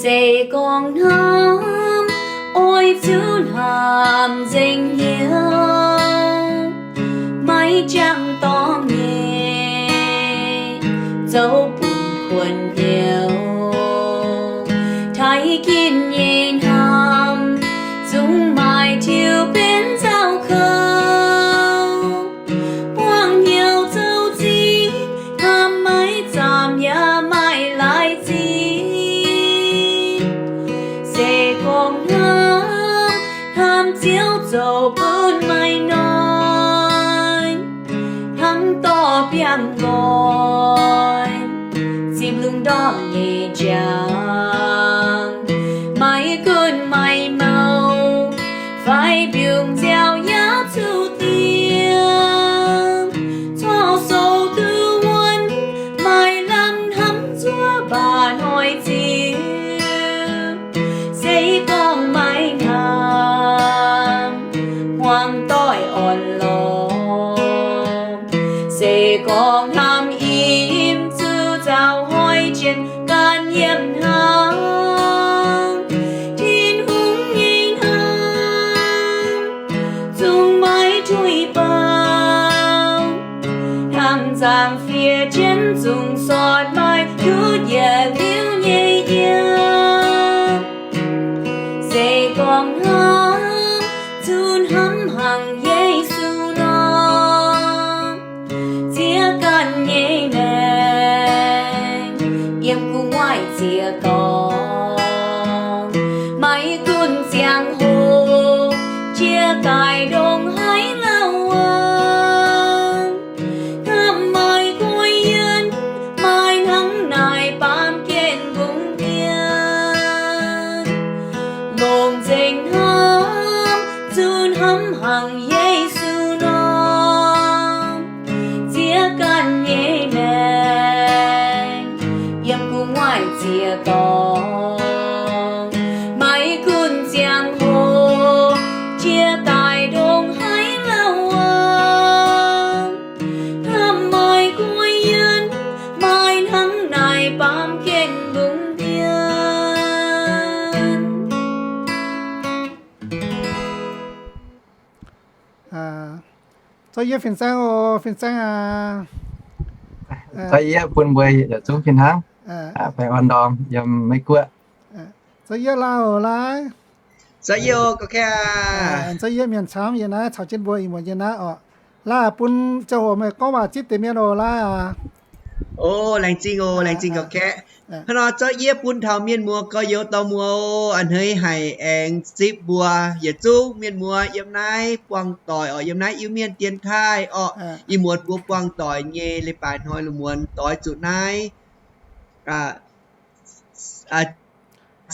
Se gorngv hnamv oix ziouc hnamv nzengc hnyouv, maiv jangx dorngx nyei, zoux bun kuonx hnyouv. Taaih ginv nyei hnamv zungv maaih tiux benx nzauh kouv. Buangh hnyouv zoux zingh, hnamv maiv zaamc yaac maaih laaix zingh. Se gorngv hnamv, hnamv Ziouv zoux bun maaih noic, hnangv dorh biangh nqoi zipv lungh ndorm nyei njang. Maiv gunv maaih mouh fai mbiungc nziaaux yaac zuqc dingc, corc sou duqv wuonv, maaih lamh hnamv zuov mbaac hnoi ziux. Se gorngv maiv hnamv, hmuangx doic orn-lorqc. Se gorngv hnamv im zuqc nzauh hnoi jiex ganh yiem hnangv. Tin-Hungh nyei hnamv zungv maiv tuix baaux, hnangv nzangc-fiev jienv zungv sortv maaih ndutv yietc liuz nyei yiem. Se gorngv hnamv, zuqc hnamv hnangv Yesu nor, ziex ganh nyei maengc yiem gu'nguaaic ziex dorngx. Maiv gunv ziangh hoc jiex daaih ndongc haaix lauh wuov, hnamv maaih guai yienh, maaih hnangv naaic baamh gen mbungv mienh. Longc nzengc hnamv, zuqc hnamv hnangv Yesu nor, ziex ganh nyei maengc yiem gu'nguaaic ziex dorngx. Maiv gunv ziangh hoc jiex daaih ndongc haaix lauh wuov, hnamv maaih guai yienh, maaih hnangv naaic baamh gen mbungv mienh. Zorqv yie fin-saeng oc, fin-saeng aac. Zorqv yie bun mbuo yietc zungv fih hnangv, baengh orn ndorm yiem Meiv Guoqv. Zorqv yie laai oc, laai. Zorqv yie oc, gorqv-kaeqv. Zorqv yie mienh camv yie naaiv caux jienv mbuo ih muonz yie naaiv oc. Laai bun ziangh hoc meih gorngv waac zipv deix mienh oc, laai aac. O, laengz zingh oc, laengz zingh gorqv-kaeqv. Hnangv nor zorqv yie bun taux mienh muoz gorx-youz dorh muoz oc, a'hneiv haic aengx zipv mbuo yietc zungv mienh muoz yiem naaiv buangh doic oc, yiem naaiv Iu-Mienh dienx taaih oc. Ih muonz mbuo buangh doic nyei leiz-baaix hnoi lungh muonz doix zuqc naaiv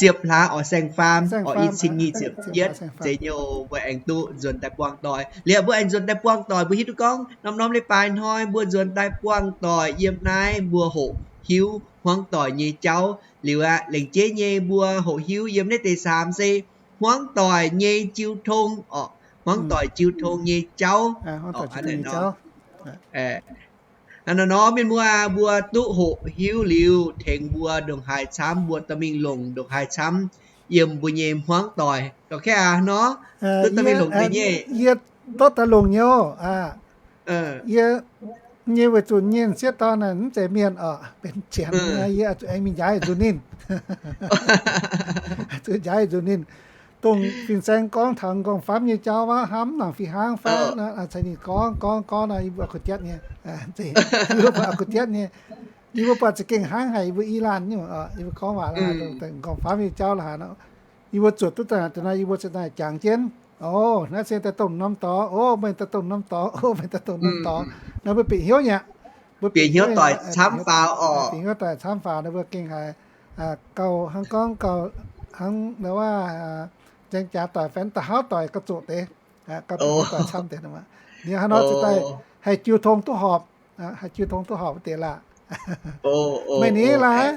ziepc hlaax oc, saeng-faam oc, i cin nyic ziepc yietv zeiz nyei oc, mbuo aengx duqv nzuonx daaih buangh doic. Liuz mbuo aengx nzuonx daaih buangh doic, mbuo hiuv duqv gorngv norm-norm leiz-baaix hnoi mbuo nzuonx daaih buangh doic yiem naaiv mbuo hoqc hiuv hmuangv doic nyei jauv. Liuz aqv, lengc jeiv nyei mbuo hoqc hiuv yiem naaiv deix saamx se hmuangv doic nyei jiu tong oc, hmuangv doic jiu tong nyei jauv. Hnangv nor mienh muoz aac, mbuo duqv hoqc hiuv liuz tengx mbuo ndongc haaix camv, mbuo dorh mingh longc ndongc haaix camv yiem mbuo nyei hmuangv doic. Gorqv-kaeqv aac nor, duqv dorh mingh longc deix nyei. Yie duqv daaih longc nyei oc. Yie nyei weic zuqc nyei sieqv dorn naaic mv zeiz mienh oc, benx janx. Yie zuqc aengx mingh njaaux nzunc ninh, zuqc njaaux nzunc ninh, dongh fin-saeng gorngv taux m'nqorngv-famv nyei jauv wuov, hnamv nangc fih hnangv fai, caux ninh gorngv gorngv gorngv nor, yie mbuo kuh jatv nyei. Yie mbuo buatc kuh jatv nyei. Yie mbuo buatc za'gengh hnangv haic, yie mbuo i laanh nyungc, yie mbuo gorngv waac la'haaix, m'nqorngv-famv nyei jauv la'haaix nor, yie mbuo zuotc duqv daaih, da'naaiv yie mbuo zuqc daaih jangx jienv. O, naaiv se daaih dongh norm dorngx, o, meih daaih dongh norm dorngx, o, meih daaih dongh norm dorngx. Naaiv mbuo bieqc hnyouv nyei. Mbuo bieqc hnyouv doic camv faaux oc. Bieqc hnyouv doic camv faaux, naaiv mbuo gengh haiz gauh hnangv gorngv gauh hnangv wuov, nzaeng jaax doic fai da'hauv doic gauh zoqc deix, gauh bieqc hnyouv doic camv deix. Liuz haaix nor zuqc daaih haih jiu tong duqv horpc, haih jiu tong duqv horpc wuov deix laah. Meih ni laai,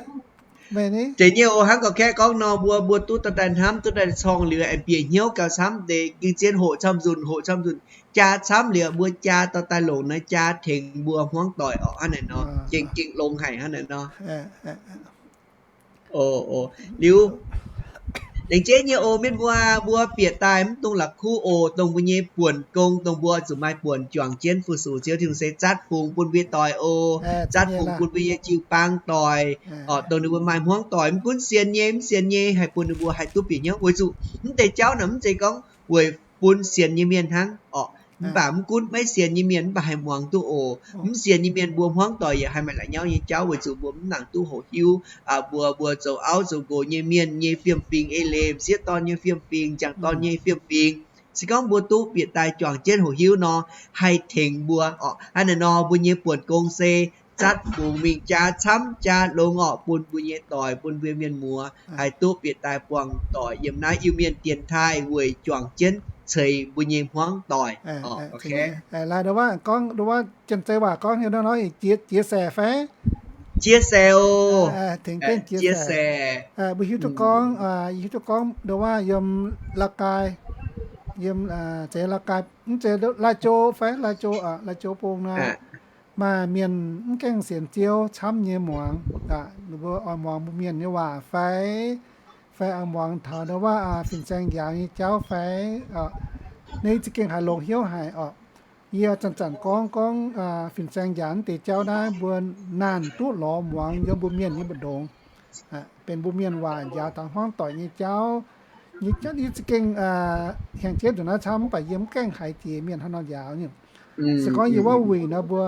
meih ni. Deix nyei oc, hnangv gorqv-kaeqv gorngv nor, mbuo, mbuo duqv daaih hnamv, duqv daaih corng liuz aengx bieqc hnyouv gauh camv deix, ging zien hoqc camv nzunc, hoqc camv nzunc, jaa camv liuz mbuo jaa dorh daaih longc naaiv jaa tengx mbuo hmuangv doic oc, hnangv naaic nor, gengh, gengh longx haic hnangv naaic nor. O, o, liuz, laengz zingh nyei oc mienh mbuo, mbuo bieqc daaih mv dungx la'kuqv oc, dongh mbuo nyei buonc gong, dongh mbuo zuqc maaih buonc juangc jienv fu-sux Ziouv Tin-Hungh se zatv fungx bun mbuo nyei doic oc, zatv fungx bun mbuo nyei jiu-baang doic, oc, dongh ninh mbuo maaih hmuangv doic, mv gunv sienx nyei, mv sienx nyei, haih bun ninh mbuo haih duqv bieqc hnyouv. Weic zuqc mv deix jauv naaic mv zeiz gorngv weic bun sienx nyei mienh hnangv, oc. Mv baac mv gunv maiv sienx nyei mienh mv baac haih muangx duqv oc. Mv sienx nyei mienh mbuo hmuangv doic yaac haih maaih la'nyauv nyei jauv, weic zuqc mbuo mv nangc duqv hoqc hiuv, mbuo, mbuo zoux auv zoux nqox nyei mienh nyei fiem-fingx, eix leiz m'sieqv dorn nyei fiem-fingx, m'jangc dorn nyei fiem-fingx. Se gorngv mbuo duqv bieqc daaih juangc jienv hoqc hiuv nor, haih tengx mbuo, oc. Hnangv naaiv nor mbuo nyei buonc gong se zatv fungx mingh jaa camv jaa longx, oc, bun mbuo nyei doic, bun mbuo mienh muoz haih duqv bieqc daaih buangh doic yiem naaiv Iu-Mienh dienx taaih weic juangc jienv ceix mbuo nyei hmuangv doic. Lai ndo wuov gorngv, ndo wuov janx-zei waac gorngv hiuv nor, jiex se fai? Jiex se oc. Tengx jienv jiex se. Mbuo hiuv duqv gorngv, hiuv duqv gorngv ndo wuov yiem La'gai, yiem, zeiz La'gai, mv zeiz Lai-Jo fai, Lai-Jo, Lai-Jo bung nor, maaih mienh mv gaengh sienx Ziouv camv nyei muangx, ninh mbuo oix muangx mbuo mienh nyei waac fai, fai oix muangx taux ndo wuov fin-saeng njaaux nyei jauv fai, ninh za'gengh haiz longx hnyouv haic oc. Yie zanc-zanc gorngv, gorngv fin-saeng njaaux naaiv deix jauv naaiv mbuo naanc duqv lorz muangx yiem mbuo mienh nyei mbu'ndongx. Benx mbuo mienh waac njaaux taux hmuangv doic nyei jauv. Nyei jauv yie za'gengh hienx jienv nzunc naaiv camv mv baac yie mv gaengh haiz jiex mienh hnangv nor njaaux nyei. Se gorngv yie wuov wuic nor mbuo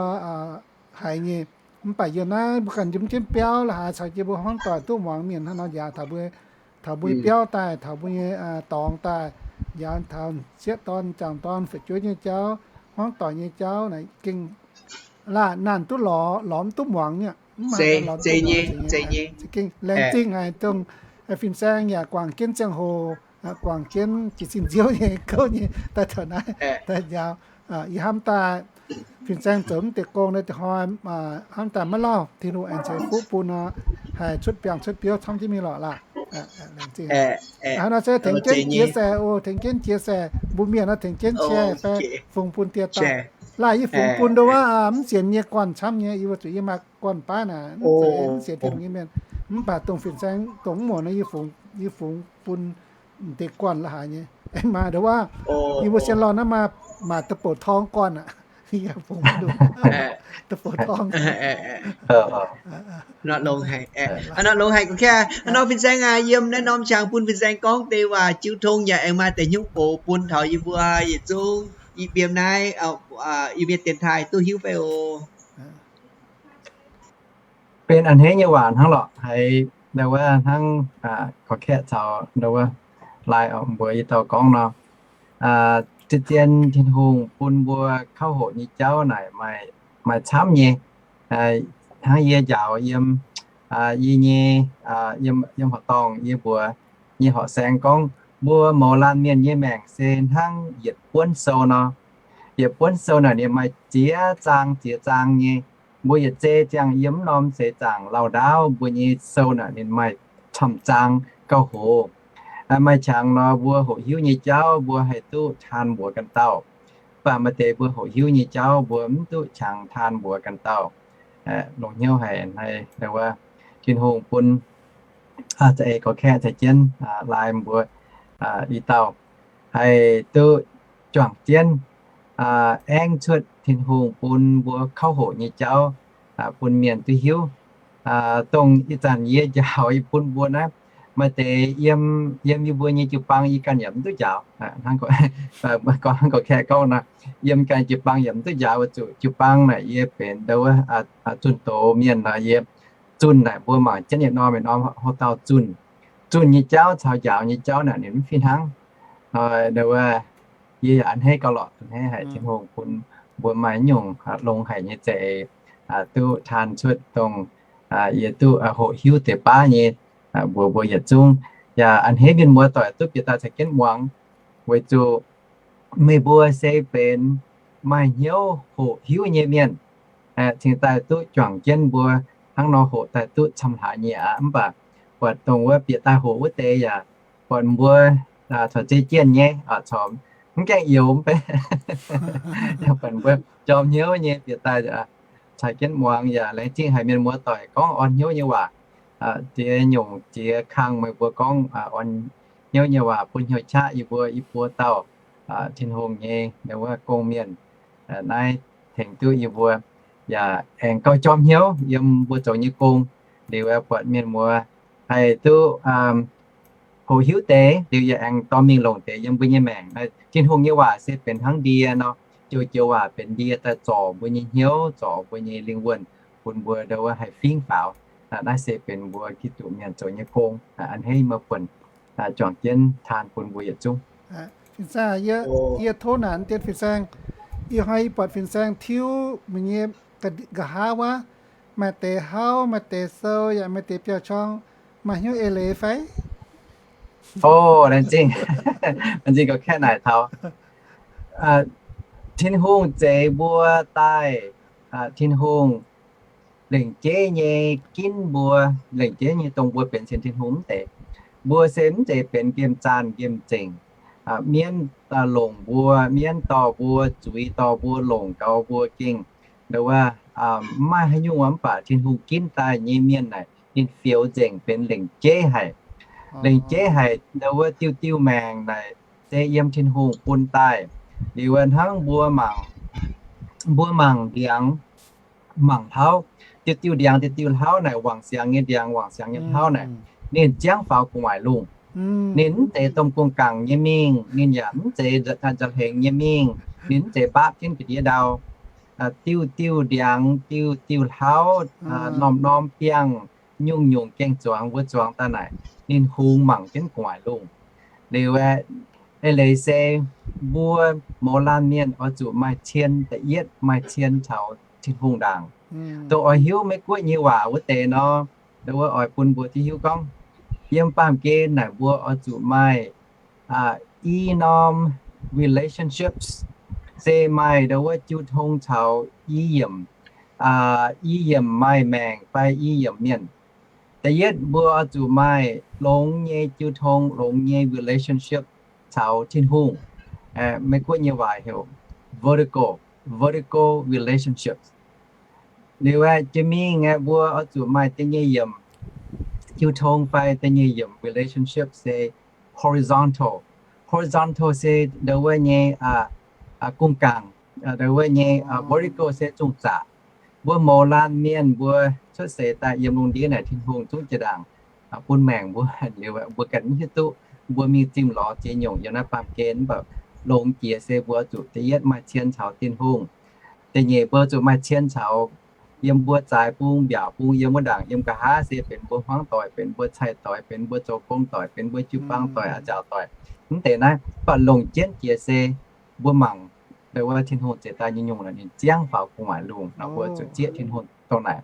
haiz nyei. Mv baac yiem naaiv mbuo ganh njemv jienv biauv la'haaix caux jienv mbuo hmuangv doic duqv muangx mienh hnangv nor njaaux taux mbuo, taux mbuo nyei biauv daaih, taux mbuo nyei dorngx daaih, njaaux taux sieqv dorn, m'jangc dorn, fu'jueiv nyei jauv, hmuangv doic nyei jauv naaic gengh laanh naanc duqv lorz, lorz mv duqv muangx nyei. Mv maaih lorz duqv muangx, za'gengh laengz zingh haic dongh fin-saeng yaac guangc jienv ziangh hoc, guangc jienv jiez sin nziouv nyei gouv nyei daaih taux naaiv daaih njaaux. Yie hnamv daaih fin-saeng zoux mv deix gong nor, hnamv daaih maiv lauh Tin-Hungh aengx ceix fuqv bun nor, haih cuotv biangh cuotv biouv camv jienv mingh lorqc laah. Hnangv nor se tengx jienv jiex se oc, tengx jienv jiex se, mbuo mienh nor tengx jienv share fai fungx bun dieh dauh. Laah yie fungx bun ndo wuov mv sienx nyei guanh camv nyei, yie mbuo zuqc yie maaih guanh baav naaic, mv zeiz mv sienx Tin-Hungh nyei mienh. Mv baac dongh fin-saeng dongh mv muonc nor yie fungx, yie fungx bun m'deix guanh la'haaix nyei. Aengx maaih ndo wuov, yie mbuo sien lorh naaiv maaih, maaih da'bouc torng guanh aqv. Yie fungx duqv da'bouc torng. Nor longx haic, nor longx haic gorx-kaeqv. Nor fin-saeng aac, yiem naaiv norm qangx bun fin-saeng gorngv deix waac jiu tong yaac aengx maaih deix hnyouv gox bun taux yie mbuo yietc zungv i biem naaiv, Iu-Mienh dienx taaih duqv hiuv fai oc. Benx a'hneiv nyei waac hnangv lorqc. Haiz ndo wuov hnangv gorx-kaeqv caux ndo wuov Lai mbuox yie dauh gorngv nor, zien-zien Tin-Hungh bun mbuo kauv hoqc nyei jauv naaic maaih camv nyei. Hnangv yie njaaux yiem, yie nyei, yiem horqc dorngh yie mbuox nyei horqc saeng gorngv, mbuo mouz laanh mienh nyei maengc se hnangv yietc buonv sou nor. Yietc buonv sou naaic ninh maaih ziex zaang ziex zaang nyei. Mbuo yietc zei ziangh yiem mv norm seix zaangc lauh ndaauv mbuo nyei sou naaic ninh maaih camv zaang gauh hoz. Maaih qangx nor mbuo hoqc hiuv nyei jauv mbuo haih duqv taan mbuox ganh dauh. Mv baac maaih deix mbuo hoqc hiuv nyei jauv mbuo mv duqv qangx taan mbuox ganh dauh. Longx hnyouv haic naaiv wuov Tin-Hungh bun za'eix gorx-kaeqv caux jienv Lai mbuox i dauh haih duqv juangc jienv aengv cuotv Tin-Hungh bun mbuo kauv hoqc nyei jauv bun mienh duqv hiuv. Dongh ih zanc yie njaaux yie bun mbuo naaiv, maaih deix yiem, yiem yie mbuo nyei jiu-baang yie ganh yaac mv duqv njaaux. Gorngv gorx-kaeqv gorngv nor, yiem ganh jiu-baang yaac mv duqv njaaux weic zuqc jiu-baang naaic yie benx ndo wuov zunh doz mienh nor, yie zunh naaic mbuo mangc jienv yietc norm yietc norm houx-dauh zunh. Zunh nyei jauv caux njaaux nyei jauv naaic ninh mv fih hnangv. Ndo wuov yie yaac a'hneiv gauh lorqc, a'hneiv haic Tin-Hungh bun mbuo maaih nyungc longx haic nyei za'eix duqv taan cuotv dongh yie duqv hoqc hiuv deix baav nyei, mbuox mbuo yietc zungv. Yaac a'hneiv mienh muoz doic duqv bieqc daaih caux jienv muangx, weic zuqc meih mbuo se benx maaih hnyouv hoqc hiuv nyei mienh, cingx daaih duqv juangc jienv mbuo hnangv nor hoqc daaih duqv camv hlaax nyei aqv. Mv baac buatc dongh wuov bieqc daaih hoqc wuov deix yaac buatc mbuo corc zeiv jienh nyei, corc mv gaengh youx mv bei, buatc mbuo jorm hnyouv nyei bieqc daaih caux jienv muangx yaac laengz zingh haic mienh muoz doic gorngv orn hnyouv nyei waac. ziex nyungc ziex kang meih mbuo gorngv orn hnyouv nyei waac bun hnyouv qaqv yie mbuo i buo dauh Tin-Hungh nyei wuov gong-mienh naaiv tengx duqv yie mbuo yaac aengx gauh jorm hnyouv yiem mbuo zoux nyei gong. Liuz buatc mienh muoz haih duqv hoqc hiuv deix, liuz yaac aengx dorh mingh longc deix yiem mbuo nyei maengc. Tin-Hungh nyei waac se benx hnangv ndie nor, joux-joux waac benx ndie daaih zorc mbuo nyei hnyouv, zorc mbuo nyei lingh wuonh, bun mbuo ndau wuov haih fingv faaux. Naaiv se benx mbuo Giduc mienh zoux nyei gong. A'hneiv meih buonc juangc jienv taan bun mbuo yietc zungv. Fin-saeng, yie tov naanc dien Fin-saeng, ih hnoi yie buatc Fin-saeng tiuv meih nyei nqa'haav wuov, maaih deix hlauv, maaih deix sou, yaac maaih deix biauv-corng, maaih hnyouv eix leiz fai? O, laengz zingh. Laengz zingh gauh kaeqv naaic taux Tin-Hungh zeix mbuo daaih, Tin-Hungh lengc jeiv nyei ginv mbuo, lengc jeiv nyei dongh mbuo benx sienx Tin-Hungh mv deix. Mbuo se mv zeiz benx nqemh zaanh nqemh zengc. Mienv longc mbuo, mienv dorh mbuo, zuiz dorh mbuo, longc gaux mbuo gengh ndau wuov mv maaih haaix nyungc, mv baac Tin-Hungh ginv daaih nyei mienh naaic ninh fioux nzengc benx lengc jeiv haic. Lengc jeiv haic ndau wuov diuh diuh maengc naaic se yiem Tin-Hungh bun daaih. Liuz hnangv mbuo mangc, mbuo mangc ndiangx, mangc hlauv, diuh diuh ndiangx diuh diuh hlauv naaic wangc siangx nyei ndiangx, wangc siangx nyei hlauv naaic, ninh ziangv faaux gu'nguaaic lungh. Ninh mv zeiz domh gong-gaangc nyei mingh, ninh yaac mv zeiz nza'hengx nyei mingh, ninh mv zeiz mbaapv jienv ga'ndiev ndau. Diuh diuh ndiangx diuh diuh hlauv, norm-norm biangh, nyungc-nyungc gaeng-zuangx mbuo zuangx daaih naaic, ninh hungx mangc jienv gu'nguaaic lungh. Liuz aeqv, eix leiz se mbuo mouz laanh mienh oix zuqc maaih cien da'yietv, maaih cien caux Tin-Hungh ndaangc. Dongh oix hiuv Meiv-Guoqv nyei waac wuov deix nor, ndau wuov oix bun mbuo duqv hiuv gorngv, yiem baamh gen naaic mbuo oix zuqc maaih i norm relationships, se maaih ndau wuov jiu tong caux i yiemc, i yiemc maaih maengc fai i yiemc mienh. Da'yietv mbuo oix zuqc maaih longx nyei jiu tong, longx nyei relationship caux Tin-Hungh. Meiv-Guoqv nyei waac heuc vertical, vertical relationships. Liuz aeqv, jiex mingh aeqv, mbuo oix zuqc maaih da'nyeic yiemc jiu tong fai da'nyeic yiemc relationship se horizontal. Horizontal se ndau wuov nyei gong-gaangc, ndau wuov nyei vertical se zungh zaqc. Mbuo mouz laanh mienh mbuo cuotv seix daaih yiem lungh ndiev naaic Tin-Hungh zungv jiex ndaangc bun maengc mbuo. Liuz mbuo ganh mv hiuv duqv, mbuo mingh zimh lorz ziex nyungc yiem naaiv baamh gen, mv baac longx jiex se mbuo zuqc da'yietv maaih cien caux Tin-Hungh. Da'nyeic mbuo zuqc maaih cien caux yiem mbuo zaaix bung, mbiaauc bung, yiem wuov ndaangc, yiem nqa'haav se benx mbuo hmuangv doic, benx mbuo cai doic, benx mbuo zoux gong doic, benx mbuo jiu-baang doic, a'nziaauc doic. Mv deix naaiv, mv baac longc jienv jiex se mbuo mangc ndau wuov Tin-Hungh zeix daaih nyei nyungc naaic ninh ziangv faaux gu'nguaaic lungh nor, mbuo zuqc zieqv Tin-Hungh dongh naaic.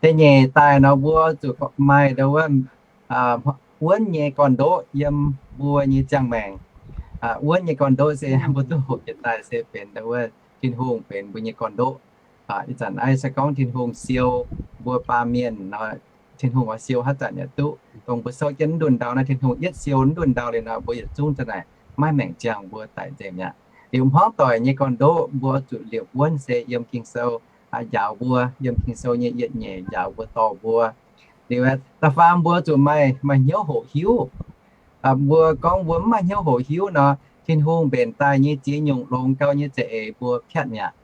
Da'nyeic daaih nor mbuo zuqc maaih ndau wuov wuonv nyei gorn-ndoqv yiem mbuo nyei ziangh maengc. Wuonv nyei gorn-ndoqv se mbuo duqv hoqc jiex daaih se benx ndau wuov Tin-Hungh benx mbuo nyei gorn-ndoqv. Ih zanc naaiv se gorngv Tin-Hungh siou mbuo baamh mienh nor, Tin-Hungh oix siou haaix zanc yaac duqv. Dongh mbuo souv jienv mv ndunh ndau naaiv, Tin-Hungh yietv siou mv ndunh ndau liuz nor, mbuo yietc zungv za'naaic maiv maengc ziangh mbuo daic nzengc mi'aqv. Liuz hmuangv doic nyei gorn-ndoqv mbuo zuqc liepc wuonv se yiem Ging-Sou njaaux mbuo, yiem Ging-Sou nyei yietc nyeic njaaux mbuo dorh mbuo. Liuz da'faam mbuo zuqc maaih, maaih hnyouv hoqc hiuv. Mbuo gorngv mbuo mv maaih hnyouv hoqc hiuv nor, Tin-Hungh mbenc daaih nyei ziex nyungc longx gau nyei za'eix mbuo piatv mi'aqv.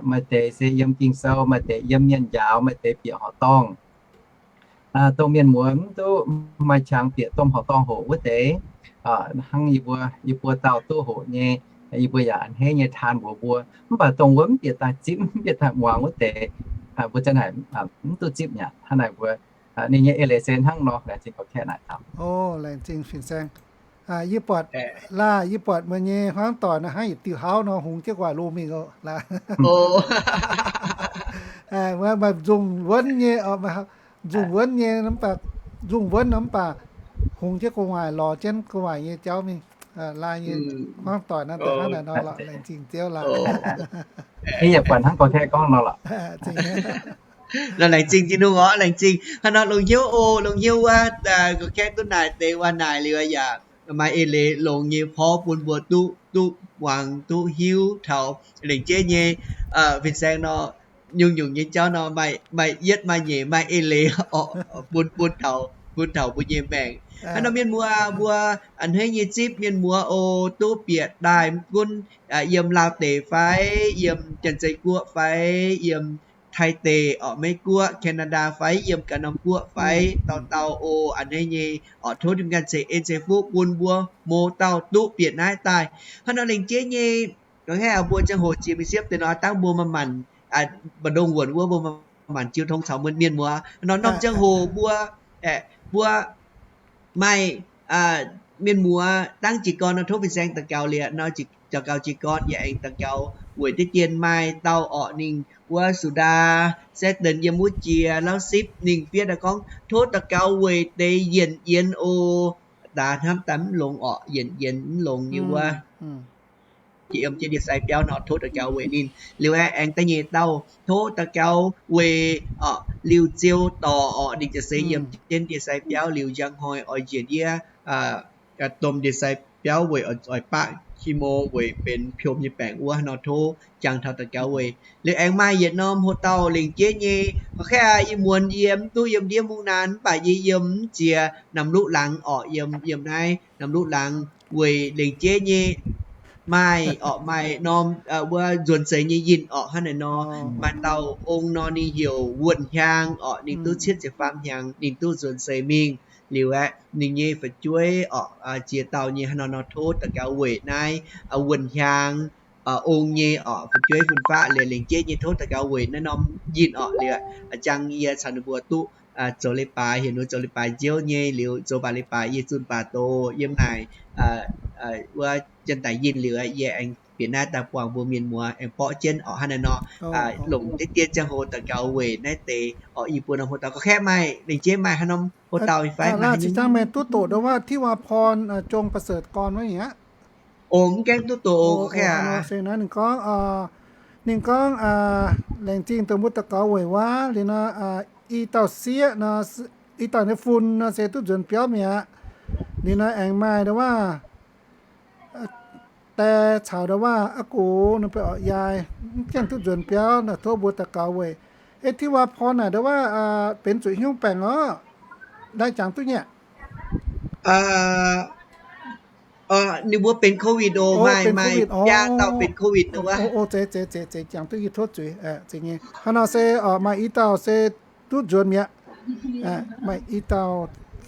Maaih deix se yiem Ging-Sou, maaih deix yiem mienh njaaux, maaih deix bieqc horqc dorngh. Dongh mienh muoz mv duqv maaih qangx bieqc domh horqc dorngh hoqc wuov deix, hnangv yie mbuo, yie mbuo dauh duqv hoqc nyei, yie mbuo yaac a'hneiv nyei taan mbuox mbuo. Mv baac dongh wuov mv bieqc daaih zipv, mv bieqc daaih muangx wuov deix, mbuo zanc naaic mv duqv zipv mi'aqv. Hnangv naaic mbuo, ninh nyei eix leiz se hnangv nor, laengz zingh gorx-kaeqv naaic taux. O, laengz zingh fin-saeng. Yie buatc, laaih, yie buatc meih nyei hmuangv doic naaiv hnangv yietc diuh hlauv nor hungx jienv gu'nguaaic lungh mingh oc. Maaih nzungh wuonv nyei, nzungh wuonv nyei, mv baac nzungh wuonv nor mv baac hungx jienv gu'nguaaic, lorz jienv gu'nguaaic nyei jauv mingh. Laaih nyei hmuangv doic naaiv daaih hnangv naaic nor lorqc, laengz zingh Ziouv laaih. Yie yaac buatc hnangv gorx-kaeqv gorngv nor lorqc. Laengz zingh Tin-Hungh oc, laengz zingh. Hnangv nor longc hnyouv oc, longc hnyouv wuov, gorx-kaeqv duqv naaic deix waac naaic liuz yaac maaih eix leiz longx nyei porv bun mbuo duqv, duqv muangx, duqv hiuv taux lengc jeiv nyei fin-saeng nor. nyungc-nyungc nyei jauv nor, maaih, maaih yietv maaih nyeic maaih eix leiz oc, bun, bun taux, bun taux mbuo nyei maengc. Hnangv nor mienh muoz mbuo a'hneiv nyei zipv mienh muoz oc, duqv bieqc daaih mv gunv yiem Laauv deic fai, yiem Janx-Zei Guoqv fai, yiem Taiv deic oc, Meiv Guoqv, Canada fai, yiem ganh norm guoqv fai, dauh dauh oc, a'hneiv nyei oc, tov Tin-Hungh ganh ceix en ceix fuqv bun mbuo mouz dauh duqv bieqc naaiv daaih. Hnangv nor lengc jeiv nyei, gorngv mbuo ziangh hoc jiex mingh siepv deix nor, dangv mbuo maaih maanc, mbu'ndongx wuonc wuov mbuo maaih maanc jiu tong caux mienh muoz nor, norm ziangh hoc mbuo, mbuo maaih mienh muoz dangv jiez gorn nor, tov fin-saeng daux gaux liuz nor, daux gaux jiez gorn yaac aengx daux gaux weic deix dien maaih dauh orqc, ninh wuov Sudaa, Saturn yiem wuov jiex Lauv Sipv, ninh fiev daaih gorngv tov daux gaux weic deix yienc yienx oc. Daaih hnamv daaih mv longx orqc, yienc yienx mv longx nyei wuov. Jiex yiem jienv ndie-sai biauv nor, tov daux gaux weic ninh. Liuz aengx da'nyeic dauh, tov daux gaux weic orqc, Liuz Ziou Dorc orqc, ninh ziouc se yiem jienv ndie-sai biauv liuz njang hnoi oix njiec ndiev domh ndie-sai biauv weic oix baqv chemo weic benx piom nyei baengc wuov nor, tov jangx taux daux gaux weic. Liuz aengx maaih yietc norm hoc dauh lengc jeiv nyei, gorngv aqv, ih muonz yie mv duqv yiem ndiev mungv naanc, mv baac yie yiem mv jiex Namc Luqv Laangz orqc, yiem, yiem naaiv Namc Luqv Laangz weic lengc jeiv nyei maaih orqc, maaih norm wuov nzuonx seix nyei yinh orqc. Hnangv naaiv nor, maaih dauh ong nor, ninh heuc Wuonh Hiaang orqc, ninh duqv cietv ziepc faam hnyangx, ninh duqv nzuonx seix mingh. Liuz aeqv, ninh nyei fu'jueiv orqc, ziex dauh nyei hnangv nor nor, tov daux gaux weic naaiv Wuonh Hiaang ong nyei orqc, fu'jueiv fun-faqv liuz lengc jeiv nyei, tov daux gaux weic naaiv norm yinh orqc. Liuz jangx yie caux ninh mbuo duqv zoux leiz-baaix, heuc ninh zoux leiz-baaix nziouv nyei. Liuz zoux baac leiz-baaix yie zunh baac doz yiem naaic wuov janx-daic yinh. Liuz yie aengx bieqc naaiv daaih buangh mbuo mienh muoz aengx borqv jienv orqc. Hnangv naaiv nor, longc deix dien ziangh hoc daux gaux weic naaiv deix orqc. Ih buo norm hoc dauh gorngv kaeqv maaih lengc jeiv maaih haaix norm hoc dauh fai maaih haaix nyungc? Meih duqv doqc ndau wuov ที่ว่าพร จงประเสริฐกร wuov aqv? Ov, mv gaengh duqv doqc ov. Ninh gorngv, ninh gorngv, laengz zingh dongh mbuo daux gaux weic waac liuz nor, i dauh sieqv nor, i dauh nyei fun nor se duqv nzuonx biauv mi'aqv. Liuz nor aengx maaih ndau wuov die caux ndau wuov a'gox nor, benx orqc, yaac mv gaengh duqv nzuonx biauv nor, tov mbuo daux gaux weic. Eh, ที่ว่าพร naaic ndau wuov benx zuqc hnyouv baengc orqc. Naaiv jangx duqv nyei aqv? Ninh mbuo benx โควิด oc, maaih biaa dauh benx โควิด wuov. Zeiz, zeiz, zeiz, jangx duqv nyei, tov zuiz. Hnangv nor se maaih i dauh se duqv nzuonx mi'aqv. Maaih i dauh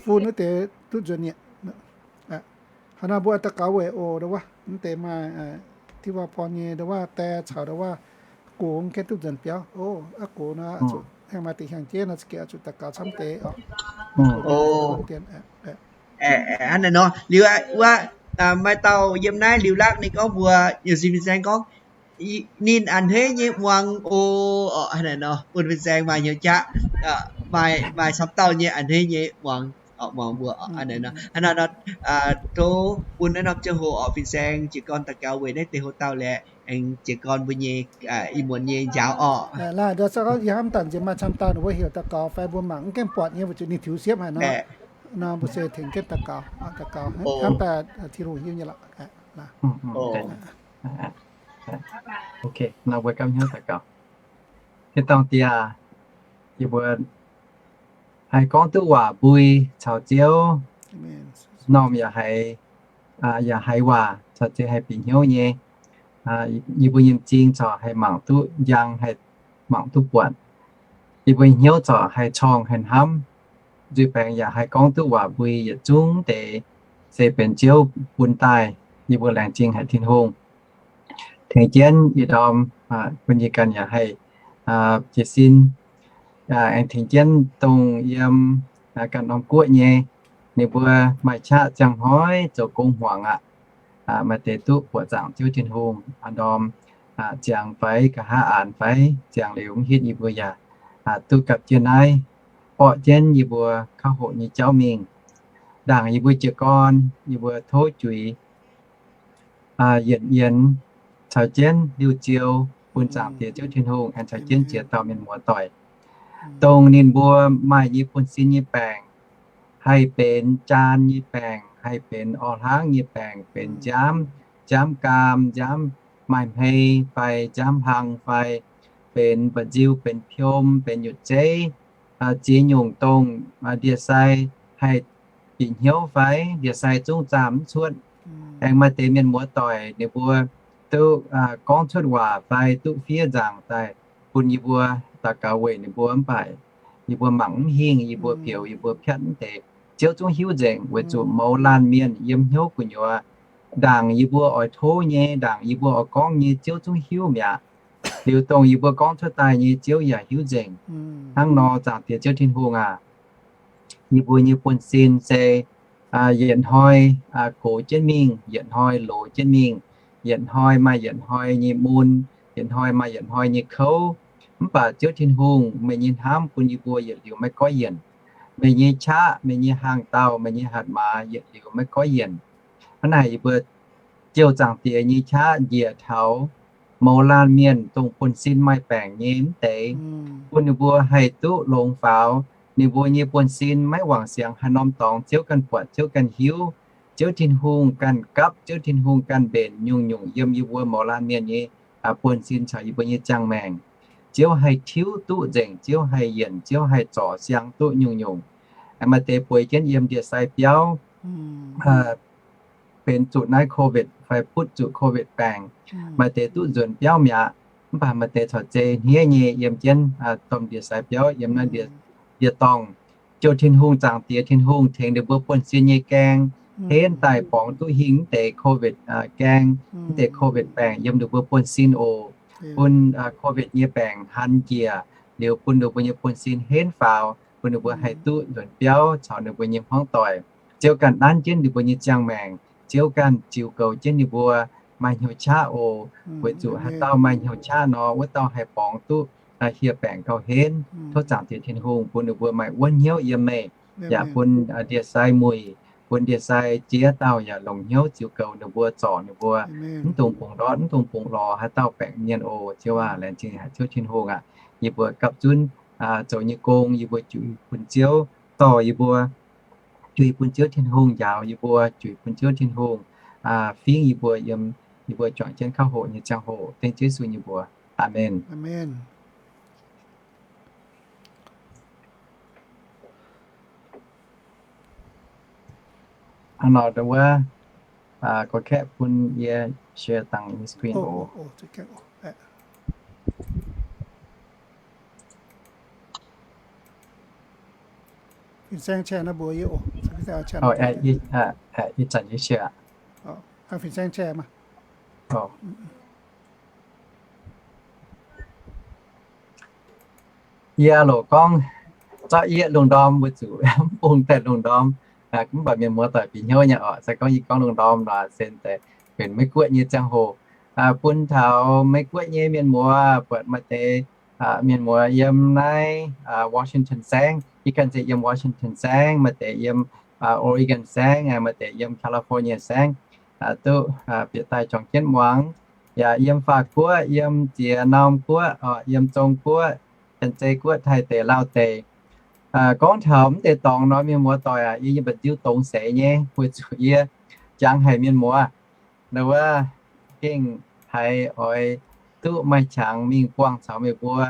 fun wuov deix duqv nzuonx mi'aqv. Hnangv nor mbuo daux gaux weic oc, ndau wuov mv deix maaih ที่ว่าพร nyei ndau wuov die caux ndau wuov a'gox gaengh duqv nzuonx biauv oc. A'gox nor, aengx maaih deix hnyangx-jeiv nor, za'gengh zuqc daux gaux camv deix oc. Hnangv naaiv nor, liuz wuov maaih dauh yiem naaiv liuz lakv ninh gorngv mbuox Yauh Sin Fin-Saeng gorngv, ninh a'hneiv nyei muangx oc. Hnangv naaiv nor, bun Fin-Saeng maaih hnyouv jaqv, maaih camv dauh nyei a'hneiv nyei muangx, muangx mbuo. Hnangv naaiv nor, tov bun naaiv norm ziangh hoc orqc, Fin-Saeng jiez gorn daux gaux weic naaiv deix hoc dauh lorqc, aengx jiez gorn mbuo nyei ih muonz nyei njaaux orqc. Laaix, yie hnamv daaih nziex maaih camv dauh ninh mbuo heuc daux gaux fai mbuo mangc mv gaengh buatc nyei, weic zuqc ninh tiux siepv haic nor. Nor mbuo se tengx jienv daux gaux, daux gaux hnamv daaih Tin-Hungh hiuv nyei lorqc. Ok, nor mbuo gapv hnyouv daux gaux. Tin-dorngh Diex, yie mbuo haih gorngv duqv waac mbui caux Ziouv, normh yaac haiz, yaac haiz waac caux Ziouv haih bieqc hnyouv nyei. Yie mbuo nyei m'zing corc haih mangc duqv njang, haih mangc duqv buatc. Yie mbuo hnyouv corc haih corngh haih hnamv. Nzuih baengx yaac haih gorngv duqv waac mbui yietc zungv deix se benx Ziouv bun daaih. Yie mbuo laengz zingh haic Tin-Hungh. Tengx jienv ih ndorm bun yie ganh yaac haih jiez sin, aengx tengx jienv dongh yiem ganh norm guoqv nyei, ninh mbuo maaih qaqv ziangh hnoi zoux gong hmuangx aqv. Maaih deix duqv buoqc zaangc Ziouv Tin-Hungh, ndorm ziangx fai nqa'haav aanx fai ziangx liuz mv hitv yie mbuo yaac duqv gapv jienv naaiv, borqv jienv yie mbuo kauv hoqc nyei jauv mingh. Ndaangc yie mbuo jiez gorn, yie mbuo tov juix yienc yienx caux jienv Liuh Ziou, bun zaangc Diex Ziouv Tin-Hungh, aengx caux jienv ziex dauh mienh muoz doic, dongh ninh mbuo maaih nyei buonv-sin nyei baengc, haih benx jaan nyei baengc, haih benx orv-hlangv nyei baengc, benx nziaamv, nziaamv gaam, nziaamv maaih hmei fai nziaamv hlang fai, benx mba'nziu, benx piom, benx nyutc zeiv, ziex nyungc dongh ndie-sai haih bieqc hnyouv fai ndie-sai zungv zaah mv cuotv. Aengx maaih deix mienh muoz-doic ninh mbuo duqv gorngv cuotv waac fai duqv fiev nzaangc daaih bun yie mbuo daux gaux weic ninh mbuo, mv baac yie mbuo mangc mv hingh, yie mbuo pioux, yie mbuo piatv mv deix. Ziouv zungv hiuv nzengc, weic zuqc mouz laanh mienh yiem hnyouv gu'nyuoz, ndaangc yie mbuo oix tov nyei, ndaangc yie mbuo oix gorngv nyei, Ziouv zungv hiuv mi'aqv. Liuz dongh yie mbuo gorngv cuotv daaih nyei, Ziouv yaac hiuv nzengc. Hnangv nor, Zaangc Diex Ziouv Tin-Hungh aac, yie mbuo nyei buonv-sin se yietc hnoi gox jienv mingh, yietc hnoi loz jienv mingh, yietc hnoi maaih yietc hnoi nyei mun, yietc hnoi maaih yietc hnoi nyei kouv. Mv baac Ziouv Tin-Hungh, meih nyei hnamv bun yie mbuo yietc liuz maiv goiv yienc. Meih nyei qaqv, meih nyei hnaangx-daauh, meih nyei hatc maaz yietc liuz maiv goiv yienc. Hnangv naaic yie mbuo jouh Zaangc Diex nyei qaqv njiec taux mouz laanh mienh dongh buonv-sin maaih baengc nyei mv deix, bun ninh mbuo haih duqv longx faaux. Ninh mbuo nyei buonv-sin maiv wangc siangx haaix norm dorngx, Ziouv ganh buatc, Ziouv ganh hiuv. Ziouv Tin-Hungh ganh gapv, Ziouv Tin-Hungh ganh mbenc nyungc-nyungc yiem yie mbuo mouz laanh mienh nyei buonv-sin caux yie mbuo nyei ziangh maengc. Ziouv haih tiuv duqv nzengc, Ziouv haih yienc, Ziouv haih zorc siang duqv nyungc-nyungc. Maaih deix bueix jienv yiem ndie-sai biauv benx zuqc naaiv COVID fai butv zuqc COVID baengc. Maaih deix duqv nzuonx biauv mi'aqv, mv baac maaih deix corc zei hniev nyei yiem jienv domh ndie-sai biauv yiem naaiv ndie-dorngh. Jouh Tin-Hungh, Zaangc Diex Tin-Hungh tengx ninh mbuo buonv-sin nyei gaeng henv daaih borngz duqv hingh mv deix COVID gaeng, mv deix COVID baengc yiem ninh mbuo buonv-sin oc. Bun COVID nyei baengc han njiec, liuz bun ninh mbuo nyei buonv-sin henv faaux, bun ninh mbuo haih duqv nzuonx biauv caux ninh mbuo nyei hmuangv doic. Ziouv ganh nanv jienv ninh mbuo nyei ziangh maengc. Ziouv ganh ziux goux jienv ninh mbuo maaih hnyouv qaqv oc. Weic zuqc haaix dauh maaih hnyouv qaqv nor, wuov dauh haih borngz duqv hieh baengc gauh henv. Tov Zaangc Diex Tin-Hungh bun ninh mbuo maaih wuonv hnyouv yiem meih, yaac bun ndie-sai muic, bun ndie-sai ziex dauh yaac longc hnyouv ziux goux ninh mbuo, zorc ninh mbuo, mv dungx bungx ndortv, mv dungx bungx lorz haaix dauh baengc mienh oc. Ziouv aac, laengz zingh haic Ziouv Tin-Hungh aac, yie mbuo gapv zunv zoux nyei gong yie mbuo juix bun Ziouv, dorh yie mbuo juix bun Ziouv Tin-Hungh, njaaux yie mbuo juix bun Ziouv Tin-Hungh fingv yie mbuo yiem yie mbuo juangc jienv kauv hoqc nyei ziangh hoc. Dengv Yesu nyei mbuox, aamen. Hnangv nor wuov, gorngv kaeqv bun yie share dangh nyei screen oc. Ih zanc yie share. Yie loc gorngv zorqv yie lungh ndorm weic zuqc mv bung daaih lungh ndorm, mv baac mienh muoz doic bieqc hnyouv nyei oc. Se gorngv yie gorngv lungh ndorm nor, se daaih benx Meiv Guoqv nyei ziangh hoc. Bun taux Meiv Guoqv nyei mienh muoz, buatc maaih deix mienh muoz yiem naaiv Washington saengv, yie ganh se yiem Washington saengv, maaih deix yiem Oregon saengv, maaih deix yiem California saengv, duqv bieqc daaih juangc jienv muangx. Yaac yiem Faatc Guoqv, yiem ziex norm guoqv, yiem Zong Guoqv, Janx-Zei Guoqv, Taiv deic, Lauv deic. Gorngv taux mv deix dorngx nor, mienh muoz doic aac, yie nyei mba'nziu dongz seix nyei, weic zuqc yie jangx haic mienh muoz. Ndau wuov gengh haiz oix duqv maaih qangx mingh buangh caux meih mbuo,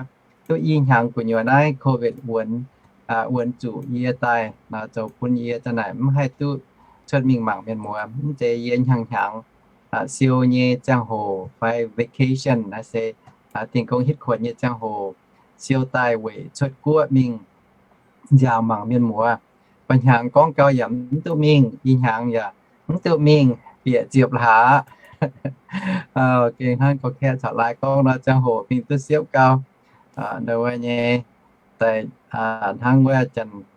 duqv i hnyangx gu'nyuoz naaiv COVID wuonx, wuonx zuqc yie daaih nor, zoux bun yie za'naaic mv haih duqv cuotv mingh mangc mienh muoz. Mv zeiz yie hnyangx-hnyangx siou nyei ziangh hoc fai vacation naaiv se dingh gong hitv kuonx nyei ziangh hoc siou daaih weic cuotv guoqv mingh nziaauc mangc mienh muoz. Ba'hnyangx gorngv gau yaac mv duqv mingh, ih hnyangx yaac mv duqv mingh, bieqc ziepc hlaax. Gengh hnangv gorngv kaeqv caux laai gorngv nor, ziangh hoc mingh duqv siepv gau. Ndau wuov nyei daaih hnangv wuov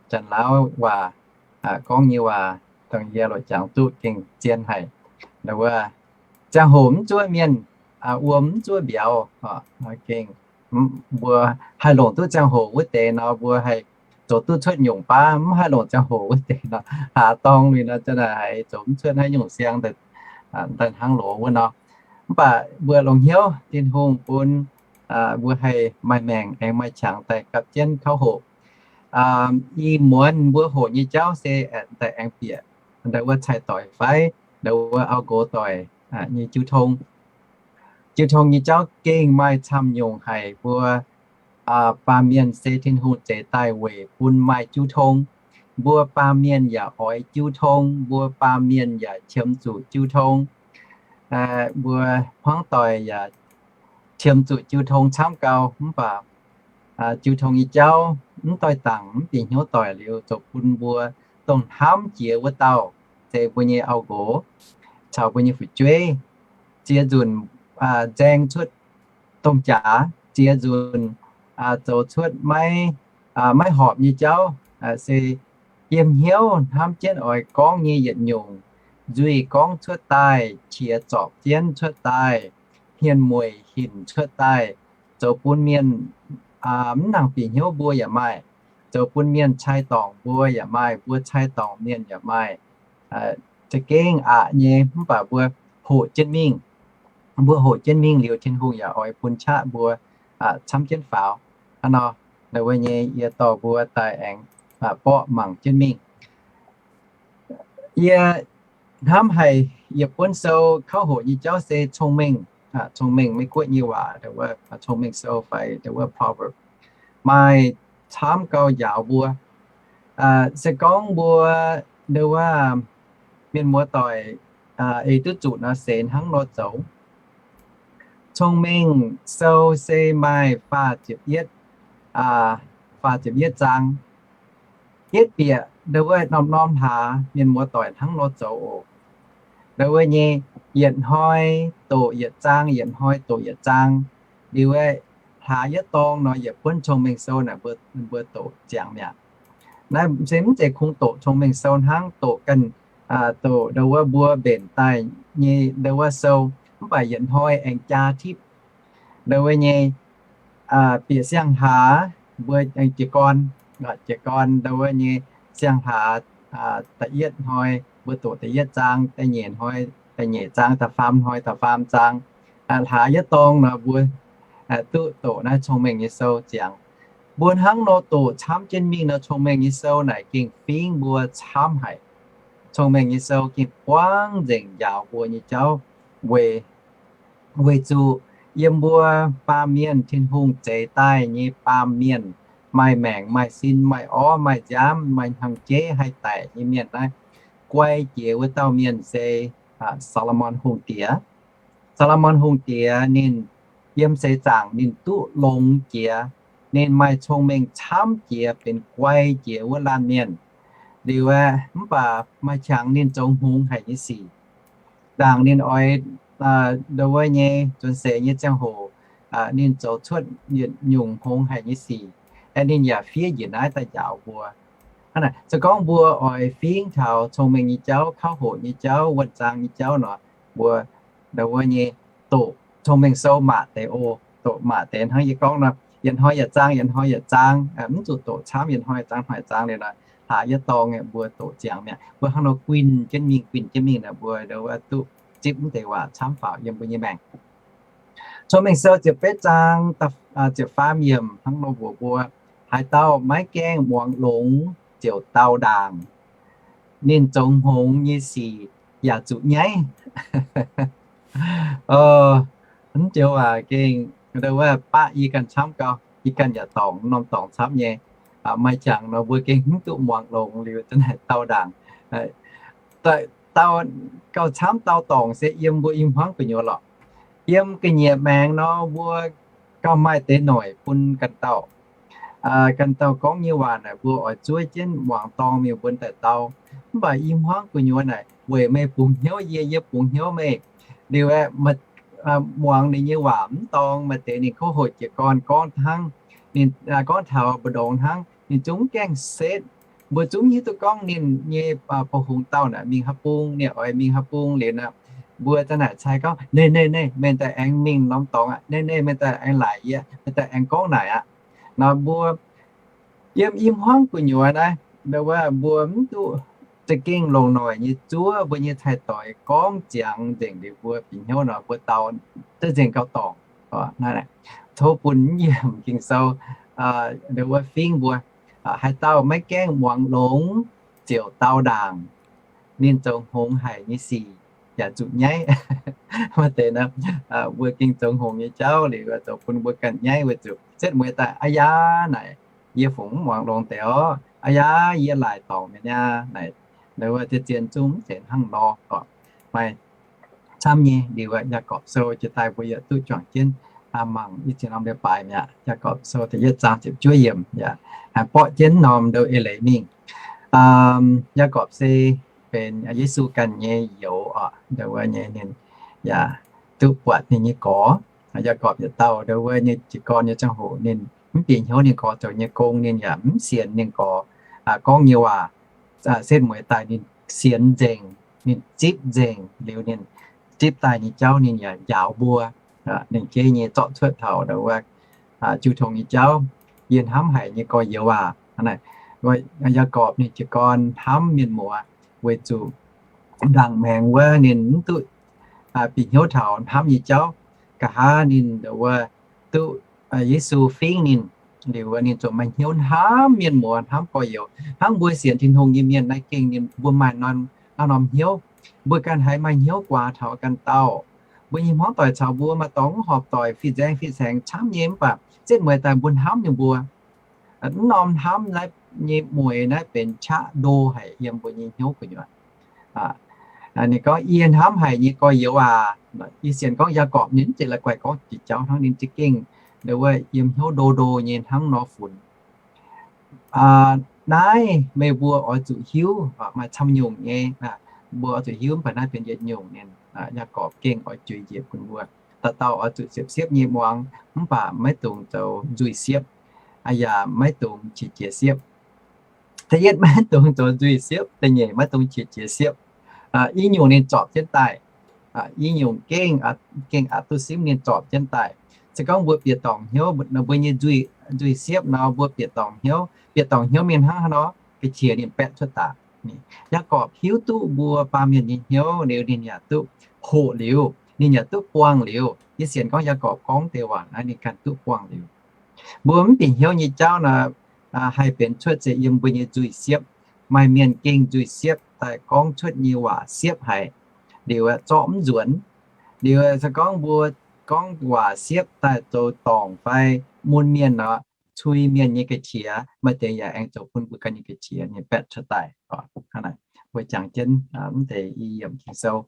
Janx-Lauv waac gorngv nyei waac, dongh yie loc jangx duqv gengh zien haic. Ndau wuov ziangh hoc mv zuov mienh, wuom mv zuov mbiauz, gengh mbuo haih longc duqv ziangh hoc wuov deix nor, mbuo haih zoux duqv cuotv nyungc baav. Mv haih longc ziangh hoc wuov deix nor, hlaax dorng liuz nor, za'naaic haiz zoux mv cuotv haaix nyungc siang, daaih hnangv loz wuov nor. Mv baac mbuo longc hnyouv Tin-Hungh bun mbuo haih maaih maengc aengx maaih qangx daaih gapv jienv kauv hoqc. Ih muonz mbuo hoqc nyei jauv se daaih aengx bieqc ndau wuov cai doic fai ndau wuov auv nqox doic nyei jiu tong. Jiu tong nyei jauv gengh maaih camv nyungc haic. Mbuo baamh mienh se Tin-Hungh zeix daaih weic bun maaih jiu tong. Mbuo baamh mienh yaac oix jiu tong, mbuo baamh mienh yaac qiemx zuqc jiu tong. Mbuo hmuangv doic yaac qiemx zuqc jiu tong camv gau, mv baac jiu tong nyei jauv mv doix dangc, mv bieqc hnyouv doic liuz, zoux bun mbuo dongh hnamv jiex wuov dauh, se mbuo nyei auv-nqox caux mbuo nyei fu'jueiv, ziex nzunc nzaeng cuotv dongh jaax, ziex nzunc zoux cuotv maiv, maiv horpc nyei jauv, se yiem hnyouv hnamv jienv oix gorngv nyei yietc nyungc nzuih gorngv cuotv daaih, qiex zorpc jienv cuotv daaih, hmien mueic hinc cuotv daaih, zoux bun mienh mv nangc bieqc hnyouv mbuo yaac maaih, zoux bun mienh cai dorngc mbuo yaac maaih, mbuo cai dorngc mienh yaac maaih. Za'gengh aqc nyei, mv baac mbuo hoqc jienv mingh. Mbuo hoqc jienv mingh liuz, Tin-Hungh yaac oix bun qaqv mbuo camv jienv faaux. Hnangv nor, wuov nyei yie dorh mbuo daaih aengx borqv mangc jienv mingh. Yie hnamv haic yietc buonv sou kauv hoqc nyei jauv se Cong-Mengh. Cong-Mengh, Meiv-Guoqv nyei waac, cong-mengh sou fai the word proverb, maaih camv gau njaaux mbuo. Se gorngv mbuo ndo wuov mienh muoz doic ei duqv zuqc nor, se hnangv nor zoux. Cong-Mengh sou se maaih faah ziepc yietv, faah ziepc yietv zaang. Yietv bieqc ndo wuov norm-norm hlaax mienh muoz doic hnangv nor zoux oc. Ndo wuov nyei yietc hnoi doqc yietc zaang, yietc hnoi doqc yietc zaang. Liuz aeqv, hlaax yietv dorng nor yietc buonv Cong-Mengh sou naaic mbuo doqc ziangx mi'aqv. Naaiv se mv zeiz kungx doqc Cong-Mengh sou hnangv, doqc ganh, doqc ndo wuov mbuo mbenc daaih nyei ndo wuov sou, mv baac yietc hnoi aengx jaa tipv. Ndo wuov nyei bieqc siang-hlaax mbuo jiez gorn, jiez gorn ndo wuov nyei siang-hlaax da'yietv hnoi mbuo doqc da'yietv zaang, da'nyeic hnoi da'nyeic zaang, da'faam hnoi da'faam zaang. Hlaax yietv dorng nor mbuo duqv doqc naaiv Cong-Mengh nyei sou ziangx. Mbuo hnangv nor doqc camv jienv mingh nor, Cong-Mengh nyei sou naaic gengh fingv mbuo camv haic. Cong-Mengh nyei sou gengh buangv nzengc njaaux mbuo nyei jauv, weic, weic zuqc yiem mbuo baamh mienh, Tin-Hungh zeix daaih nyei baamh mienh, maaih maengc, maaih sin, maaih orv, maaih nziaamv, maaih hnyangx-jeiv haih daic nyei mienh naaiv, guai jiex wuov dauh mienh se Saa^lo^morn Hungh Diex. Saa^lo^morn Hungh Diex ninh yiem seix zaangc ninh duqv longx jiex. Ninh maaih cong-mengh camv jiex benx guai jiex wuov laanh mienh. Liuz aeqv, mv baac maaih qangx ninh zoux hngongx haic nyei sic. Ndaangc ninh oix ndo wuov nyei nzuonx seix nyei ziangh hoc, ninh zoux cuotv yietc nyungc hngongx haic nyei sic, aeqv, ninh yaac fiev njiec naaiv daaih njaaux mbuo. Hnangv naaic, se gorngv mbuo oix fingv taux cong-mengh nyei jauv, kauv hoqc nyei jauv, wuonh zaang nyei jauv nor, mbuo ndo wuov nyei doqc Cong-Mengh Sou maaih deix oc. Doqc maaih deix hnangv yie gorngv nor, yietc hnoi yietc zaang, yietc hnoi yietc zaang, mv zuqc doqc camv, yietc hnoi yietc zaang, hnoi yietc zaang liuz nor, hlaax yietv dorng mbuo doqc ziangx mi'aqv. Mbuo hnangv nor guinh jienv mingh, guinh jienv mingh nor, mbuo ndo wuov duqv zipv mv deix waac camv faaux yiem mbuo nyei maengc. Cong-Mengh Sou ziepc betv zaang ziepc faam yiemc hnangv nor mbuox mbuo, haaix dauh maiv gaengh muangx longx ziouc dau ndaangc, ninh zoux hngongx nyei sic yaac zuqc nyaiv. Mv joux waac gengh ndo wuov baqv yie ganh camv gau. Yie ganh yaac dorngc norm dorngx camv nyei. Maaih qangx nor mbuo gengh mv duqv muangx longx liuz za'naaic dau ndaangc. Dau, gauh camv dau dorngc se yiem mbuo i hmuangv gu'nyuoz lorqc. Yiem ga'nyiec maengx nor mbuo gauh maaih deix noic bun ganh dauh. Ganh dauh gorngv nyei waac naaic mbuo oix zuov jienv muangx dorngx mingh mbuo daaih dau. Mv baac i hmuangv gu'nyuoz naaic weic meih bungx hnyouv yie, yie bungx hnyouv meih. Liuz aeqv, muangx ninh nyei waac mv dorngx, maaih deix ninh kouv hoqc jiez gorn gorngv hnangv, ninh gorngv taux mbu'ndongx hnangv, ninh zungv mv gaengh setv. Mbuo zungv hiuv duqv gorngv ninh nyei bou hungx dauh naaic mingh haaix bung, ninh oix mingh haaix bung liuz naaic, mbuo za'naaic cai gorngv, Nei, nei, nei, meih daaih aengx mingh norm dorngx aqv. Nei, nei, meih daaih aengx laaic yie, meih daaih aengx gorngv naaic aqv. Nor mbuo yiem i hmuangv gu'nyuoz naaiv, ndo wuov mbuo mv duqv za'gengh longc noic nyei zuov mbuo nyei cai-doix gorngv ziangx nzengc liuz mbuo bieqc hnyouv nor, mbuo dau za'gengh gauh dorngc. Tov bun yiem Ging-Sou ndo wuov fingv mbuo, haaix dauh maiv gaengh muangx longx ziouc dau ndaangc, ninh zoux hngongx haic nyei sic yaac zuqc nyaiv. Maaih deix nor, mbuo gengh zoux hngongx nyei jauv liuz, zoux bun mbuo ganh nyaiv weic zuqc setv mueiz daaih, aa yaa, naaic, yie fungc mv muangx longx deix orv. Aa yaa, yie laaic dorngc mi'aqv naaic. Wuov zien-zien zungv mv zeiz hnangv nor oc. Maaih camv nyei. Liuz Yaagorpc Sou jiex daaih mbuo yaac duqv juangc jienv mangc i ziex norm leiz-baaix mi'aqv. Yaagorpc Sou da'yietv zaang ziepc juov yiemc yaac haih borqv jienv norm ndo eix leiz mingh. Yaagorpc se benx Yesu ganh nyei youz oc. Ndo wuov nyei ninh yaac duqv buatc ninh nyei gorx. Yaagorpc yietc dauh ndo wuov nyei jiez gorn nyei ziangh hoc ninh mv bieqc hnyouv ninh gorx zoux nyei gong, ninh yaac mv sienx ninh gorx gorngv nyei waac. Setv mueiz daaih ninh sienx nzengc, ninh zipv nzengc. Liuz ninh zipv daaih nyei jauv ninh yaac njaaux mbuo. Ninh jeiv nyei zorqv cuotv taux ndo wuov jiu tong nyei jauv. Yie hnamv haic nyei gorx-youz aac, Yaagorpc ninh jiez gorn hnamv mienh muoz weic zuqc ndaangc maengx wuov ninh mv duqv bieqc hnyouv taux hnamv nyei jauv. Nqa'haav ninh ndo wuov duqv Yesu fingv ninh, liuz ninh ziouc maaih hnyouv hnamv mienh muoz, hnamv gorx-youz. Hnangv mbuo sienx Tin-Hungh nyei mienh naaiv gengh ninh mbuo maaih naaiv norm hnyouv. Mbuo ganh haiz maaih hnyouv guaax taux ganh dauh. Mbuo nyei hmuangv doic caux mbuo maaih dorngx mv horpc doic, fih nzaeng fih saeng camv nyei, mv baac setv mueiz daaih mbuo hnamv ninh mbuo. Mv norm hnamv naaiv nyei mueiz naaiv benx qaqv ndo haic yiem mbuo nyei hnyouv gu'nyuoz. Ninh gorngv, yie hnamv haic nyei gorx-youz aac, yie sienx gorngv Yaagorpc ninh mv zeiz la'guaih gorngv jiex jauv hnangv, ninh za'gengh ndo wuov yiem hnyouv ndo ndo nyei hnangv nor funx. Naaiv meih mbuo oix zuqc hiuv, maaih camv nyungc nyei, mbuo oix zuqc hiuv, mv baac naaiv benx yietc nyungc ninh, Yaagorpc gengh oix juix njiec bun mbuo. Dauh dauh oix zuqc siepv-siepv nyei muangx, mv baac maiv dungx zoux nzuih siepv, yaac maiv dungx qiex jiez siepv. Da'yietv maiv dungx zoux nzuih siepv, da'nyeic maiv dungx qiex jiez siepv. I nyungc ninh zorpc jienv daaih. I nyungc gengh, gengh aqc duqv simv ninh zorpc jienv daaih. Se gorngv mbuo bieqc dorngc hnyouv, mbuo nyei nzuih siepv nor, mbuo bieqc dorngc hnyouv, bieqc dorngc hnyouv mingh hnangv haaix nor, ga'qiex ninh baeqv cuotv daaih. Yaagorpc hiuv duqv mbuo baamh mienh nyei hnyouv liuz, ninh yaac duqv hoqc liuz, ninh yaac duqv buangh liuz. Yie sienx gorngv Yaagorpc gorngv deix waac naaiv ninh ganh duqv buangh liuz. Mbuo mv bieqc hnyouv nyei jauv nor, haih benx cuotv se yiem mbuo nyei nzuih siepv. Maaih mienh gengh nzuih siepv daaih gorngv cuotv nyei waac siepv haic. Liuz zorqv mv nzuonx. Liuz se gorngv mbuo gorngv waac siepv daaih zoux dorngc fai mun mienh nor, cui mienh nyei ga'qiex, maaih deix yaac aengx zoux bun mbuo ganh nyei ga'qiex ninh baeqv cuotv daaih. Mbuo jangx jienv mv deix i yiemc Ging-Sou.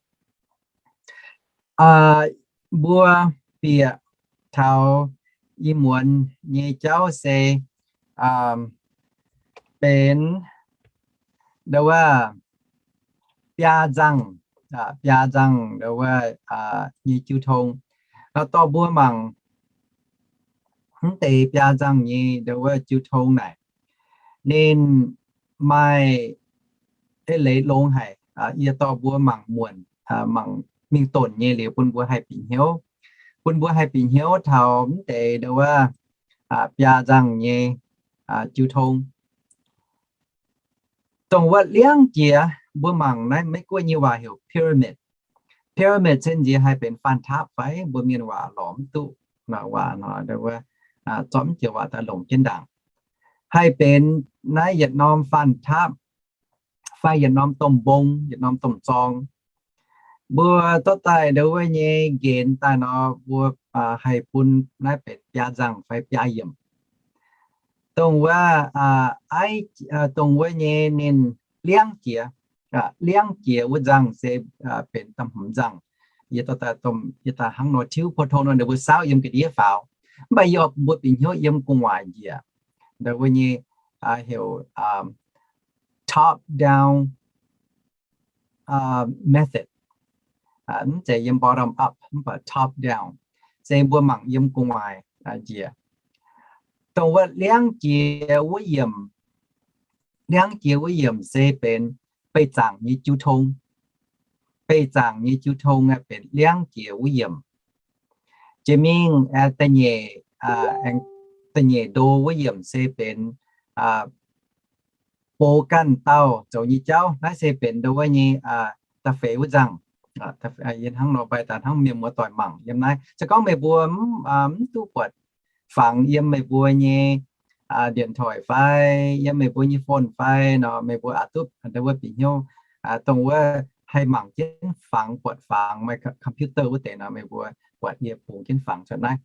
Mbuo bieqc taux ih muonz nyei jauv se benx ndo wuov biaa nzangh, biaa nzangh ndo wuov nyei jiu tong. Nor dorh mbuo mangc mv deix biaa nzangh nyei ndo wuov jiu tong naaic, ninh maaih eix leiz longx haic. Yie dorh mbuo mangc muonc, mangc mingh donc nyei liuz bun mbuo haih bieqc hnyouv, bun mbuo haih bieqc hnyouv taux mv deix ndo wuov biaa nzangh nyei jiu tong. Dongh wuov liangv jiex, mbuo mangc naaiv Meiv Guoqv nyei waac heuc pyramid. Pyramid se nziex haih benx faan taapv fai? Mbuo mienh waac lorz mv duqv waac nor, zorqv mv joux waac daaih longc jienv ndaangc. Haih benx naaiv yietc norm faan taapv fai yietc norm domh mbong, yietc norm domh zorng. Mbuo dorh daaih ndo wuov nyei nqenx daaih nor, mbuo haih bun naaiv benx biaa nzangh fai biaa yiemc. Dongh wuov, dongh wuov nyei ninh liangv jiex, liangv jiex wuov nzangh se benx da'hmz nzangh. Yie dorh daaih, yie daaih hnangv nor tiuv, pou-tong nor ninh mbuo saauv yiem ga'ndiev faaux. Mv baac yie oix bun mbuo bieqc hnyouv yiem gu'nguaaic njiec. Ndo wuov nyei heuc top down method. Mv zeiz yiem bottom up, mv baac top down. Se mbuo mangc yiem gu'nguaaic njiec. Dongh wuov liangv jiex wuov yiemc, liangv jiex wuov yiemc se benx beih zaangc nyei jiu tong. Beih zaangc nyei jiu tong aeqv, benx liangv jiex wuov yiemc. Jiex mingh da'nyeic, da'nyeic ndo wuov yiemc se benx box ganh dauh zoux nyei jauv. Naaiv se benx ndo wuov nyei da'feix wuov nzangh. Yie hnangv nor mbaih daaih hnangv mienh muoz-doic mangc yiem naaiv. Se gorngv meih mbuo mv duqv buatc fangx yiem meih mbuo nyei điện thoại fai yiem meih mbuo nyei phone fai nor, meih mbuo aqc duqv ndo wuov bieqc hnyouv dongh wuov haih mangc jienv fangx, buatc fangx, maaih computer wuov deix nor, meih mbuo buatc yie bungx jienv fangx cuotv naaiv.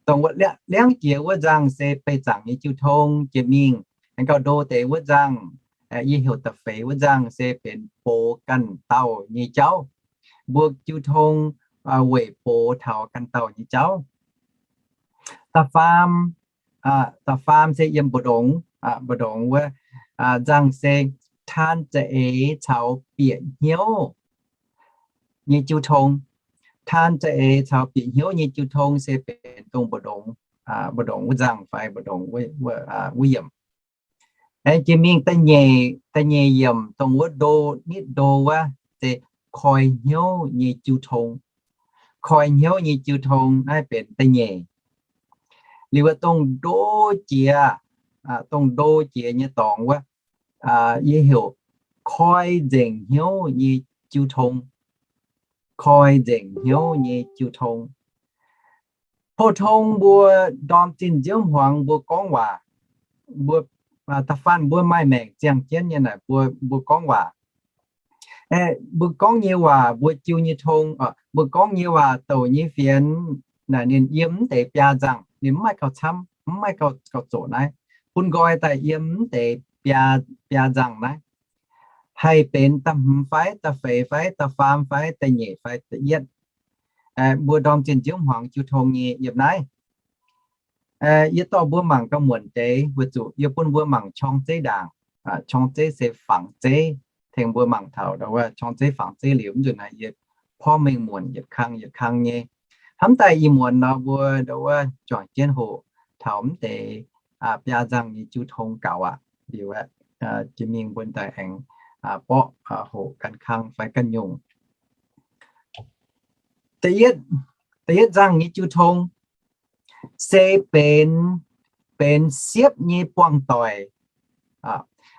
Dongh wuov liangv jiex wuov nzangc se beih zaangc nyei jiu tong jiex mingh. Aengx gauh ndo deix wuov nzangc, yie heuc da'feix wuov nzangc se benx boz ganh dauh nyei jauv. Mbuo jiu tong weic boz taux ganh dauh nyei jauv. Da'faam, da'faam se yiem mbu'ndongx, mbu'ndongx wuov nzangc se taan za'eix caux bieqc hnyouv nyei jiu tong. Taan za'eix caux bieqc hnyouv nyei jiu tong se benx dongh mbu'ndongx, mbu'ndongx wuov nzangc fai mbu'ndongx wuov yiemc. Aengx jiex mingh da'nyeic, da'nyeic yiemc dongh wuov ndo, nitv ndo wuov se koi hnyouv nyei jiu tong. Koi hnyouv nyei jiu tong naaiv benx da'nyeic. Liuz wuov dongh ndo jiex, dongh ndo jiex nyei dorngx wuov, yie heuc koi nzengc hnyouv nyei jiu tong. Koi nzengc hnyouv nyei jiu tong. Pou-tong mbuo ndorm zinh nziouv hmuangx mbuo gorngv waac, mbuo da'faanh mbuo maaih maengc ziangh jienv nyei naaic mbuo, mbuo gorngv waac. Mbuo gorngv nyei waac mbuo jiu nyei tong, mbuo gorngv nyei waac douc nyei fienx naaic ninh yiem mv deix biaa nzangc, ninh mv maaih gauh camv, mv maaih gauh zoqc naaiv. Bun nqoi daaih yiem mv deix biaa nzangc naaiv. Haih benx da'hmz fai da'feix fai da'faam fai da'nyeic fai da'yietv. Mbuo ndorm zinh nziouv hmuangx jiu tong nyei yiem naaiv. Yie dorh mbuo mangc gauh muonc deix weic zuqc yie bun mbuo mangc qorng zeiv ndaangc. Qorng zeiv se fangx zeiv. Tengx mbuo mangc taux ndo wuov qorng zeiv fangx zeiv liuz, mv nzunc naaiv yie porv mengh muonc yietc kang yietc kang nyei. Hnamv daaih ih muonz nor mbuo ndo wuov juangc jienv hoqc taux mv deix biaa nzangc nyei jiu tong gaux aqv. Liuz aeqv, jiex mingh mbuo daaih aengx borqv hoqc ganh kang fai ganh nyungc. Da'yietv nzangc nyei jiu tong se benx, benx siepv nyei buangh doic.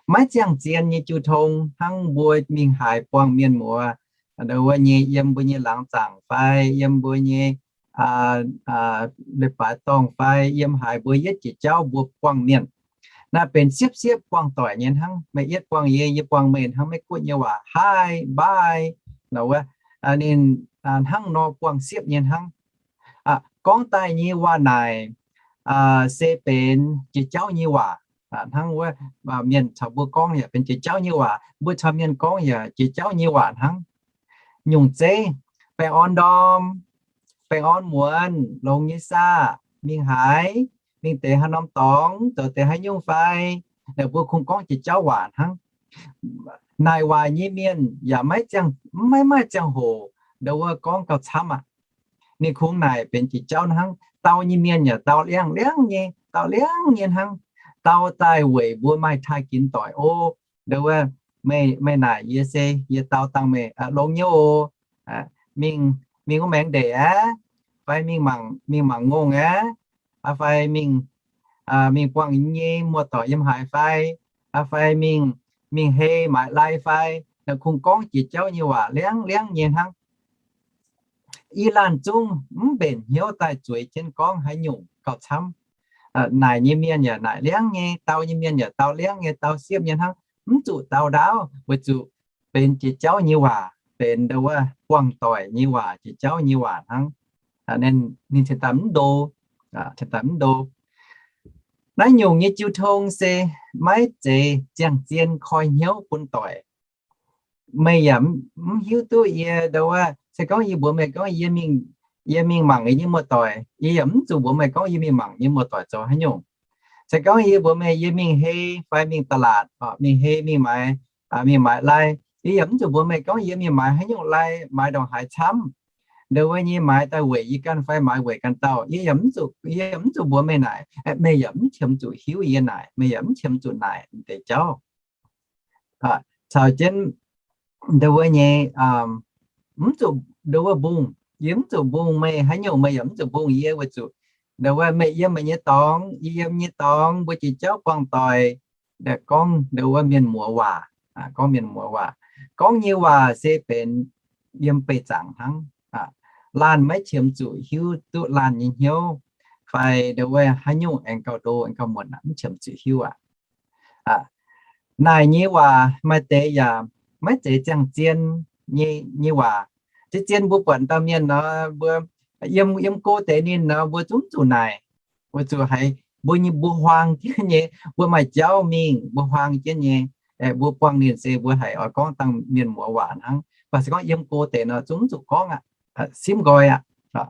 Maiv ziangh zien nyei jiu tong hnangv mbuo mingh haaix buangh mienh muoz, ndo wuov nyei yiem mbuo nyei laangz zaangc fai yiem mbuo nyei leiz-baaix dorngh fai yiem haaix mbuo yietv jiex jauv mbuo buangh mienh. Naaiv benx siepv-siepv buangh doic nyei hnangv. Meih yietv buangh yie, yie buangh meih hnangv Meiv-Guoqv nyei waac hi, bye, ndo wuov, ninh hnangv nor buangh siepv nyei hnangv. Gorngv daaih nyei waac naaic se benx jiex jauv nyei waac. Hnangv wuov mienh caux mbuo gorngv yaac benx jiex jauv nyei waac, mbuo caux mienh gorngv yaac jiex jauv nyei waac hnangv. Nyungc zeiv, baengh orn ndorm, baengh orn muonz, longx nyei saah, mingh haaix, mingh deix haaix norm dorngx, zoux deix haaix nyungc fai, naaic mbuo kungx gorngv jiex jauv waac hnangv. Naaic waac nyei mienh yaac maiv ziangh, maiv maaih ziangh hoc ndo wuov gorngv gauh camv aqv. Ninh kungx naaic benx jiex jauv hnangv. Dau nyei mienh yaac dau liangv liangv nyei, dau liangv nyei hnangv. Dau daaih weic mbuo maaih taaih ginx doic o. Ndo wuov, meih naaic yie se yie dau dangh meih, longx nyei o. Mingh, mingh wuov maengx ndeic aqv, fai mingh mangc, mingh mangc ngongh aqv, fai mingh, mingh buangh nyei muoz-doic yiem haaix fai, fai mingh, mingh hei maaiz lai fai, naaic kungx gorngv jiex jauv nyei waac liangv liangv nyei hnangv. Yie laanh zungv mv mbenc hnyouv daaih zueiz jienv gorngv haaix nyungc gauh camv. Naaic nyei mienh yaac naaic liangv nyei, dau nyei mienh yaac dau liangv nyei, dau siepv nyei hnangv, mv zuqc dau ndaauv, weic zuqc benx jiex jauv nyei waac, benx ndo wuov buangh doic nyei waac, jiex jauv nyei waac hnangv. Ninh cingx daaih mv ndo, cingx daaih mv ndo. Naaiv nyungc nyei jiu tong se maiv zeiz ziangh zien koi hnyouv bun doic. Meih yaac mv hiuv duqv yie ndo wuov, se gorngv yie mbuox meih gorngv yie mingh, yie mingh mangc yie nyei muoz-doic, yie yaac mv zuqc mbuox meih gorngv yie mingh mangc nyei muoz-doic zoux haaix nyungc. Se gorngv yie mbuox meih yie mingh hei fai mingh da'laatc, mingh hei mingh maaiz, mingh maaiz lai, yie yaac mv zuqc mbuox meih gorngv yie mingh maaiz haaix nyungc lai, maaiz ndongc haaix camv. Ndo wuov nyei maaiz daaih weic yie ganh fai maaiz weic ganh dauh, yie yaac mv zuqc, yie yaac mv zuqc mbuox meih naaic, meih yaac mv qiemx zuqc hiuv yie naaic, meih yaac mv qiemx zuqc naaic deix jauv. Caux jienv ndo wuov nyei, mv zuqc ndo wuov mbungh, yie mv zuqc mbungh meih haaix nyungc, meih yaac mv zuqc mbungh yie weic zuqc ndo wuov meih yiem meih nyei dorngx, yie yiem nyei dorngx, mbuo jiex jauv buangh doic, gorngv ndo wuov mienh muoz waac, gorngv mienh muoz waac. Gorngv nyei waac se benx yiem beih zaangc hnangv. Laanh maiv qiemx zuqc hiuv duqv laanh nyei hnyouv, fai ndo wuov haaix nyungc aengx gauh ndo aengx gauh muonc, mv qiemx zuqc hiuv aqv. Naaic nyei waac maaih deix yaac maiv zeiz ziangh zien, nyei, nyei waac. Zien-zien mbuo buatc dauh mienh nor, mbuo yiem, yiem go deix ninh nor, mbuo zungv zuqc naaic, mbuo zuqc haiz mbuo nyei, mbuo huaang jienv nyei, mbuo maaih jauv mingh, mbuo huaang jienv nyei, mbuo buangh ninh se mbuo haiz oix gorngv dangh mienh muoz waac hnangv. Mv baac se gorngv yiem go deix nor, zungv zuqc gorngv aqv, simv nqoi aqv.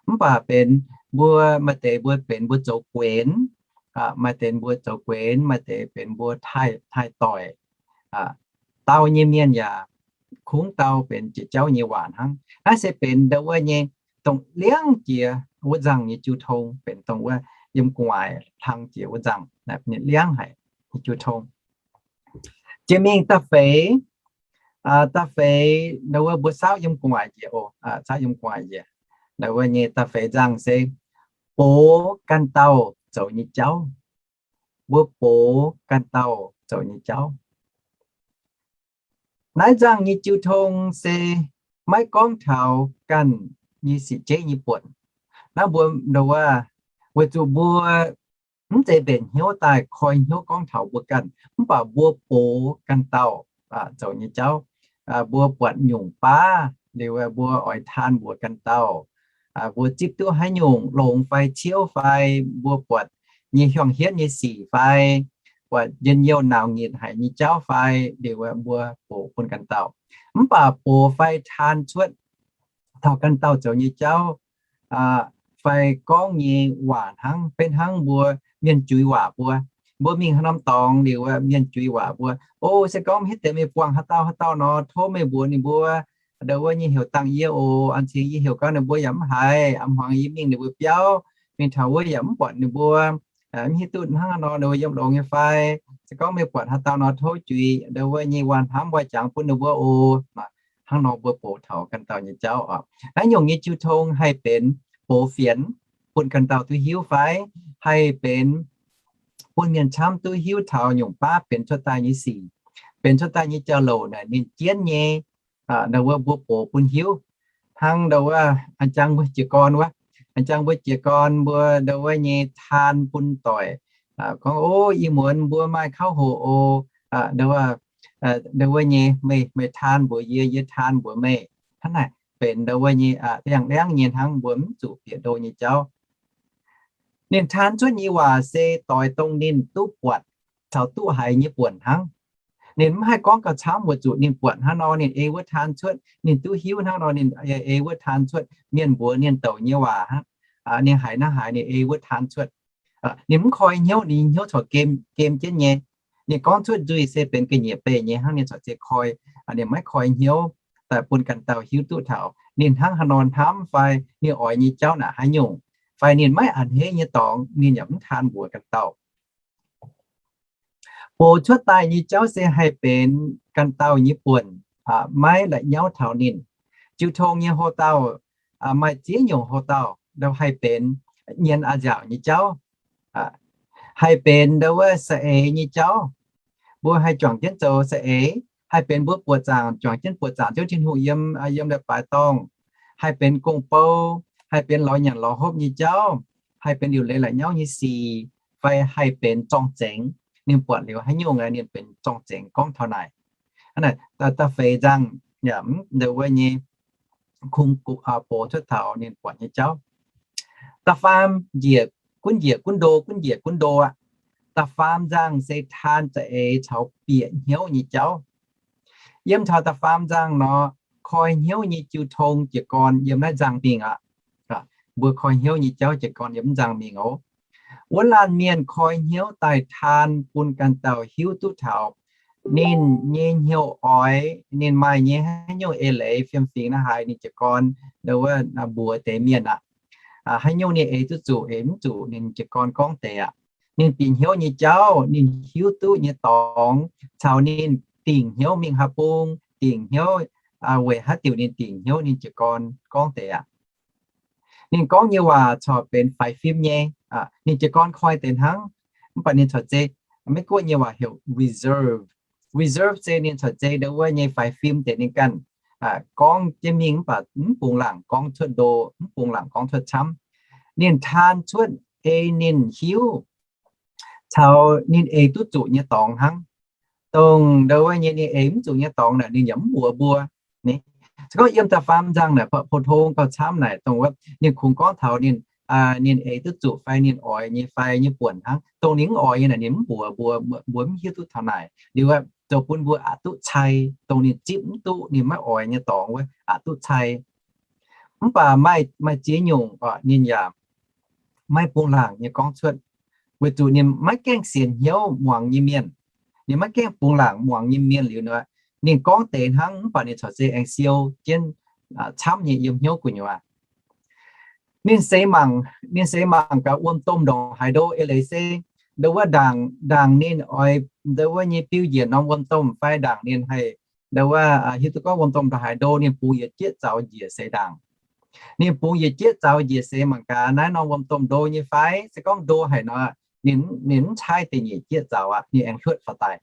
Mv baac benx mbuo, maaih deix mbuo benx mbuo zoux guenx, maaih deix mbuo zoux guenx, maaih deix benx mbuo taaih doic, dau nyei mienh yaac kungx dau benx jiex jauv nyei waac hnangv. Naaiv se benx ndau wuov nyei, dongh liangv jiex wuov nzangh nyei jiu tong, benx dongh wuov yiem gu'nguaaic hlang jiex wuov nzangh, liangv haic nyei jiu tong. Jiex mingh da'feix, da'feix ndau wuov mbuo saauv yiem gu'nguaaic njiec oc, saauv yiem gu'nguaaic njiec. Ndau wuov nyei da'feix nzangh se boz ganh dauh zoux nyei jauv. Mbuo boz ganh dauh zoux nyei jauv. Naaiv nzangh nyei jiu tong se maiv gorngv taux ganh nyei sic jeiv nyei buonc. Naaiv mbuo ndau wuov, weic zuqc mbuo mv zeiz mbenc hnyouv daaih koi hnyouv gorngv taux mbuo ganh, mv baac mbuo boz ganh dauh zoux nyei jauv. Mbuo buatc nyungc baav liuz, mbuo oix taan mbuox ganh dauh, mbuo zipv duqv haaix nyungc longx fai ciouv fai, mbuo buatc nyei hiuang hietv nyei sic fai, buatc njien-youh nauc nyitc haic nyei jauv fai, liuz mbuo boz bun ganh dauh. Mv baac boz fai taan cuotv taux ganh dauh zoux nyei jauv fai gorngv nyei waac hnangv, beiv hnangv mbuo mienh juix waac mbuo. Mbuo mingh haaix norm dorngx liuz, mienh juix waac mbuo, O, se gorngv mv hiuv deix meih buangh haaix dauh haaix dauh nor, tov meih mbuox ninh mbuo, ndau wuov nyei heuc dangh yie oc. An cingx yie heuc gau ninh mbuo yaac mv haiz. A'hmuangx yie mingh ninh mbuo biauv, mingh taux wuov yaac mv buatc ninh mbuo. Mv hiuv duqv hnangv haaix nor ninh mbuo yiem longx nyei fai? Se gorngv meih buatc haaix dauh nor, tov juix ndau wuov nyei waac hnamv waac jangx bun ninh mbuo oc. Hnangv nor mbuo boz taux ganh dauh nyei jauv oc. Naaiv nyungc nyei jiu tong haih benx boz fienx bun ganh dauh duqv hiuv fai haih benx bun mienh camv duqv hiuv taux nyungc baav benx cuotv daaih nyei sic, benx cuotv daaih nyei jauv-louc naaic ninh jienv nyei. Ndau wuov mbuo boz bun hiuv. Hnangv ndau wuov, an jangx mbuo jiez gorn wuov, an jangx mbuo jiez gorn mbuo ndau wuov nyei taan bun doic, gorngv, O, ih muonz mbuo maaih kauv hoqc oc. Ndau wuov nyei, meih, meih taan mbuox yie, yie taan mbuox meih. Hnangv naaic benx ndau wuov nyei liangh-liangv nyei hnangv, mbuo mv zuqc bieqc ndo nyei jauv. Ninh taan cuotv nyei waac se doix dongh ninh duqv buatc caux duqv haiz nyei buonc hnangv. Ninh mv haih gorngv gauh camv, weic zuqc ninh buatc hnangv nor ninh ei wuov taan cuotv, ninh duqv hiuv hnangv nor ninh ei wuov taan cuotv, mienh mbuox ninh douc nyei waac hnangv, ninh haiz naaiv haiz ninh ei wuov taan cuotv. Ninh mv koi hnyouv, ninh hnyouv corc gem, gem jienv nyei. Ninh gorngv cuotv nzuih se benx ga'nyiec beih nyei hnangv, ninh corc zeiz koi. Ninh maiv koi hnyouv daaih bun ganh dauh hiuv duqv taux ninh hnangv haaix nor hnamv fai ninh oix nyei jauv naaic haaix nyungc, fai ninh maiv a'hneiv nyei dorngx ninh yaac mv taan mbuox ganh dauh. Boz cuotv daaih nyei jauv se haih benx ganh dauh nyei buonc, maiv la'nyauv taux ninh. Jiu tong nyei houc dauh, maaih ziex nyungc houc dauh, ndau haih benx nyienz a'nziaauc nyei jauv, haih benx ndau wuov saeng-eix nyei jauv. Mbuo haih juangc jienv zoux saeng-eix, haih benx mbuo buoqc zaangc, juangc jienv buoqc zaangc Ziouv Tin-Hungh yiem, yiem leiz-baaix dorngh, haih benx gong-bou, haih benx lorz nyanc lorz hopv nyei jauv, haih benx liuc leiz la'nyauv nyei sic, fai haih benx zorng-zengx. Ninh buatc liuz haaix nyungc ninh benx zorng-zengx gorngv taux naaic. Da'feix nzangh, ndau wuov nyei kungx boz cuotv taux ninh buatc nyei jauv. Da'faam njiec gunv njiec gunv ndo, gunv njiec gunv ndo aqv. Da'faam nzangh se taan za'eix caux bieqc hnyouv nyei jauv. Yiem taux da'faam nzangh nor, koi hnyouv nyei jiu tong jiez gorn yiem naaiv nzangh mingh aqv. Mbuo koi hnyouv nyei jauv jiez gorn yiem nzangh mingh oc. Wuov laanh mienh koi hnyouv daaih taan bun ganh dauh hiuv duqv taux ninh nyei hnyouv oix, ninh maaih nyei haaix nyungc eix leiz fiem-fingx naaiv haaix ninh jiez gorn ndau wuov mbuox deix mienh aqv. Haaix nyungc ninh eix duqv zuqc, eix mv zuqc, ninh jiez gorn gorngv deix aqv. Ninh bieqc hnyouv nyei jauv, ninh hiuv duqv nyei dorngx, caux ninh dingc hnyouv mingh haaix bung, dingc hnyouv weic haaix diuc ninh dingc hnyouv, ninh jiez gorn gorngv deix aqv. Ninh gorngv nyei waac corc benx faix fim nyei, ninh jiez gorn koi deix hnangv. Mv baac ninh corc zei, Meiv-Guoqv nyei waac heuc reserve. Reserve se ninh corc zei ndau wuov nyei faix fim deix ninh ganh gorngv jienv mingh mv baac mv bungx laangc gorngv cuotv ndo, mv bungx laangc gorngv cuotv camv. Ninh taan cuotv ei ninh hiuv caux ninh eix duqv zuqc nyei dorngx hnangv. Dongh ndau wuov nyei ninh eix mv zuqc nyei dorngx naaic ninh yaac mv mbuox mbuo. Se gorngv yiem da'faam nzangc naaic, pou-tong gauh camv naaic, dongh wuov ninh kungx gorngv taux ninh, ninh eix duqv zuqc fai ninh oix nyei fai nyei buonc hnangv. Dongh ninh mv oix nyei naaic ninh mv mbuox mbuo, mbuo mv hiuv duqv taux naaic. Liuz zoux bun mbuo aqc duqv cai, dongh ninh zipv mv duqv, ninh maiv oix nyei dorngx wuov aqc duqv cai. Mv baac maaih ziex nyungc ninh yaac maiv bungx laangc nyei gorngv cuotv, weic zuqc ninh maiv gaengh sienx hnyouv muangx nyei mienh. Ninh maiv gaengh bungx laangc muangx nyei mienh liuz nor, ninh gorngv deix hnangv mv baac ninh corc se aengx siou jienv camv nyei yiem hnyouv gu'nyuoz. Ninh seix mangc, ninh seix mangc gaax wuom-domh ndongc haaix ndo eix leiz se, ndo wuov ndaangc, ndaangc ninh oix, ndo wuov nyei biu njiec norm wuom-domh fai ndaangc ninh haih, ndo wuov, hiuv duqv gorngv wuom-domh ndongc haaix ndo ninh bungx yietc jieqv zaux njiec seix ndaangc. Ninh bungx yietc jieqv zaux njiec seix mangc gaax naaiv norm wuom-domh ndo nyei fai. Se gorngv ndo haic nor, ninh mv caaiv da'nyeic jieqv zaux aqv, ninh aengx hluotv faaux daaih.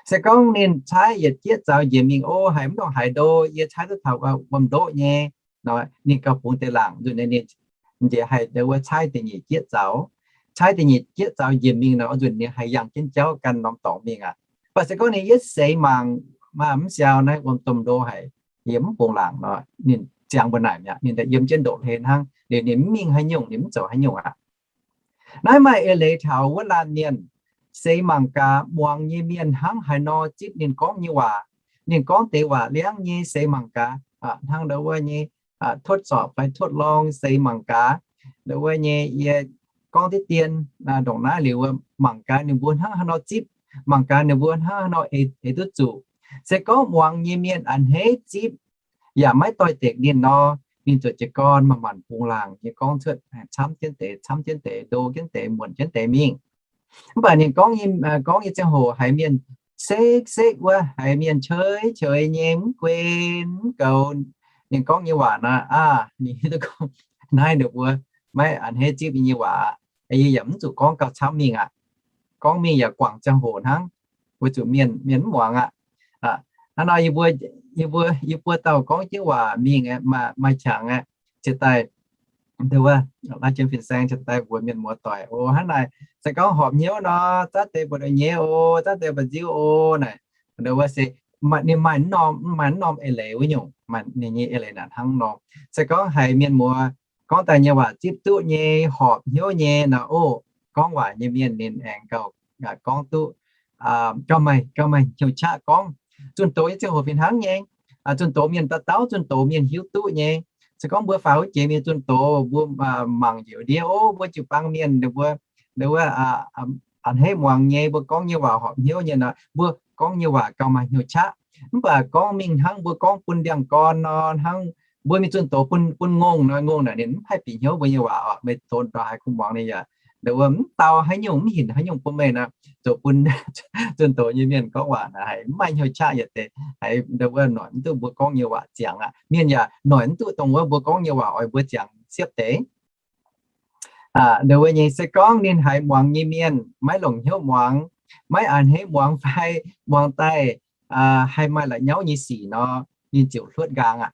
Se gorngv ninh caaiv yietc jieqv zaux njiec mingh ov, haiz mv ndongc haaix ndo, yie caaiv duqv taux wuom-ndoqv nyei nor, ninh gauh bungx deix laangc. Nzunc ninh njiec haih ndo wuov caaiv da'nyeic jieqv zaux. Caaiv da'nyeic jieqv zaux njiec mingh nor, nzunc ninh haih yangh jienv jauv gan norm dorngx mingh aqv. Mv baac se gorngv ninh yietv seix mangc, mv siau naaiv wuom-domh ndo haic, yie mv bungx laangc nor, ninh ziangx mbuo naaic mi'aqv. Ninh daaih yiem jienv ndoqv hlen hnangv, ninh mv mingh haaix nyungc, ninh mv zoux haaix nyungc aqv. Naaiv maaih eix leiz taux wuov laanh mienh, seix mangc gaax muangx nyei mienh hnangv haaix nor zipv ninh gorngv nyei waac. Ninh gorngv deix waac liangv nyei, seix mangc gaax, hnangv ndo wuov nyei, ทดสอบ fai ทดลอง seix mangc gaax. Ndo wuov nyei yie gorngv diqv dien ndongc naaiv liuz, mangc gaax ninh mbuo hnangv haaix nor zipv, mangc gaax ninh mbuo hnangv haaix nor eix duqv zuqc. Se gorngv muangx nyei mienh a'hneiv zipv yaac maiv doix-dekc ninh nor, ninh ziouc jiez gorn manc-manc bungx laangc nyei gorngv cuotv, camv jienv deix, camv jienv deix, ndo jienv deix, muonc jienv deix mingh. Mv baac ninh gorngv, gorngv nyei ziangh hoc haiz mienh sekv-sekv wuov, haiz mienh qeix-qeix nyei, mv guen mv goux ninh gorngv nyei waac nor, aa, ninh hiuv duqv gorngv naaiv ninh mbuo maiv a'hneiv zipv yie nyei waac aqv. Yie yaac mv zuqc gorngv gauh camv mingh aqv. Gorngv mingh yaac guangc ziangh hoc hnangv, weic zuqc mienh, mienh mv muangx aqv. Hnangv nor yie mbuo, yie mbuo dauh gorngv jienv waac mingh, maaih qangx aeqv, ziouc daaih, ndo wuov, naaiv jienv fin-saeng ziouc daaih mbuox mienh muoz-doic, o, hnangv naaic, se gorngv horpc hnyouv nor, zaav deix mba'nyeiv o, zaav deix mba'nziu o, naaic, ndo wuov se, ninh maaih, maaih norm eix leiz wuov nyungc, ninh nyei eix leiz naaic hnangv nor. Se gorngv haiz mienh muoz gorngv daaih nyei waac zipv duqv nyei, horpc hnyouv nyei nor, o, gorngv waac nyei mienh ninh aengx gauh, gorngv duqv, gauh maaih, gauh maaih hnyouv qaqv gorngv. Zunh doz nyei ziangh hoc fih hnangv nyei. Zunh doz mienh daaih dauh zunh doz mienh hiuv duqv nyei. Se gorngv mbuo faaux wuov jiex mingh zunh doz, mbuo mangc njiec ndiev, o, mbuo jiu-baang mienh ninh mbuo, ninh mbuo a'hneiv muangx nyei, mbuo gorngv nyei waac horpc hnyouv nyei nor, mbuo gorngv nyei waac gauh maaih hnyouv qaqv. Mv baac gorngv mingh hnangv mbuo gorngv bun ndiangx-gorn nor, hnangv mbuo mingh zunh doz bun, bun ngongh nor, ngongh naaic ninh mv haih bieqc hnyouv mbuo nyei waac oc. Meih tov ndortv haaix kungx muangx ninh yaac, ndo wuov mv dau haaix nyungc, mv hinc haaix nyungc bun meih nor, zoux bun zunh doz nyei mienh gorngv waac naaic haiz mv maaih hnyouv qaqv yietc deix, haiz ndo wuov noic mv duqv mbuo gorngv nyei waac ziangx aqv. Mienh yaac noic mv duqv dongh wuov mbuo gorngv nyei waac oix mbuo ziangx siepv deix. Ndo wuov nyei se gorngv ninh haiz muangx nyei mienh maiv longc hnyouv muangx, maiv a'hneiv muangx fai muangx daaih haih maaih la'nyauv nyei sic nor, ninh ziouc hluotv nqaang aqv.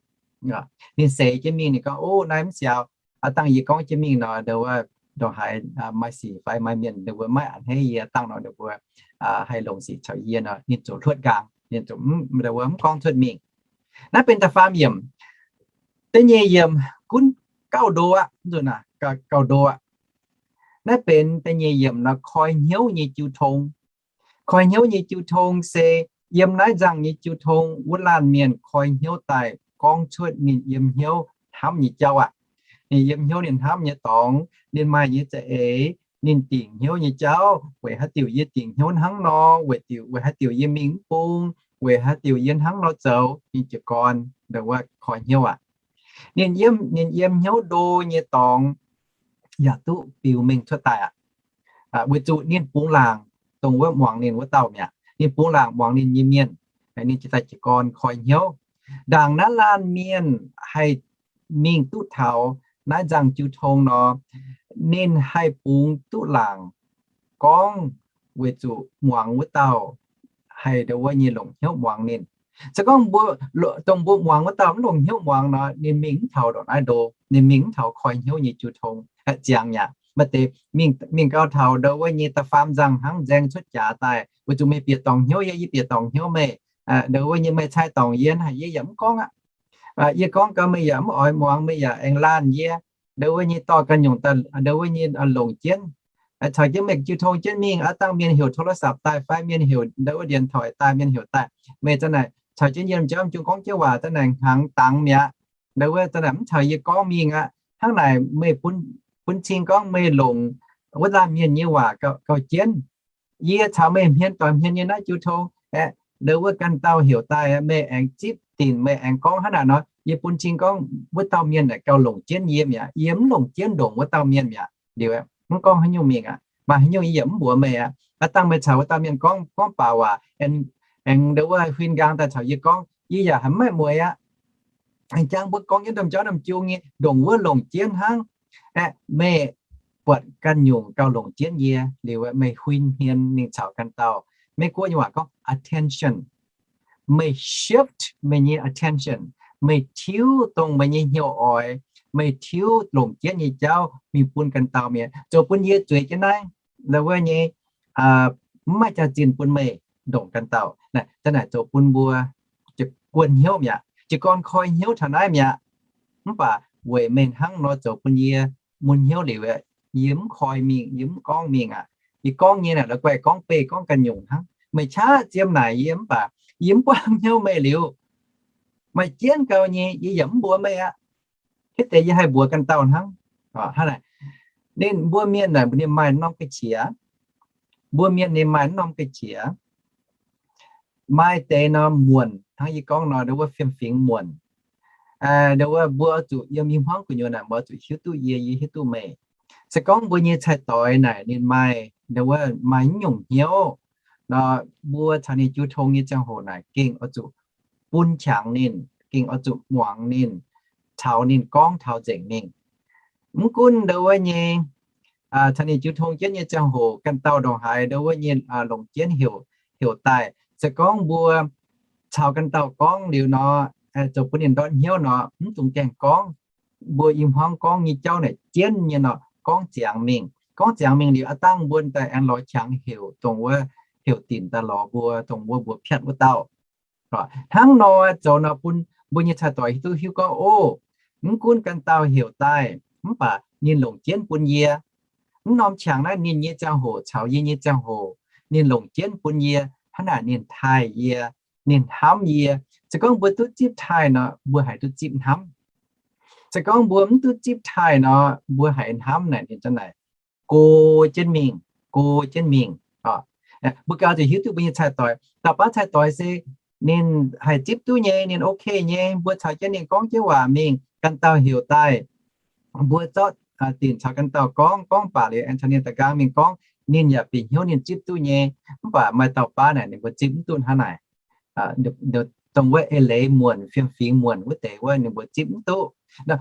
Ninh seix jienv mingh, ninh gorngv, o, naaiv mv siau, aa, dangh yie gorngv jienv mingh nor, ndo wuov, ndongc haaix maaih sic fai maaih mienh ninh mbuo maiv a'hneiv yie, dangh nor ninh mbuo haih longc sic caux yie nor, ninh ziouc hluotv nqaang, ninh ziouc mv, ndo wuov mv gorngv cuotv mingh. Naaiv benx da'faam yiemc. Da'nyeic yiemc gunv gauh ndo aqv, gauh ndo aqv. Naaiv benx da'nyeic yiemc nor koi hnyouv nyei jiu tong. Koi hnyouv nyei jiu tong se yiem naaiv nzangc nyei jiu tong wuov laanh mienh koi hnyouv daaih gorngv cuotv ninh yiem hnyouv hnamv nyei jauv aqv. Ninh yiem hnyouv ninh hnamv nyei dorngx, ninh maaih nyei za'eix, ninh dingc hnyouv nyei jauv, weic haaix diuc yie dingc hnyouv hnangv nor, weic diuc, weic haaix diuc yie mingh mv bung, weic haaix diuc yie hnangv nor zoux, ninh jiez gorn ndo wuov koi hnyouv aqv. Ninh yiem, ninh yiem hnyouv ndo nyei dorngx yaac duqv biux mengh cuotv daaih aqv. Weic zuqc ninh bungx laangc dongh wuov muangx ninh wuov dauh mi'aqv. Ninh bungx laangc muangx ninh nyei mienh, ninh jiez daaih jiez gorn koi hnyouv. Ndaangc naaiv laanh mienh haih mingh duqv taux naaiv nzangc jiu tong nor, ninh haih bungx duqv laangc gorngv weic zuqc muangx wuov dauh haih ndo wuov nyei longc hnyouv muangx ninh. Se gorngv mbuo, dongh mbuo muangx wuov dauh mv longc hnyouv muangx nor, ninh mingh mv taux ndongc naaiv ndo, ninh mingh mv taux koi hnyouv nyei jiu tong ziangx mi'aqv. Maaih deix mingh, mingh gau taux ndo wuov nyei da'faam nzangc hnangv nzaeng cuotv jaax daaih, weic zuqc meih bieqc dorngc hnyouv yie, yie bieqc dorngc hnyouv meih. Ndau wuov nyei meih cai dorngc yie naaic, yie yaac mv gorngv aqv. Yie gorngv gau meih yaac mv oix muangx, meih yaac aengx laanh yie. Ndau wuov nyei dorh ganh nyungc daaih, ndau wuov nyei longc jienv. Caux jienv meih jiu tong jienv mingh, aav dangh mienh heuc โทรศัพท์ daaih fai mienh heuc ndau wuov điện thoại daaih, mienh heuc daaih, meih za'naaic caux jienv yiem jauv mv jung gorngv jienv waac za'naaic hnaangx dangx mi'aqv. Ndau wuov za'naaic mv caux yie gorngv mingh aqv. Hnangv naaic meih bun cing gorngv meih longc wuov laanh mienh nyei waac gauh jienv. Yie caux meih hmien doic hmien nyei naaiv jiu tong aeqv, ndau wuov ganh dauh heuc daaih, meih aengx zipv dinc, meih aengx gorngv hnangv naaic nor, yie bun cing gorngv wuov dauh mienh naaic gauh longc jienv yie mi'aqv. Yie mv longc jienv ndongc wuov dauh mienh mi'aqv. Liuz mv gorngv haaix nyungc mingh aqv. Maaih haaix nyungc yie yaac mv mbuox meih aqv. Aav dangh meih caux wuov dauh mienh gorngv, gorngv baac waac, aengx ndau wuov huin nqaang daaih caux yie gorngv, yie yaac haiz mv maaih mueiz aqv. Aengx jangx mbuo gorngv jienv domh jauv domh jung nyei ndongc wuov longc jienv hnangv. Aeqv, meih buatc ganh nyungc gauh longc jienv yie liuz, meih huin hmien mingh caux ganh dauh. Meiv Guoqv nyei waac gorngv attention. Meih shift meih nyei attention, meih tiuv dongh meih nyei hnyouv oix, meih tiuv longc jienv nyei jauv mingh bun ganh dauh mienh, zoux bun yie zueiz jienv naaiv, ndau wuov nyei, mv maaih jaax-zinh bun meih ndongc ganh dauh. Naaiv, da'naaic zoux bun mbuo jiez gorn hnyouv mi'aqv, jiez gorn koi hnyouv taux naaiv mi'aqv. Mv baac weic meih hnangv nor zoux bun yie mun hnyouv liuz, yie mv koi mingh, yie mv gorngv mingh aqv. Yie gorngv nyei naaic la'guaih gorngv beih gorngv ganh nyungc hnangv. Meih qaqv ziemx naaic yie mv baac yie mv buangv hnyouv meih liuz, maaih jienv gau nyei yie yaac mv mbuox meih aqv. Hitv deix yie haih mbuox ganh dauh hnangv. Hnangv naaic, ninh mbuo mienh naaic ninh maaih norm ga'qiex. Mbuo mienh ninh maaih norm ga'qiex. Maaih deix nor muonc, hnangv yie gorngv nor, ndau wuov fiem-fingx muonc. Ndau wuov mbuo oix zuqc yiem i hmuangv gu'nyuoz naaic, mbuo oix zuqc hiuv duqv yie, yie hiuv duqv meih. Se gorngv mbuo nyei cai-doix naaic ninh maaih, ndau wuov maaih nyungc hnyouv nor, mbuo caux ninh jiu tong nyei ziangh hoc naaic gengh oix zuqc bun qangx ninh, gengh oix zuqc muangx ninh, caux ninh gorngv taux nzengc mingh. Mv gunv ndau wuov nyei caux ninh jiu tong jienv nyei ziangh hoc, ganh dauh ndongc haaix ndau wuov nyei longc jienv heuc, heuc daaih. Se gorngv mbuo caux ganh dauh gorngv liuz nor, zoux bun ninh ndortv hnyouv nor, mv dungx gaengh gorngv. Mbuo i hmuangv gorngv nyei jauv naaic jienv nyei nor, gorngv ziangx mingh. Gorngv ziangx mingh liuz, aav dangh mbuo daaih aengx lorz qangx heuc dongh wuov, heuc dinc daaih lorz mbuo, dongh wuov mbuo piatv wuov dauh. Hnangv nor zoux nor bun mbuo nyei cai-doix hiuv duqv hiuv gorngv, o, mv gunv ganh dauh heuc daaih, mv baac ninh longc jienv bun yie. Mv norm qangx naaiv ninh nyei ziangh hoc caux yie nyei ziangh hoc, ninh longc jienv bun yie. Hnangv naaic ninh taaih yie, ninh hnamv yie. Se gorngv mbuo duqv zipv taaih nor, mbuo haih duqv zipv hnamv. Se gorngv mbuo mv duqv zipv taaih nor, mbuo haiz hnamv naaic ninh za'naaic go jienv mingh, go jienv mingh. Mbuo gauh zuqc hiuv duqv mbuo nyei cai-doix. Dauh baav cai-doix se ninh haih zipv duqv nyei, ninh ok nyei, mbuo caux jienv ninh gorngv jienv waac mingh, ganh dauh heuc daaih, mbuo zorqv dinc caux ganh dauh gorngv, gorngv baac liuz aengx caux ninh da'nqaang mingh gorngv, ninh yaac bieqc hnyouv ninh zipv duqv nyei. Mv baac maaih dauh baav naaic ninh mbuo zipv mv duqv hnangv naaic. Dongh wuov eix leiz muonc, fiem-fingx muonc wuov deix wuov ninh mbuo zipv mv duqv.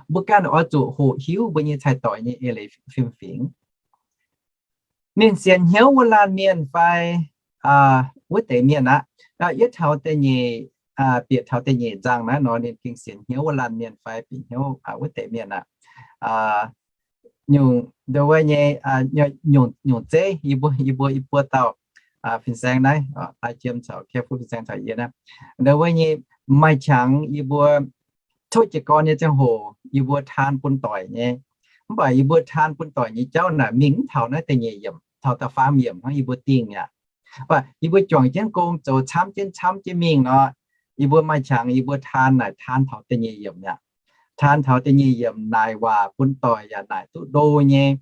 Mbuo ganh oix zuqc hoqc hiuv mbuo nyei cai-doix nyei eix leiz fiem-fingx. Ninh sienx hnyouv wuov laanh mienh fai wuov deix mienh aqv. Yietv taux da'nyeic, bieqc taux da'nyeic nzangc naaiv nor, ninh gengh sienx hnyouv wuov laanh mienh fai bieqc hnyouv wuov deix mienh aqv. Nyungc, ndau wuov nyei, nyungc zeiv, yie mbuo, yie mbuo, yie mbuo dauh fin-saeng naaiv, Ai Jiem caux Kepv Fin-Saeng caux yie naaiv, ndau wuov nyei maaih qangx yie mbuo tov jiez gorn nyei ziangh hoc yie mbuo taan bun doic nyei. Mv baac yie mbuo taan bun doic nyei jauv naaic mingh mv taux naaiv da'nyeic yiemc, taux da'faam yiemc hnangv yie mbuo dingh aqv. Mv baac yie mbuo juangc jienv gong zoux camv jienv camv jienv mingh nor, yie mbuo maaih qangx yie mbuo taan naaic taan taux da'nyeic yiemc aqv. Taan taux da'nyeic yiemc naaic waac bun doic yaac naaic duqv ndo nyei.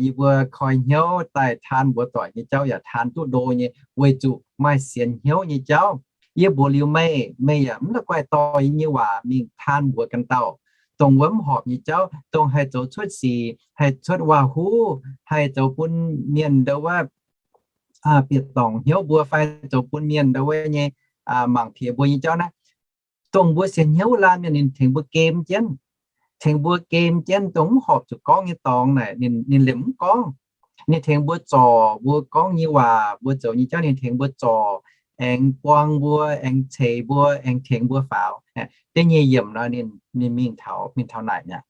Yie mbuo koi hnyouv daaih taan mbuox doic nyei jauv yaac taan duqv ndo nyei, weic zuqc maaih sienx hnyouv nyei jauv. Yie mbuox liuz meih, meih yaac mv la'guaih dorh yie nyei waac mingh taan mbuox ganh dauh. Dongh wuov mv horpc nyei jauv, dongh haih zoux cuotv sic, haih cuotv waac-huv, haih zoux bun mienh ndau wuov bieqc dorngc hnyouv mbuo fai zoux bun mienh ndau wuov nyei mangc piex mbuo nyei jauv naaiv. Dongh mbuo sienx hnyouv wuov laanh mienh ninh tengx mbuo gem jienv, tengx mbuo gem jienv dongh mv horpc zuqc gorngv nyei dorngx naaic ninh liemh mv gorngv. Ninh tengx mbuo zorc mbuo gorngv nyei waac, mbuo zoux nyei jauv ninh tengx mbuo zorc, aengx buang mbuo, aengx ceix mbuo, aengx tengx mbuo faaux. Da'nyeic yiemc nor ninh, ninh mingh taux, mingh taux naaic mi'aqv.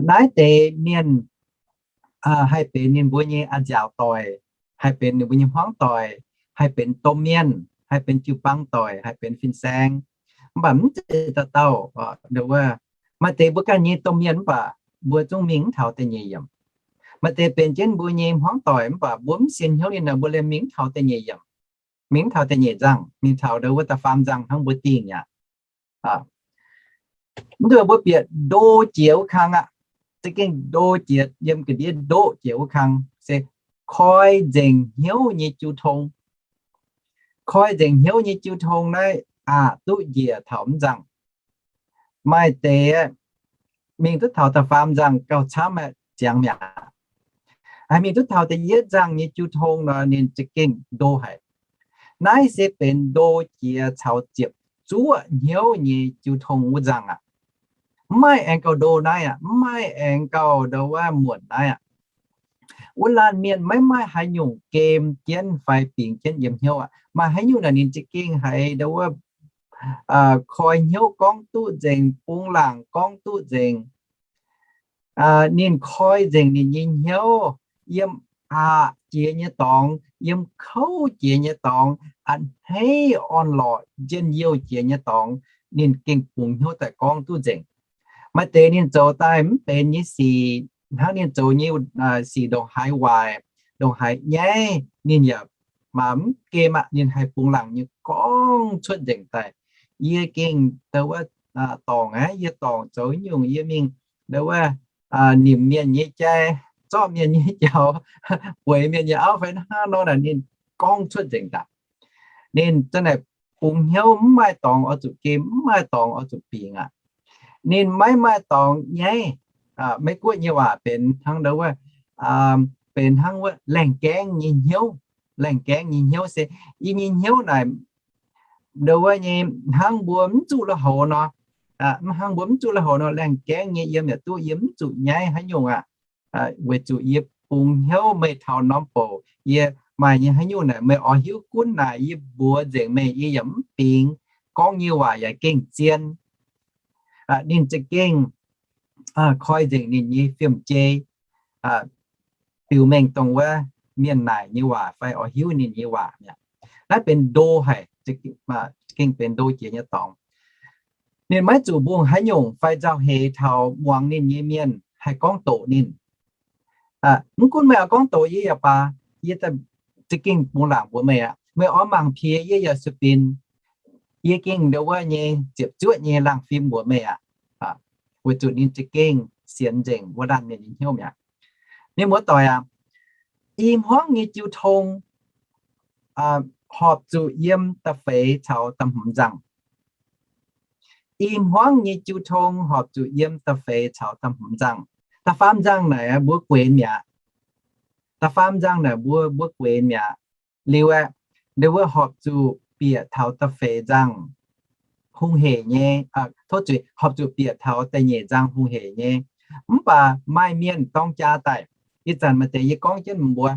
Naaiv deix mienh haih benx ninh mbuo nyei a'nziaauc doic, haih benx ninh mbuo nyei hmuangv doic, haih benx domh mienh. haih benx jiu-baang doic, haih benx fin-saeng. Mv baac mv zeiz dauh dauh, nduov wuov, maaih deix mbuo ganh nyei domh mienh mv baac mbuo zungv mingh mv taux da'nyeic yiemc. Maaih deix benx jienv mbuo nyei hmuangv doic mv baac mbuo mv sienx hnyouv ninh nor, mbuo liemh mingh mv taux da'nyeic yiemc, mingh mv taux da'nyeic nzangh, mingh taux nduov wuov da'faam nzangh hnangv mbuo dingh aqv. Mv deix mbuo bieqc ndo jiex wuov kang aqv. Za'gengh ndo jiex yiem ga'ndiev ndoqv jiex wuov kang se koi nzengc hnyouv nyei jiu tong. Koi nzengc hnyouv nyei jiu tong naaiv aqc duqv njiec taux mv nzangh. Maaih deix mingh duqv taux da'faam nzangh gauh camv aqv, ziangx mi'aqv. Haih mingh duqv taux da'yietv nzangh nyei jiu tong nor, ninh za'gengh ndo haic. Naaiv se benx ndo jiex caux ziepc zuoqv hnyouv nyei jiu tong wuov nzangh aqv. Mv maaih aengx gauh ndo naaiv aqv. Mv maaih aengx gauh nduov wuov muonc naaiv aqv. Wuov laanh mienh maiv maaih haaix nyungc gem jienv fai bingx jienv yiem hnyouv aqv. Maaih haaix nyungc naaic ninh za'gengh haiz nduov wuov koi hnyouv gorngv duqv nzengc, bungx laangc gorngv duqv nzengc. Ninh koi nzengc ninh nyei hnyouv, yiem aqc jiex nyei dorngx, yiem kouv jiex nyei dorngx, a'hneiv orn-lorqc njien-youh jiex nyei dorngx, ninh gengh bungx hnyouv daaih gorngv duqv nzengc. Maaih deix ninh zoux daaih mv benx nyei sic, hnangv ninh zoux nyei sic ndongc haaix waaic, ndongc haaix nyaiv, ninh yaac maaih mv gem aqv, ninh haih bungx laangc nyei gorngv cuotv nzengc daaih. Yie gengh nduov wuov dorngc aqv, yie dorngc zoux nyungc, yie mingh nduov wuov nimc mienh nyei jai, zorqv mienh nyei jaux, bueix mienh nyei auv fai hnangv nor naaic, ninh gorngv cuotv nzengc daaih. Ninh za'naaic bungx hnyouv mv maaih dorngx oix zuqc gem, mv maaih dorngx oix zuqc bingx aqv. Ninh maiv maaih dorngx nyaiv. Meiv Guoqv nyei waac benx hnangv nduov wuov, benx hnangv wuov laengh gaengv nyei hnyouv. Laengh gaengv nyei hnyouv se yie nyei hnyouv naaic nduov wuov nyei hnangv mbuo mv zuqc lui-houx nor, hnangv mbuo mv zuqc lui-houx nor, laengh gaengv nyei yiem yaac duqv, yie mv zuqc nyaiv haaix nyungc aqv. Weic zuqc yie bungx hnyouv meih taux norm bouc, yie maaih nyei haaix nyungc naaic meih oix hiuv gunv naaic, yie mbuox nzengc meih, yie yaac mv bingx, gorngv nyei waac yaac gengh zien. Ninh za'gengh koi nzengc ninh nyei fiem-jei, biux mengh dongh wuov mienh naaic nyei waac fai oix hiuv ninh nyei waac mi'aqv. Naaiv benx ndo haic, gengh benx ndo jiex nyei dorngx. Ninh maiv zuqc mbungh haaix nyungc fai nzauh heix taux muangx ninh nyei mienh haih gorngv doqc ninh. Mv gunv meih oix gorngv doqc yie yaac baac, yie za'gengh bungx laangc mbuox meih aqv. Meih oix mangc piex yie yaac sueih binc. Yie gengh nduov wuov nyei ziepc zuoqv nyei laangh fim mbuox meih aqv. Weic zuqc ninh za'gengh sienx nzengc wuov laanh mienh nyei hnyouv mi'aqv. Mienh muoz-doic aac, i hmuangv nyei jiu tong horpc zuqc yiem da'feix caux da'hmz nzangh. I hmuangv nyei jiu tong horpc zuqc yiem da'feix caux da'hmz nzangh. Da'faam nzangh naaic mbuo guenx mi'aqv. Da'faam nzangh naaic mbuo, mbuo guenx mi'aqv. Liuz aeqv, nduov wuov horpc zuqc bieqc taux da'feix nzangh hungh heic nyei, tov zuiz, horpc zuqc bieqc taux da'nyeic nzangh hungh heic nyei. Mv baac maaih mienh dorng jaa daaih, ih zanc maaih deix yie gorngv jienv mbuo,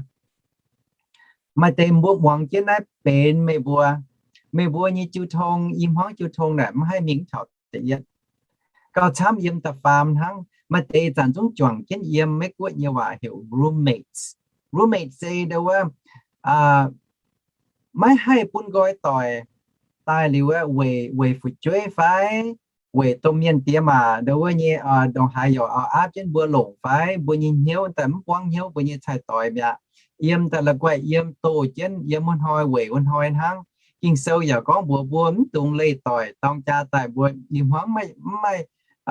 maaih deix mbuo muangx jienv naaiv benx meih mbuo, meih mbuo nyei jiu tong, i hmuangv jiu tong naaic mv haih mingh taux da'yietv. Gauh camv yiem da'faam hnangv. Maaih deix ih zanc zungv juangc jienv yiem, Meiv Guoqv nyei waac heuc roommates. Roommates se nduov wuov maiv haih bun nqoi doic daaih liuz weic, weic fu'jueiv fai weic domh mienh diex maac nduov wuov nyei, ndongc haaix yaac aapv jienv mbuo longc fai mbuo nyei hnyouv daaih mv buangv hnyouv mbuo nyei cai-doix mi'aqv. Yiem daaih la'guaih yiem doh jienv, yiem wuov hnoi weic wuov hnoi hnangv. Ging-Sou yaac gorngv mbuox mbuo mv dungx leih doic, dorng jaa daaih mbuo i hmuangv maiv, mv maaih,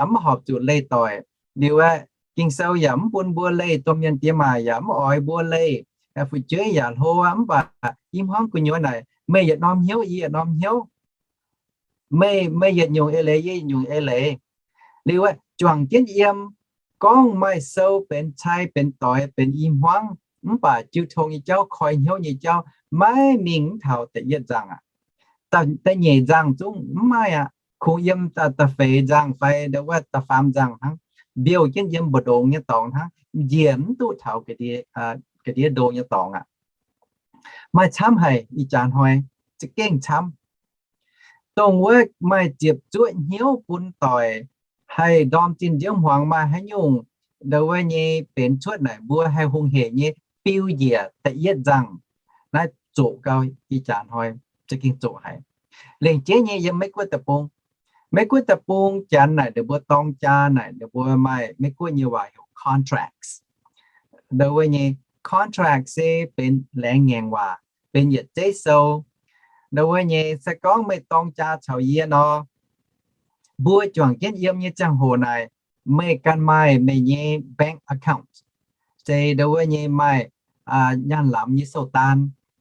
mv horpc zuqc leih doic. Liuz aeqv, Ging-Sou yaac mv bun mbuo leih domh mienh diex maac, yaac mv oix mbuo leih. Fu'jueiv yaac hlo aqv, mv baac i hmuangv gu'nyuoz naaic meih yietc norm hnyouv, yie yietc norm hnyouv. Meih, meih yietc nyungc eix leiz, yie yietc nyungc eix leiz. Liuz aeqv, juangc jienv yiem, gorngv maaih sou benx cai, benx doix, benx i hmuangv, mv baac jiu tong nyei jauv, koi hnyouv nyei jauv maiv mingh mv taux da'yietv nzangh aqv. Da'nyeic nzangh zungv mv maaih aqv. Kungx yiem da'feix nzangh fai nduov wuov da'faam nzangh hnangv, mbiouh jienv yiem mbu'ndongx nyei dorngx hnangv, njiec mv duqv taux ga'ndiev ndo nyei dorngx aqv. Maaih camv haic, ih jaax hnoi za'gengh camv. Dongh wuov maaih ziepc zuoqv hnyouv bun doic haih ndorm zinh nziouv hmuangx maaih haaix nyungc nduov wuov nyei benx cuotv naaic mbuo haih hungh heic nyei biu njiec da'yietv nzangh. Naaiv zoqc gau ih jaax hnoi. za'gengh zoqc haic. Lengc jeiv nyei yiem Meiv Guoqv deic-bung, Meiv Guoqv deic-bung Janx naaic ninh mbuo dorng jaa naaic ninh mbuo maaih Meiv Guoqv nyei waac heuc contracts. Ndau wuov nyei contract se benx laengz ngaengc waac, benx yietc zeiv sou. Ndau wuov nyei se gorngv meih dorng jaa caux yie nor, mbuo juangc jienv yiem nyei ziangh hoc naaic, meih ganh maaih meih nyei bank account, se ndau wuov nyei maaih nyaanh lamz nyei sou-daan.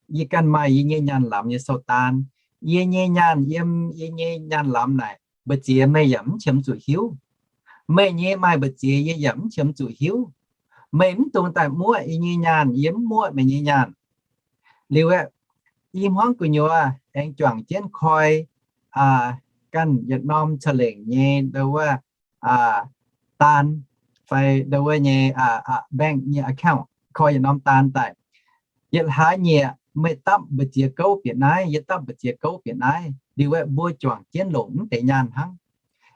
Yie ganh maaih yie nyei nyaanh lamz nyei sou-daan. Yie nyei nyaanh yiem yie nyei nyaanh lamz naaic, mbu'ziex meih yaac mv qiemx zuqc hiuv. Meih nyei maaih mbu'ziex yie yaac mv qiemx zuqc hiuv. Meih mv dungx daaih muoqv yie nyei nyaanh, yie mv muoqv meih nyei nyaanh. Liuz aeqv, i hmuangv gu'nyuoz aengx juangc jienv koi ganh yietc norm ca'lengc nyei ndau wuov daan, fai ndau wuov nyei bank nyei account, koi yietc norm daan daaih. Yietc hlaax nyieqc meih dapv mbu'ziex gouv bieqc naaiv, yie dapv mbu'ziex gouv bieqc naaiv. Liuz aeqv, mbuo juangc jienv longc mv deix nyaanh hnangv.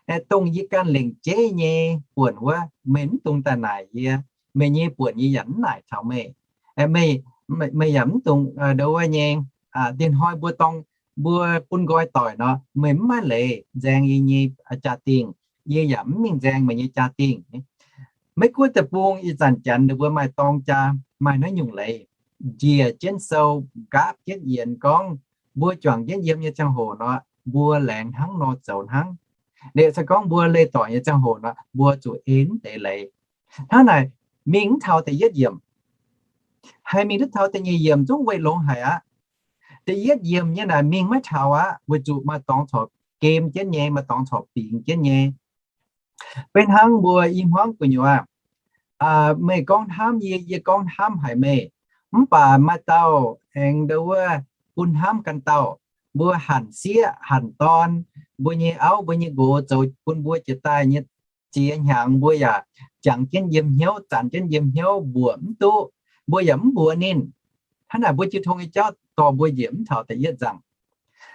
Aeqv, dongh yie ganh lengc jeiv nyei buonc wuov, meih mv dungx daaih naaic yie. Meih nyei buonc yie yaac mv naaic taux meih. Aeqv, meih, meih yaac mv dungx ndau wuov nyei, dinh hnoi mbuo dorng, mbuo bun nqoi doic nor, meih mv maaih leiz nzaeng yie nyei jaa-dingh, yie yaac mv mingh nzaeng meih nyei jaa-dingh. Maiv gunv deic-bung ih zanc Janx ninh mbuo maaih dorng jaa, maaih naaiv nyungc leiz, njiec jienv sou, nqaapv jienv yienx gorngv, mbuo juangc jienv yiem nyei ziangh hoc nor, mbuo laengz hnangv nor zoux hnangv. Liuz se gorngv mbuo leih doic nyei ziangh hoc nor, mbuo zuqc ei mv deix leiz. Hnangv naaic, mingh mv taux da'yietv yiemc. Haih mingh duqv taux da'nyeic yiemc zungv weic longx haic aqv. Da'yietv yiemc nyei naaic mingh maiv taux aqv, weic zuqc maaih dorngx corc gem jienv nyei, maaih dorngx corc bingx jienv nyei. Beiv hnangv mbuo i hmuangv gu'nyuoz, meih gorngv hnamv yie, yie gorngv hnamv haic meih, mv baac maaih dauh aengx ndau wuov bun hnamv ganh dauh. Mbuo hanc sieqv hanc dorn, mbuo nyei auv mbuo nyei nqox zoux bun mbuo jiex daaih nyei ziex hnyangx, mbuo yaac jangx jienv yiem hnyouv, zanc jienv yiem hnyouv, mbuoqc mv duqv, mbuo yaac mv mbuox ninh. Hnangv naaic mbuo jiu tong nyei jauv dorh mbuo njiec mv taux da'yietv nzangc.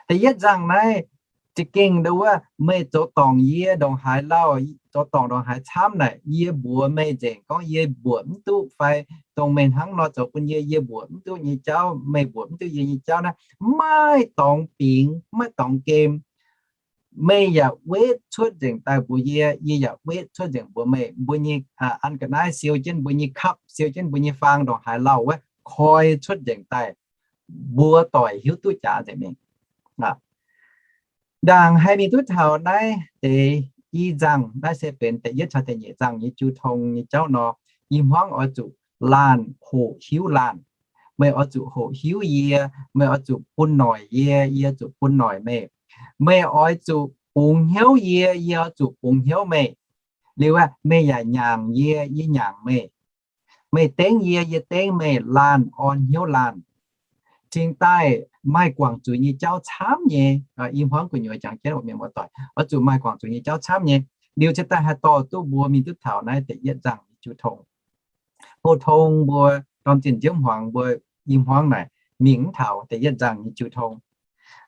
Da'yietv nzangc naaiv za'gengh ndau wuov meih zoux dorngc yie ndongc haaix lauh, zoux dorngc ndongc haaix camv naaic, yie mbuox meih nzengc gorngv yie mbuoqc mv duqv fai dongh meih hnangv nor zoux bun yie, yie mbuoqc mv duqv nyei jauv, meih mbuoqc mv duqv yie nyei jauv naaiv, maiv dorngx bingx, maiv dorngx gem. Meih yaac wetv cuotv nzengc daaih mbuox yie, yie yaac wetv cuotv nzengc mbuox meih. Mbuo nyei an ga'naaiv siou jienv, mbuo nyei kapv siou jienv, mbuo nyei faang ndongc haaix lauh wuov koi cuotv nzengc daaih, mbuo doic hiuv duqv jaax nzengc mingh. Ndaangc haih mingh duqv taux naaiv deix i nzangc, naaiv se benx da'yietv caux da'nyeic nzangc nyei jiu tong nyei jauv nor, i hmuangv oix zuqc laanh hoqc hiuv laanh. Meih oix zuqc hoqc hiuv yie, meih oix zuqc bun noic yie, yie zuqc bun noic meih. Meih oix zuqc bungx hnyouv yie, yie oix zuqc bungx hnyouv meih. Liuz aeqv, meih yaac nyaangc yie, yie nyaangc meih. Meih dengv yie, yie dengv meih, laanh orn hnyouv laanh. Cingx daaih maaih guangc zuiz nyei jauv camv nyei. I hmuangv gu'nyuoz jangx jienv mienh muoz-doic, oix zuqc maaih guangc zuiz nyei jauv camv nyei. Liuz cingx daaih haih dorh duqv mbuo mingh duqv taux naaiv da'yietv nzangc nyei jiu tong. Pou tong mbuo, ndorm zinh nziouv hmuangx mbuo i hmuangv naaic mingh mv taux da'yietv nzangc nyei jiu tong.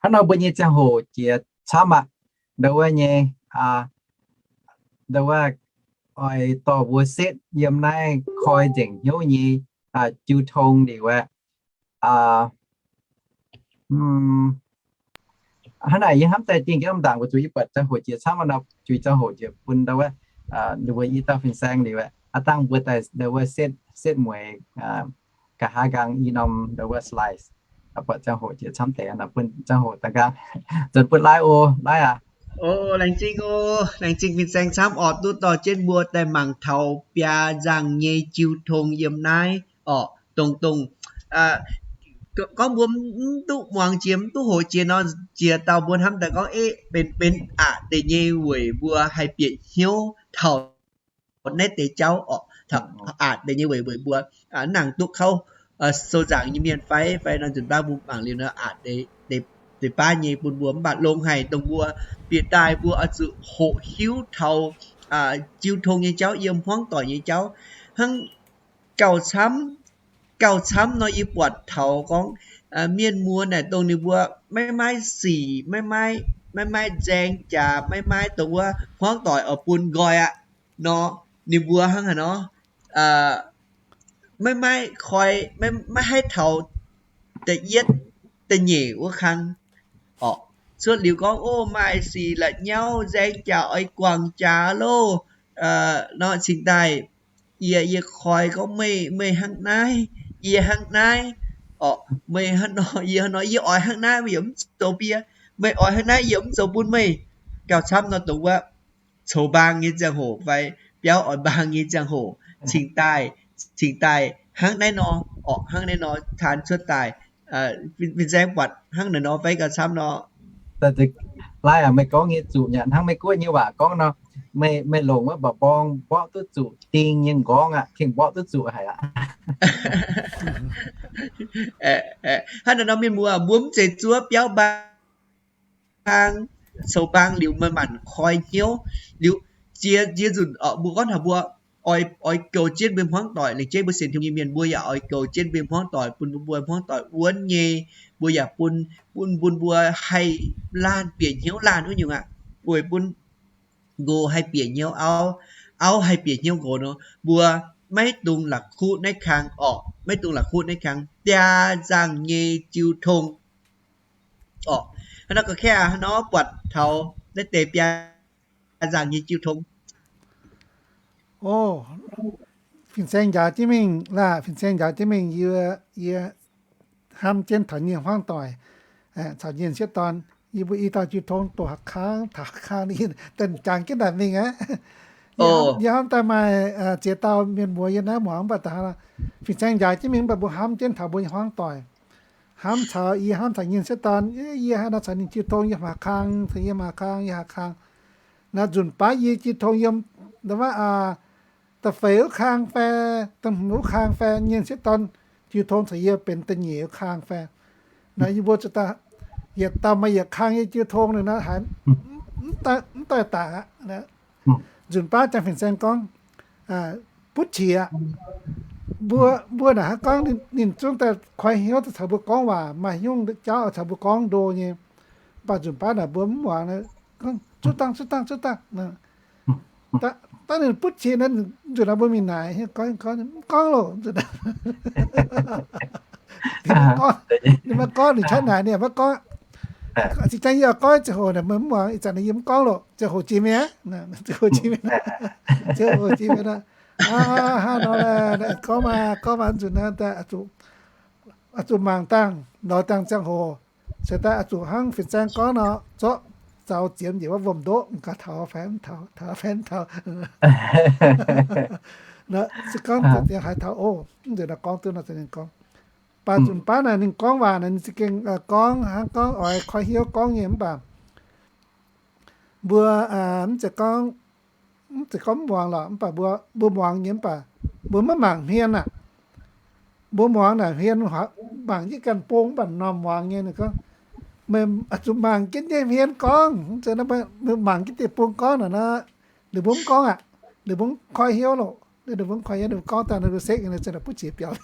Hnangv nor mbuo nyei ziangh hoc jiex camv aqv. Ndau wuov nyei, ndau wuov oix dorh mbuo setv yiem naaiv koi nzengc hnyouv nyei jiu tong liuz aeqv, hnangv naaic yie hnamv daaih dingh jienv ndaangc weic zuqc yie buatc ziangh hoc jiex camv nor, zuiz ziangh hoc jiex bun ndau wuov, ninh mbuo i dauh fin-saeng liuz aeqv, aav dangh mbuo daaih ndau wuov setv, setv mueiz nqa'haav nqaang i norm ndau wuov slides, buatc ziangh hoc jiex camv deix nor, bun ziangh hoc da'nqaang nzuonx bun Laaih oc. Laaih aac. O, laengz zingh oc. Laengz zingh fin-saeng camv orqc, duqv dorh jienv mbuo daaih mangc taux biaa nzangc nyei jiu tong yiem naaiv orqc. Dongh, dongh gorngv mbuo mv duqv muangx jiex, mv duqv hoqc jiex nor, jiex dauh mbuo hnamv daaih gorngv, Ev, benx, benx aqc deix nyei weic mbuo haih bieqc hnyouv taux naaiv deix jauv orqc. Aqc deix nyei weic, weic mbuo mv nangc duqv kouv sou nzaangc nyei mienh fai, fai nor nzunc baav mbuo mangc liuz nor aqc deix baav nyei bun mbuo. Mv baac longx haic dongh mbuo bieqc daaih mbuo oix zuqc hoqc hiuv taux jiu tong nyei jauv, yiem hmuangv doic nyei jauv. Hnangv gauh camv, gauh camv nor yie buatc taux gorngv mienh muoz naaic dongh ninh mbuo maiv maaih sic, maiv maaih, maiv maaih nzaeng jaax, maiv maaih dongh wuov hmuangv doic oix bun nqoi aqv nor, ninh mbuo hnangv haaix nor, maiv maaih koi, maiv haih taux da'yietv da'nyeic wuov kang. cuotv liuz gorngv, Ov, maaih sic la'nyauv nzaeng jaax oix guangc jaax loh. Nor cingx daaih yie, yie koi gorngv, Meih, meih hnangv naaiv, yie hnangv naaiv. Orqc, meih hnangv nor, yie hnangv nor, yie oix hnangv naaiv, meih yaac mv zoux bun yie. Meih oix hnangv naaiv, yie mv zoux bun meih. Gauh camv nor dongh wuov coux mbaang nyei ziangh hoc fai biauv oix mbaang nyei ziangh hoc cingx daaih, cingx daaih hnangv naaiv nor, orqc, hnangv naaiv nor taan cuotv daaih. Fin-saeng buatc hnangv naaiv nor fai gauh camv nor? Laai aac, meih gorngv nyei zuqc nyei, hnangv Meiv-Guoqv nyei waac gorngv nor, meih, meih longc wuov mba'mbong mborqv duqv zuqc ding nyei nqorngv aqv, gengh mborqv duqv zuqc haic aqv. Hnangv naaiv nor mienh muoz, mbuo mv zeiz zuov biauv mbaang, coux mbaang liuz meih maanc koi hnyouv liuz, ziex, ziex nzunc orqc, mbuo gorngv taux mbuo oix, oix goux jienv mbuo hmuangv doic, lengc jeiv mbuo sienx Tin-Hungh nyei mienh, mbuo yaac oix goux jienv mbuo hmuangv doic bun mbuo, mbuo hmuangv doic wuonv nyei, mbuo yaac bun, bun, bun mbuo haih laanh bieqc hnyouv laanh wuov nyungc aqv. Weic bun nqox haih bieqc hnyouv auv, auv haih bieqc hnyouv nqox nor, mbuo maiv dungx la'kuqv naaiv kang orqc, maiv dungx la'kuqv naaiv kang, biaa nzangc nyei jiu tong. Orqc, hnangv nor ga'kaeqv aqv, hnangv nor buatc taux naaiv deix biaa nzangc nyei jiu tong. O, fin-saeng njaaux jienv mingh laah, fin-saeng njaaux jienv mingh, yie, yie hnamv jienv taux nyei hmuangv doic caux nyei sieqv dorn, yie mbuo i dauh jiu tong doqc haaix kang taux haaix kang, daaih jangx jienv naaic mingh aqv. Yie hnamv daaih maaih ziex dauh mienh muoz yiem naaiv muangx, mv baac fin-saeng njaaux jienv mingh, mv baac mbuo hnamv jienv taux mbuo nyei hmuangv doic, hnamv caux yie hnamv caux nyei sieqv dorn, yie haaix nor caux ninh jiu tong yiem haaix kang, caux yiem haaix kang, yiem haaix kang. Naaiv nzunc baav yie jiu tong yiem da'feix wuov kang fai da'hmz wuov kang fai, nyei sieqv dorn jiu tong caux yie benx da'nyeic wuov kang fai. Naaiv yie mbuo yietc dauh maaih yietc kang nyei jiu tong nor, haiz mv daaih dangc aqv. Nzunc baav jangx fin-saeng gorngv, butv qiex. Mbuo, mbuo naaic hnangv gorngv ninh zungv daaih koi hnyouv daaih caux mbuo gorngv waac, maaih nyungc jauv caux mbuo gorngv ndo nyei. Mv baac nzunc baav naaic mbuo mv muangx, gorngv, Zuov dangh, zuov dangh, zuov dangh. Dangh ninh butv qiex nor, nzunc naaic mbuo mingh naaic, gorngv, gorngv, mv gorngv loh. Ninh maiv gorngv, ninh qaqv naaic ninh maiv gorngv. Zinh jangx yie oix gorngv ziangh hoc naaic meih mv muangx, ih zanc naaic yie mv gorngv loh, ziangh hoc jiex mi'aqv. Ziangh hoc jiex mi'aqv. Hnangv nor, gorngv maah, gorngv maah, nzunc naaiv oix zuqc mangc dangh, lorz dangh ziangh hoc, se daaih oix zuqc hnangv fin-saeng gorngv nor, zorqv zaux ziemx njiec wuov wuom-ndoqv gauh taux fai mv taux, taux fai mv taux. Se gorngv haaix taux, o, mv nzunc naaiv gorngv duqv nor, gorngv. Baac nzunc baav naaic ninh gorngv waac naaic ninh za'gengh gorngv hnangv gorngv oix koi hnyouv gorngv nyei, mv baac mbuo mv zeiz gorngv, mv zeiz gorngv mv muangx lorqc, mv baac mbuo, mbuo muangx nyei, mv baac mbuo maiv mangc hmien aqv. Mbuo muangx naaic hmien mangc jienv ganh bung, mv baac norm muangx nyei. Ninh gorngv, meih oix zuqc mangc jienv nyei hmien gorngv, mv zeiz mangc jienv deic-bung gorngv naaic nor, ninh mbuo mv gorngv aqv. Ninh mbuo mv koi hnyouv loh, ninh mbuo mv koi hnyouv, ninh mbuo gorngv daaih ninh mbuo sekv nyei, ninh butv qiex biaux.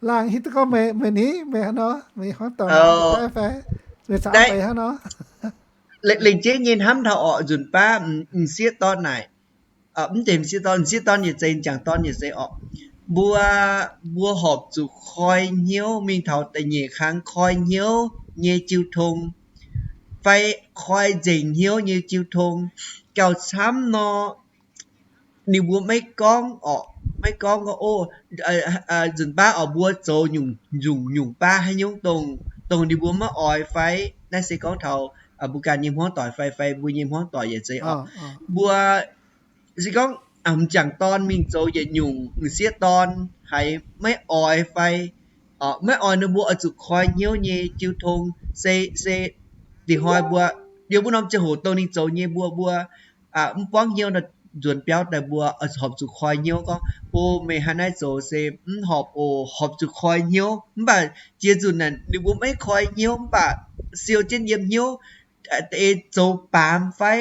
Laangh hiuv duqv gorngv meih, meih ni, meih hnangv nor, meih hmuangv doic fai, meih caux meih hnangv nor. Lengc jeiv nyei hnamv taux orqc, nzunc baav m'sieqv dorn naaic, mv zeiz m'sieqv dorn, m'sieqv dorn yietc zeiz, m'jangc dorn yietc zeiz orqc. Mbuo, mbuo horpc zuqc koi hnyouv mingh taux da'nyeic kang koi hnyouv nyei jiu tong, fai koi nzengc hnyouv nyei jiu tong. Gauh camv nor, ninh mbuo maiv gorngv orqc, maiv gorngv gorngv, o, nzunc baav orqc mbuo zoux nyungc, nyungc, nyungc baav haaix nyungc dongh, dongh ninh mbuo maiv oix fai? Naaiv se gorngv taux mbuo ganh nyei hmuangv doic fai, fai mbuo nyei hmuangv doic yietc zeiz orqc. Mbuo se gorngv m'jangc dorn mingh zoux yietc nyungc, m'sieqv dorn haiz maiv oix fai, maiv oix nor mbuo oix zuqc koi hnyouv nyei jiu tong. Se, se dingc hnoi mbuo, liuz mbuo norm ziangh hoc dongh ninh zoux nyei mbuo, mbuo mv buangv hnyouv nor, nzuonx biauv daaih mbuo horpc zuqc koi hnyouv gorngv, o, meih hnangv naaiv zoux se mv horpc oc, horpc zuqc koi hnyouv. Mv baac jiex nzunc naaic ninh mbuo maiv koi hnyouv, mv baac siou jienv yiem hnyouv, zoux baamz fai,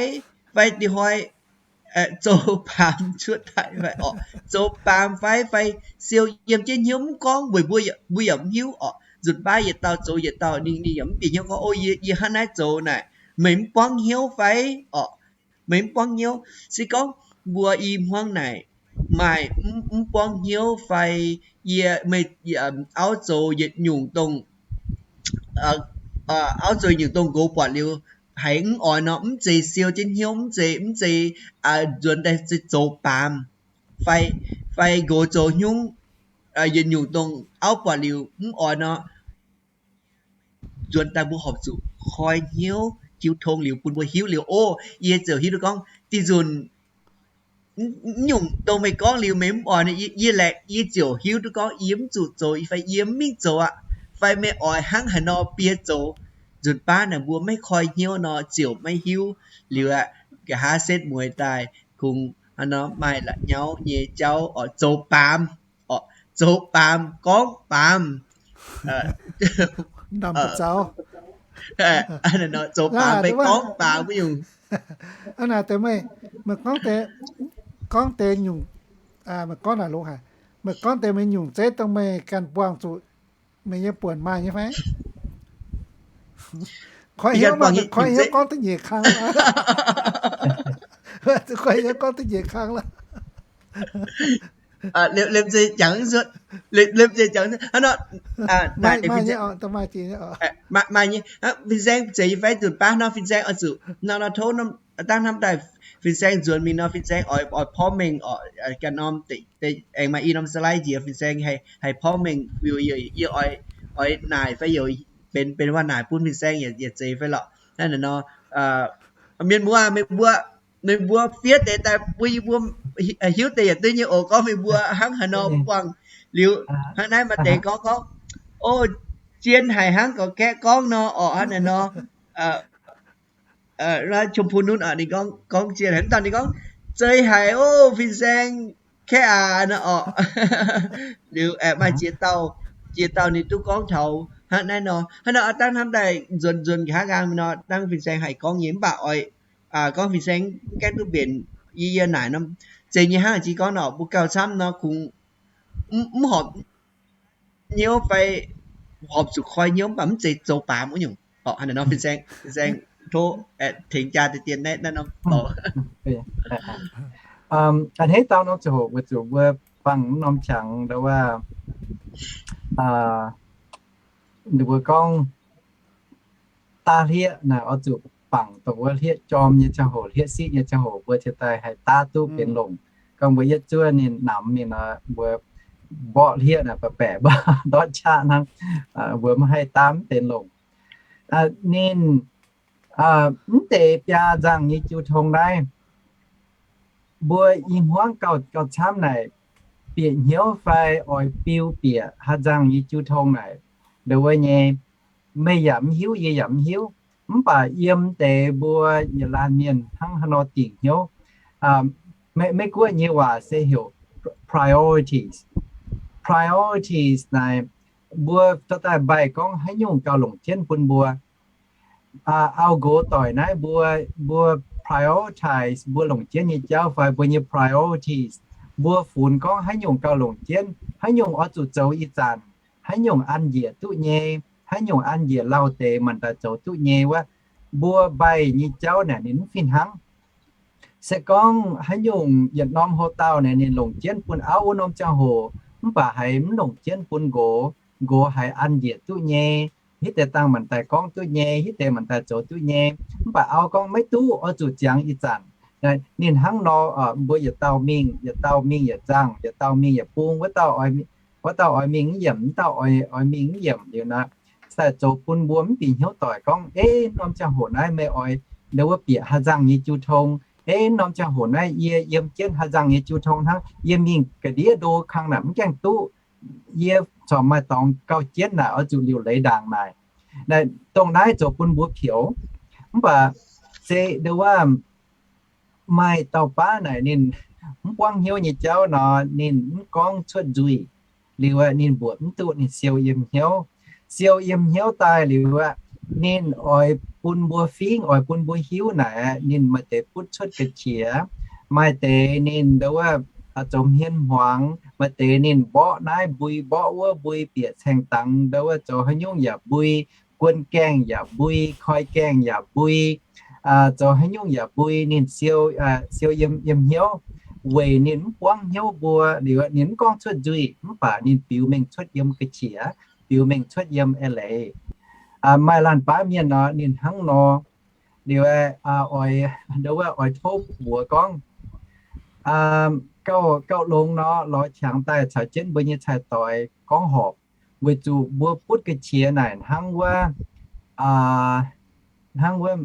fai dingc hnoi zoux baamz cuotv daaih fai orqc, zoux baamz fai, fai siou yiem jienv hnyouv mv gorngv weic mbuo, mbuo yaac mv hiuv orqc. Nzunc baav yietc dauh zoux yietc dauh, ninh, ninh yaac mv bieqc hnyouv gorngv, o, yie, yie hnangv naaiv zoux naaic, meih mv buangv hnyouv fai orqc? Meih mv buangv hnyouv. Se gorngv mbuo i hmuangv naaic maaih mv, mv buangv hnyouv fai, yie, meih, auv zoux yietc nyungc dongh auv zoux nyungc dongh nqox buatc liuz haiz mv oix nor, mv zeiz siou jienv hnyouv, mv zeiz, mv zeiz nzuonx daaih zoux baamz, fai, fai nqox zoux hnyouv, yietc nyungc dongh auv buatc liuz mv oix nor, nzuonx daaih mbuo horpc zuqc koi hnyouv jiu tong liuz bun mbuo hiuv liuz, o, yie ziouc hiuv duqv gorngv diuh nzunc nyungc dongh meih gorngv liuz meih mv oix, yie laengz yie ziouc hiuv duqv gorngv yie mv zuqc zoux fai yie mv mingh zoux aqv, fai meih oix hnangv haaix nor biei zoux. Nzunc baav naaic mbuo maiv koi hnyouv nor ziouc maiv hiuv. Liuz aqv, nqa'haav setv mueiz daaih kungx hnangv nor maaih la'nyauv nyei jauv oc, zoux baamz, zoux baamz, gorngv baamz, zoux baamz fai gorngv baamz wuov nyungc. Aa, naaic deix meih, meih gorngv deix, gorngv deix nyungc, meih gorngv naaic longx haic. Meih gorngv deix meih nyungc zeiv dongh meih ganh buangh zuqc meih nyei buonc maaih nyei fai? Koi hnyouv, koi hnyouv gorngv duqv nyeic kang, koi hnyouv gorngv duqv nyeic kang lorqc. Liemh zeiz jangx, liemh zeiz jangx, hnangv nor, maaih nyei, maaih nyei. Fin-saeng zeiz yie fai nzunc baav nor, Fin-saeng oix zuqc nor nor tov, dangh hnamv daaih Fin-saeng nzuonx mingh nor, Fin-saeng oix, oix porv mengh oc, ganh norm, aengx maaih i norm slide njiec, Fin-saeng haih porv mengh, yie oix naaic fai youz benx, benx waac naaic bun Fin-saeng yaac zeiz fai lorqc. Naaiv nor, mienh muoz, meih mbuo, meih mbuo fiev deix daaih bun yie mbuo hiuv deix yietc duqv nyei oc, gorngv meih mbuo hnangv haaix nor buangh liuz. Hnangv naaiv maaih deix gorngv, gorngv, o, zien haic hnangv gorx-kaeqv gorngv nor oc, hnangv naaiv nor. Chum-pun nunv ninh gorngv zien haic, mv dauh ninh gorngv, zei haic, o, Fin-saeng, kaeqv aac, nor oc. Liuz maaih ziex dauh, ziex dauh ninh duqv gorngv taux hnangv naaiv nor. Hnangv nor dangh hnamv daaih nzuonx, nzuonx nqa'haav nqaang nor, dangh Fin-saeng haih gorngv nyei, mv baac oix gorngv Fin-saeng mv gaengh duqv mbenc yie, yie naaic norm zeiz nyei hnangv, jiex gorngv nor mbuo gauh camv nor kungx mv horpc hnyouv fai horpc zuqc koi hnyouv, mv baac mv zeiz zoux baamz wuov nyungc. Hnangv naaiv nor, Fin-saeng, Fin-saeng tov tengx jaa deix dien naaiv norm dorngx. A'hneiv dauh norm ziangh hoc weic zuqc mbuo bangc norm qangx ndau wuov, ninh mbuo gorngv daav hlieqv naaic oix zuqc bangc dongh wuov hlieqv jorm nyei ziangh hoc, hlieqv siqv nyei ziangh hoc, mbuo cingx daaih haih daav duqv benx longc. Gorngv mbuo yietv zuov ninh namx mingh nor, mbuo mborqv hlieqv naaic baeqc baeqc mbuo ndortv qaqv hnangv, mbuo maiv haih daav mv benx longc. Ninh mv deix biaa nzangh nyei jiu tong naaiv, mbuo i hmuangv gauh, gauh camv naaic, bieqc hnyouv fai oix biu bieqc haaix nzangh nyei jiu tong naaic, ndongc wuov nyei, meih yaac mv hiuv, yie yaac mv hiuv. Mv baac yiem deix mbuo yietc laanh mienh hnangv haaix nor dingc hnyouv, Meiv-Guoqv nyei waac se heuc priorities. Priorities naaic, mbuo dorh daaih mbaih gorngv haaix nyungc gauh longc jienv bun mbuo. Auv-nqox doic naaiv mbuo, mbuo prioritize mbuo longc jienv nyei jauv fai mbuo nyei priorities. Mbuo funx gorngv haaix nyungc gauh longc jienv, haaix nyungc oix zuqc zoux ih zanc, haaix nyungc an njiec duqv nyei, haaix nyungc an njiec lauh deix maanc daaih zoux duqv nyei wuov, mbuo mbaih nyei jauv naaic ninh mv fih hnangv. Se gorngv haaix nyungc yietc norm houx-daauh naaic ninh longc jienv bun auv wuov norm ziangh hoc, mv baac haiz mv longc jienv bun nqox, nqox haiz an njiec duqv nyei, hitv deix dangh maanc daaih gorngv duqv nyei, hitv deix maanc daaih zoux duqv nyei, mv baac auv gorngv maiv duqv, oix zuqc ziangx ih zanc. Ninh hnangv nor, mbuo yietc dauh mingh, yietc dauh mingh yietc nzangh, yietc dauh mingh yietc bung, wuov dauh oix mingh mv yiemc, wuov dauh oix mingh mv yiemc liuz nor, daaih zoux bun mbuo mv bieqc hnyouv doic gorngv, Ei, norm ziangh hoc naaiv meih oix ndau wuov bieqc haaix nzangh nyei jiu tong? Ei, norm ziangh hoc naaiv yie yiem jienv haaix nzangh nyei jiu tong hnangv, yie mingh ga'ndiev ndo kang naaic mv gaengh duqv, yie corc maaih dorngx gauh jienv naaic oix zuqc liuc leiz ndaangc naaic. Dongh naaiv zoux bun mbuo pioux. Mv baac se ndau wuov maaih dauh baav naaic ninh mv buangv hnyouv nyei jauv nor, ninh mv gorngv cuotv nzuih. Liuz aqv, ninh mbuoqc mv duqv, ninh siou yiem hnyouv. Siou yiem hnyouv daaih liuz aqv, ninh oix bun mbuo fingx, oix bun mbuo hiuv naaic aqv, ninh maaih deix butv cuotv ga'qiex, maaih deix ninh ndau wuov zoux hmien hmuangx, maaih deix ninh mborqv naaiv mbui mborqv wuov, mbui bieqc caeng dangx, ndau wuov zoux haaix nyungc yaac mbui, guon gaengh yaac mbui, koi gaengh yaac mbui, zoux haaix nyungc yaac mbui, ninh siou, siou yiem, yiem hnyouv, weic ninh mv buangv hnyouv mbuo liuz, ninh mv gorngv cuotv nzuih, mv baac ninh biux mengh cuotv yiem ga'qiex, biux mengh cuotv yiem eix leiz. Maaih laanh baav mienh nor, ninh hnangv nor. Liuz, oix, ndau wuov oix tov mbuox gorngv, gauh, gauh longx nor, lorz qangx daaih caux jienv mbuo nyei cai-doix gorngv horpc, weic zuqc mbuo butv ga'qiex naaic hnangv wuov, hnangv wuov,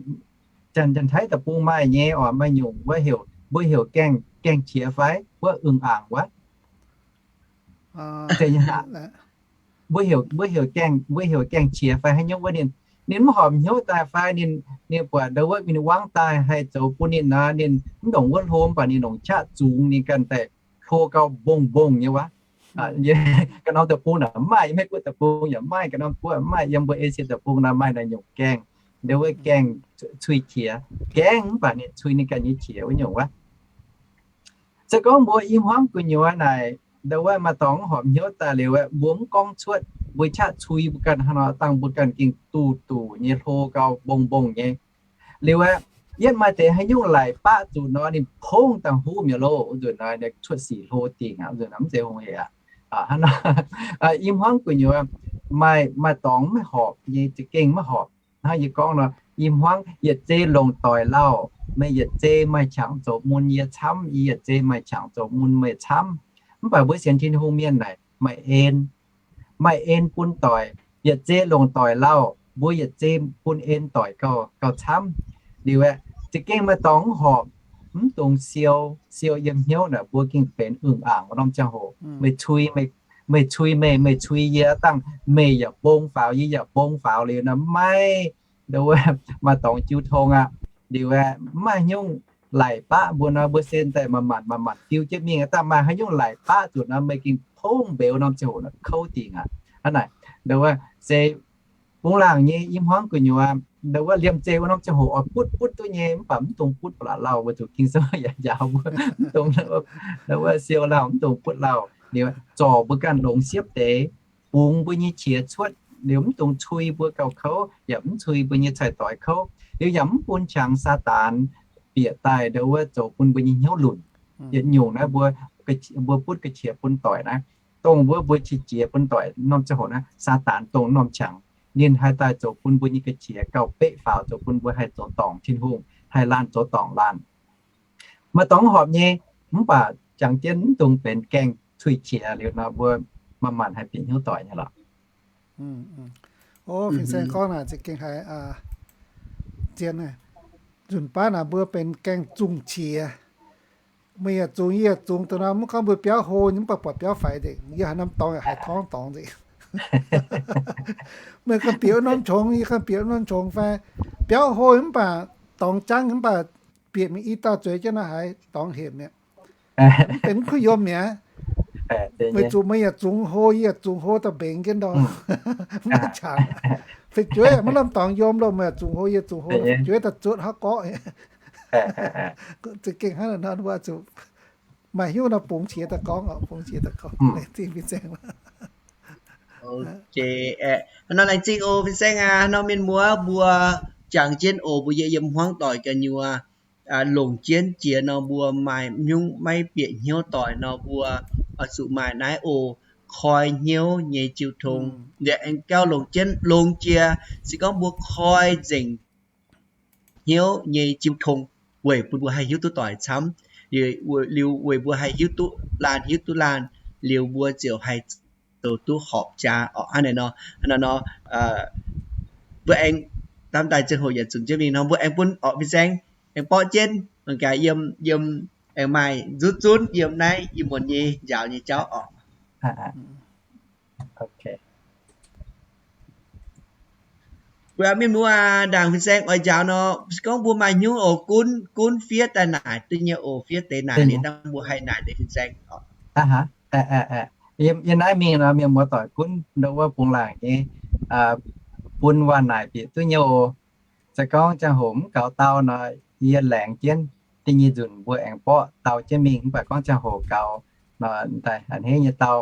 Janx-Taiv deic-bung maaih nyei oc, maaih nyungc wuov heuc, mbuo heuc gaengh, gaengh qiex fai wuov, ưng-angc wuov. Mbuo heuc, mbuo heuc gaengh, mbuo heuc gaengh qiex fai haaix nyungc wuov, ninh, ninh mv horpc hnyouv daaih fai ninh, ninh buatc ndau wuov win-wangv daaih haih zoux bun ninh nor, ninh mv ndongc wuov hlo, mv baac ninh longc qaqv zungx ninh ganh daaih hlo gau mbong-mbong nyei wuov. Ga'norm deic-bung naaic maaih, yiem Meiv Guoqv deic-bung yaac maaih, ga'norm guoqv maaih, yiem mbuo Esie deic-bung naaic maaih naaiv nyungc gaengh, ndau wuov gaengh cui qiex, gaengh mv baac ninh cui ninh ganh nyei qiex wuov nyungc wuov. Se gorngv mbuo i hmuangv gu'nyuoz naaic, ndau wuov maaih dorngx mv horpc hnyouv daaih liuz, mbuo mv gorngv cuotv, mbuo qaqv cui mbuo ganh hnangv nor, dangh mbuo ganh gengh duqv duqv nyei hlo gau mbong-mbong nyei. Liuz aeqv, yietv maaih deix haaix nyungc laic baqv zuqc nor, ninh pongv dangh huv mi'aqv loh, wuov nzunc nor cuotv sic hlo dingc aqv, wuov nzunc nor mv zeiz hungh hec aqv. Hnangv nor, i hmuangv gu'nyuoz maaih, maaih dorngx maiv horpc nyei, za'gengh maiv horpc. Hnangv yie gorngv nor, i hmuangv yietc zei longc doic lauh, meih yietc zei maaih qangx zoux mun yie camv, yie yietc zei maaih qangx zoux mun meih camv. Mv baac mbuo sienx Tin-Hungh mienh naaic maaih en, maaih en bun doic, yietc zei longc doic lauh, mbuo yietc zei bun en doic gauh, gauh camv. Liuz aeqv, za'gengh maaih dorngx mv horpc, mv dungx siou, siou yiem hnyouv naaic mbuo gengh benx ưng-angc wuov norm ziangh hoc. Meih cui, meih cui meih, meih cui yie, dangh meih yaac mbong faaux, yie yaac mbong faaux liuz nor maiv, ndau wuov maaih dorngx jiu tong aqv. Liuz aeqv, mv maaih nyungc laic baqv mbuo nor, mbuo se daaih manc-manc manc-manc fiu jienv mingh. Dangh maaih haaix nyungc laic baqv zuqc nor, meih gengh pongv mbeux norm ziangh hoc nor kouv dingc aqv. Hnangv naaic, ndau wuov se bungx laangc nyei i hmuangv gu'nyuoz, ndau wuov liemh zeih wuov norm ziangh hoc oix butv butv duqv nyei, mv baac mv dungx butv ba'laqc lauh, weic zuqc Ging-Sou yaac njaaux mbuo mv dungx, ndau wuov siou lauh, mv dungx butv lauh. Liuz zorc mbuo ganh longx siepv deix, bungx mbuo nyei qiex cuotv. Liuz mv dungx cui mbuo gauh kouv, yaac mv cui mbuo nyei cai-doix kouv. Liuz yaac mv bun qangx Saadaan bieqc daaih ndau wuov zoux bun mbuo nyei hnyouv lunc. Yietc nyungc naaiv mbuo, mbuo butv ga'qiex bun doic naaiv, dongh wuov mbuo qiex jiez bun doic norm ziangh hoc naaiv, Saadaan dongh norm qangx, ninh haih daaih zoux bun mbuo nyei ga'qiex gauh beqv faaux, zoux bun mbuo haih zoux dorngc Tin-Hungh, haih laanh zoux dorngc laanh. Maaih dorngx horpc nyei, mv baac jangx jienv mv dungx benx gaengh cui qiex liuz nor, mbuo manc-manc haih bieqc hnyouv doic nyei lorqc. O, fin-saeng gorngv naaic za'gengh haiz zien. Nzunc baav naaic mbuo benx gaengh zungh qiex. Meih yaac zungx, yie yaac zungx, dongh naaiv mv gorngv mbuo biauv hlo nyei mv baac buatc biauv faix nzengc, yie haaix norm dorngx yaac haih torngv dorngx nzengc. Meih ganh bieqc wuov norm qongx, yie ganh bieqc wuov norm qongx fai, biauv hlo mv baac dorngx jangv mv baac bieqc mingh i dauh zueiz jienv nor haiz dorngx hepc mi'aqv. Mv benx kuv yiem mi'aqv. Weic zuqc meih yaac zungx hlo, yie yaac zungx hlo daaih mbengx jienv ndor. Maiv qangx. Fu'jueiv maiv lamh dorngx yiem loh, meih yaac zungx hlo, yie zungx hlo, fu'jueiv daaih zuotv haav gorqv. Za'gengh hnangv naaiv nor, zuqc maaih hnyouv nor bungx qiex daaih gorngv oc, bungx qiex daaih gorngv. Laengz zingh fin-saeng. Nor laengz zingh oc fin-saeng aac. Nor mienh muoz mbuo jangx jienv oc, mbuo yie yiem hmuangv doic gu'nyuoz longc jienv jiex nor mbuo maaih hnyouv maiv bieqc hnyouv doic nor mbuo oix zuqc maaih naaiv oc, koi hnyouv nyei jiu tong. Aengx gauh longc jienv longx jiex, se gorngv mbuo koi nzengc hnyouv nyei jiu tong weic bun mbuo haih hiuv duqv doic camv, liuz weic mbuo haih hiuv duqv laanh, hiuv duqv laanh, liuz mbuo ziouc haih zoux duqv horpc jaax oc. Hnangv naaiv nor, nor, mbuo aengx daaih ziangh hoc yaac zunc jienv mingh nor, mbuo aengx bun oc fin-saeng aengx borqv jienv mangc gaax yiem, yiem aengx maaih nzunv zunv yiem naaiv ih muonz nyei njaaux nyei jauv oc. Mbuo mienh muoz ndaangc fin-saeng oix njaaux nor, se gorngv mbuo maaih hnyouv oc, gunv, gunv fiev daaih naaic duqv nyei oc, fiev deix naaic liuz dangh mbuo haih naaic deix fin-saeng oc. Yiem naaiv mingh nor mienh muoz doic gunv ndau wuov bungx laangc nyei, bun waac naaic bieqc duqv nyei oc. Se gorngv ziangh hoc mv gaux dau nor, yie laengz jienv, da'nyeic nzunc mbuo aengx borqv dau jienv mingh, mv baac gorngv ziangh hoc gaux nor, daaih a'hneiv nyei dau.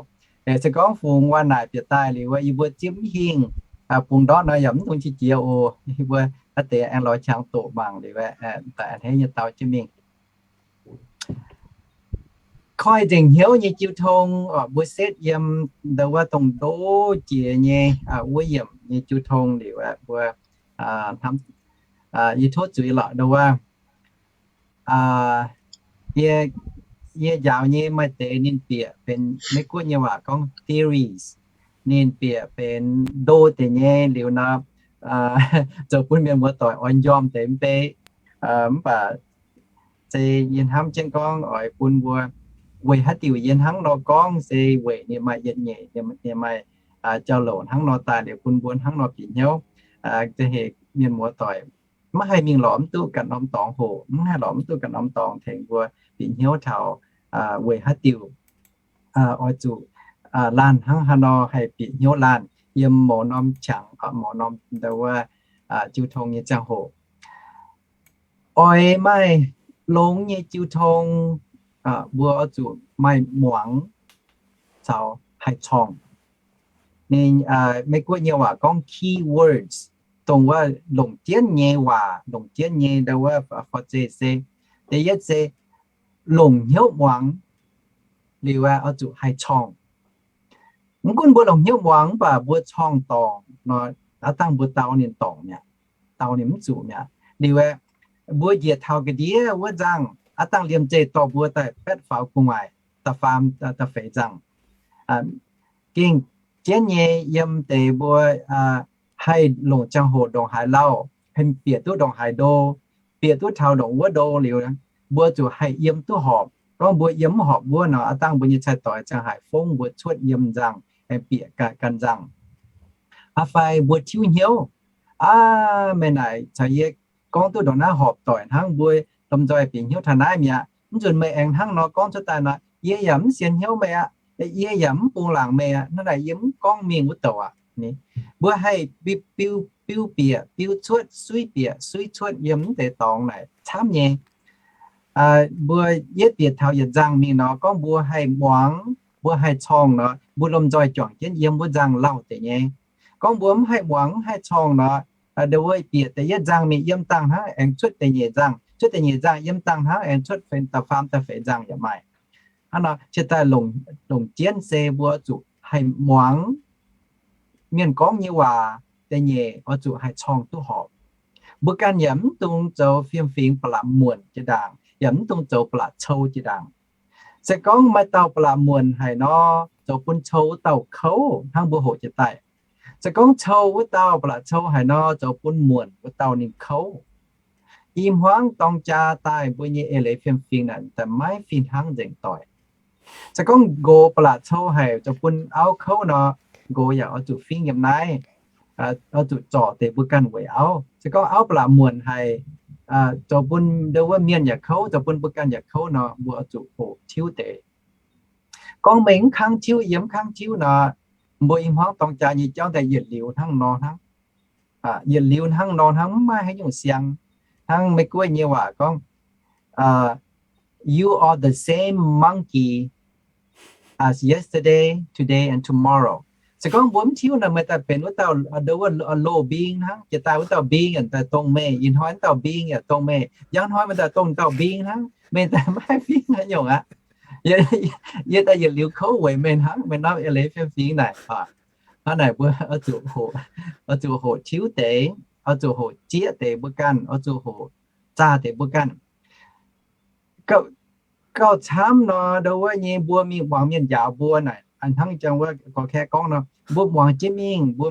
Se gorngv fungx waac naaic bieqc daaih liuz, yie mbuo zipv mv hingh, bungx ndortv nor yaac mv dungx qiex jiez oc. Yie mbuo haaix deix aengx lorz qangx doqc mangc liuz, daaih a'hneiv nyei dau jienv mingh. Koi nzengc hnyouv nyei jiu tong, mbuo setv yiem ndau wuov dongh ndo jiex nyei wuov yiemc nyei jiu tong liuz aeqv, mbuo hnamv, yie tov zuiz lorqc ndau wuov, yie, yie njaaux nyei maaih deix ninh bieqc benx Meiv Guoqv nyei waac gorngv theories, ninh bieqc benx ndo deix nyei liuz nor, zoux bun mienh muoz doic oix njormh deix mv bei. Mv baac se yie hnamv jienv gorngv oix bun mbuo weic haaix diuc yie hnangv nor gorngv se weic ninh maaih yietc nyeic, ninh maaih jauv-louc hnangv nor daaih liuz bun mbuo hnangv nor bieqc hnyouv. Za'heix mienh muoz doic maiv haih mingh lorz mv duqv ganh norm dorngx hoqc, mv haih lorz mv duqv ganh norm dorngx tengx mbuo bieqc hnyouv taux weic haaix diuc oix zuqc laanh hnangv haaix nor haih bieqc hnyouv laanh yiem mouz norm qangx, mouz norm ndau wuov jiu tong nyei ziangh hoc. Oix maaih longx nyei jiu tong, mbuo oix zuqc maaih muangx caux haih corngh. Ninh, Meiv Guoqv nyei waac gorngv key words, dongh wuov longc jienv nyei waac, longc jienv nyei ndau wuov forz-zeih se, da'yietv se longc hnyouv muangx, liuz aeqv, oix zuqc haih corngh. Mv gunv mbuo longc hnyouv muangx mv baac mbuo corngh dorngc nor, aav dangh mbuo dau ninh dorngc mi'aqv, dau ninh mv zuqc mi'aqv. Liuz aeqv, mbuo njiec taux ga'ndiev wuov nzangh, aav dangh liemh zeih dorh mbuo daaih baetv faaux gu'nguaaic da'faam da'feix nzangh. Gengh jienv nyei yiem deix mbuo haih longc ziangh hoc ndongc haaix lauh, haih bieqc duqv ndongc haaix ndo, bieqc duqv taux ndongc wuov ndo liuz, mbuo zuqc haih yiem duqv horpc. Gorngv mbuo yiem mv horpc wuov nor, aav dangh mbuo nyei cai-doix ziangh haaix fongv mbuo cuotv yiem nzangh, aengx bieqc ganh nzangh. Aa fai mbuo tiuv hnyouv, aa, meih naaic caux yie gorngv duqv ndongc naaiv horpc doic hnangv, mbuo lomh nzoih bieqc hnyouv taux naaiv mi'aqv. Mv nzunc meih aengx hnangv nor gorngv cuotv daaih nor, yie yaac mv sienx hnyouv meih aqv. Yie yaac mv bungx laangc meih aqv. Hnangv naaic yie mv gorngv mingh wuov douc aqv. Mbuo haih biu, biu bieqc biu cuotv, suiv bieqc suiv cuotv yiem mv deix dorngx naaic camv nyei. Mbuo yietv bieqc taux yietc nzangh mingh nor, gorngv mbuo haih muangx, mbuo haih corngh nor, mbuo lomh nzoih juangc jienv yiem wuov nzangh lauh deix nyei. Gorngv mbuo mv haih muangx, mv haih corngh nor, ndo wuov bieqc da'yietv nzangh mingh yiem dangh hnangv aengx cuotv da'nyeic nzangh, cuotv da'nyeic nzangh yiem da'faam da'feix nzangh yaac maaih. Hnangv nor ciex daaih longc jienv se mbuo zuqc haih muangx mienh gorngv nyei waac, da'nyeic oix zuqc haih corngh duqv horpc. Mbuo ganh yaac mv dungx zoux fiem-fingx ba'laqc muonc jiex ndaangc, yaac mv dungx zoux ba'laqc cou jiex ndaangc. Se gorngv maaih dauh ba'laqc muonc haic nor, zoux bun cou wuov dauh kouv hnangv mbuo hoqc jiex daaih. Se gorngv cou wuov dauh ba'laqc cou haic nor, zoux bun muonc wuov dauh ninh kouv. I hmuangv dorng jaa daaih mbuo nyei eix leiz fiem-fingx naaic daaih maiv fih hnangv nzengc doic. Se gorngv nqox ba'laqc cou haic zoux bun auv kouv nor, nqox yaac oix zuqc fingx yiem naaiv, oix zuqc zorc deix mbuo ganh weic auv. Se gorngv auv ba'laqc muonc haic zoux bun ndo wuov mienh yaac kouv, zoux bun mbuo ganh yaac kouv nor, mbuo oix zuqc hoqc tiuv deix. Gorngv meih mv kangv tiuv, yie mv kangv tiuv nor, mbuo i hmuangv dorng jaa nyei jauv daaih yietc liuz hnangv nor hnangv. Yietc liuz hnangv nor hnangv, mv maaih haaix nyungc siang. Hnangv Meiv Guoqv nyei waac gorngv, you are the same monkey as yesterday, today, and tomorrow. Se gorngv mbuo mv tiuv nor, meih daaih benx wuov dauh, ndo wuov, loz-mbing hnangv. Jiex daaih wuov dauh mbing yaac daaih dongh meih, ih hnoi wuov dauh mbing yaac dongh meih, njang hnoi meih daaih dongh dauh mbing hnangv. Meih daaih maiv fingx haaix nyungc aqv. Yie daaih yietc liuz kouv weic meih hnangv, meih norm eix leiz fiem-fingx naaic. Hnangv naaic mbuo oix zuqc hoqc tiuv deix, oix zuqc hoqc zieqv deix mbuo ganh, oix zuqc hoqc zaah deix mbuo ganh. Gauh camv nor, ndo wuov nyei mbuo mingh muangx mienh njaaux mbuo naaic, hnangv jangx wuov gorx-kaeqv gorngv nor, mbuo muangx jienv mingh, mbuo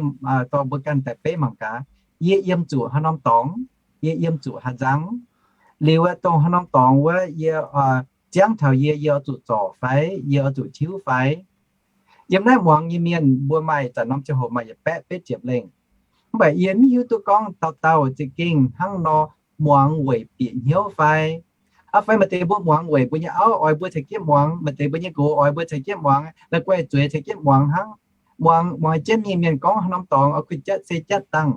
dorh mbuo ganh daaih beiv mangc gaax, yie yiem zuqc haaix norm dorngx, yie yiem zuqc haaix nzangv, liuz dongh haaix norm dorngx wuov yie ziangv taux yie, yie oix zuqc zorc fai yie oix zuqc tiuv fai. Yiem naaiv muangx nyei mienh mbuo maaih zanc norm ziangh hoc maaih yietc baeqv betv ziepc lengh. Mv baac yie mv hiuv duqv gorngv dauh dauh za'gengh hnangv nor muangx weic bieqc hnyouv fai. Aa, fai maaih deix mbuo muangx weic mbuo nyei auv oix mbuo caux jienv muangx, maaih deix mbuo nyei nqox oix mbuo caux jienv muangx, la'guaih zueiz caux jienv muangx hnangv. Muangx, muangx jienv mingh mienh gorngv haaix norm dorngx oix kuh jatv se jatv dangh.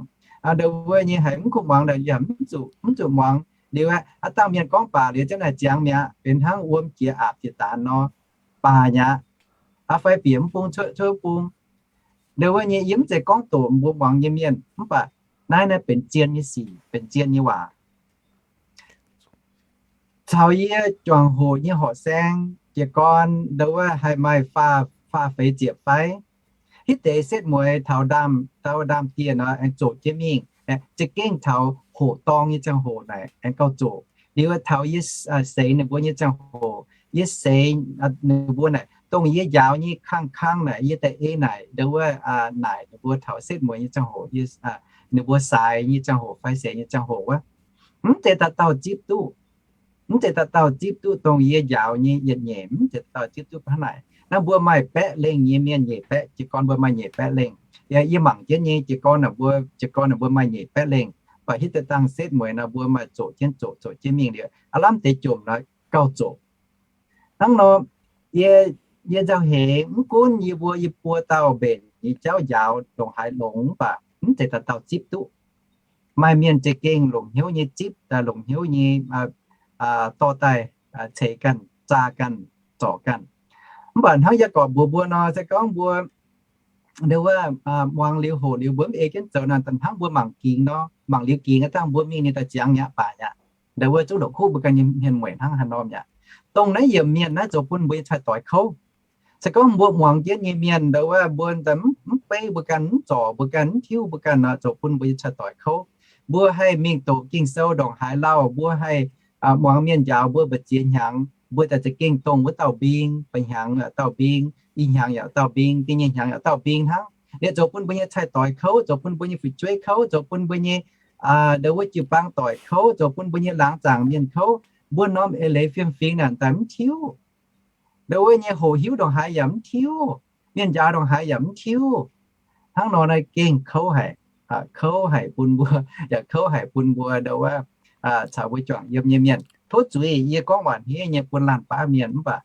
Ndo wuov nyei haiz mv kuh muangx naaic yaac mv zuqc, mv zuqc muangx. Liuz aqv, aa, dangh mienh gorngv baac liuz jienv naaic ziangx mi'aqv, benx hnangv wuom jiex aapc jiex daanx nor, baac nyei aqv. Aa, fai bieqc mv bung cuotv, cuotv mv bung. Ndo wuov nyei yie mv zeiz gorngv doqc mbuo muangx nyei mienh, mv baac naaiv naaiv benx zien nyei sic, benx zien nyei waac. Caux yie juangc hoqc nyei horqc saeng, jiez gorn ndo wuov haih maaih faah, faah feix ziepc fai. Hitv deix setv mueiz taux ndaamv, taux ndaamv-dieh nor aengx zoqc jienv mingh, za'gengh taux hoqc dorng nyei ziangh hoc naaic aengx gauh zoqc. Liuz taux yie seix ninh mbuo nyei ziangh hoc, yie seix ninh mbuo naaic, dongh yie njaaux nyei kangv-kangv naaic, yie daaih ei naaic ndo wuov naaic ninh mbuo taux setv mueiz nyei ziangh hoc, ninh mbuo saaix nyei ziangh hoc fai seix nyei ziangh hoc wuov, mv zeiz dauh dauh zipv duqv. Mv zeiz dauh dauh zipv duqv dongh yie njaaux nyei yietc nyeic, mv zeiz dauh dauh zipv duqv hnangv naaic. Naaiv mbuo maaih baeqv lengh nyei mienh, nyeic baeqv, jiez gorn mbuo maaih nyeic baeqv lengh. Yie mangc jienv nyei jiez gorn, mbuo jiez gorn mbuo maaih nyeic baeqv lengh. Mv baac hitv deix dangh setv mueiz nor mbuo maaih zoqc jienv zoqc, zoqc jienv mingh liuz, aav lamh deix jomc nor gauh zoqc. Hnangv nor, yie, yie nzauh heix mv gunv yie mbuo, yie buo dauh mbenc nyei jauv njaaux ndongc haaix longx mv baac mv zeiz dauh dauh zipv duqv. Maaih mienh za'gengh longc hnyouv nyei zipv, longc hnyouv nyei dorh daaih ceix ganh, zaah ganh, zorc ganh. Mv baac hnangv Yaagorpc mbuox mbuo nor, se gorngv mbuo ndo wuov muangx liuz hoqc liuz mbuo mv ei jienv zoux naaic, da'hnangv mbuo mangc gingx nor, mangc liuz gingx dangh mbuo mingh ninh daaih ziangx mi'aqv baac mi'aqv. Ndo wuov zungv longc kuv mbuo ganh nyei hmien mueic hnangv haaix nor mi'aqv. Dongh naaiv yiemc mienh naaiv zoux bun mbuo nyei cai-doix kouv. Se gorngv mbuo muangx jienv nyei mienh ndo wuov mbuo daaih mv beiv mbuo ganh, mv zorc mbuo ganh, mv tiuv mbuo ganh nor, zoux bun mbuo nyei cai-doix kouv. Mbuo haih mingh doqc Ging-Sou ndongc haaix lauh, mbuo haih muangx mienh njaaux mbuo mbu'ziex hnyangx, mbuo daaih za'gengh dongh wuov dauh mbing, ba'hnyangx yaac dauh mbing, i hnyangx yaac dauh mbing, da'nyeic hnyangx yaac dauh mbing hnangv. Liuz zoux bun mbuo nyei cai-doix kouv, zoux bun mbuo nyei fu'jueiv kouv, zoux bun mbuo nyei ndo wuov jiu-baang doic kouv, zoux bun mbuo nyei laangz zaangc mienh kouv. Mbuo norm eix leiz fiem-fingx naaic daaih mv tiuv. Ndo wuov nyei hoqc hiuv ndongc haaix yaac mv tiuv, mienh njaaux ndongc haaix yaac mv tiuv. Hnangv nor naaiv gengh kouv haic, kouv haic bun mbuo, yaac kouv haic bun mbuo ndo wuov caux mbuo juangc yiem nyei mienh. Tov zuiz yie gorngv waac hniev nyei bun laanh baav mienh mv baac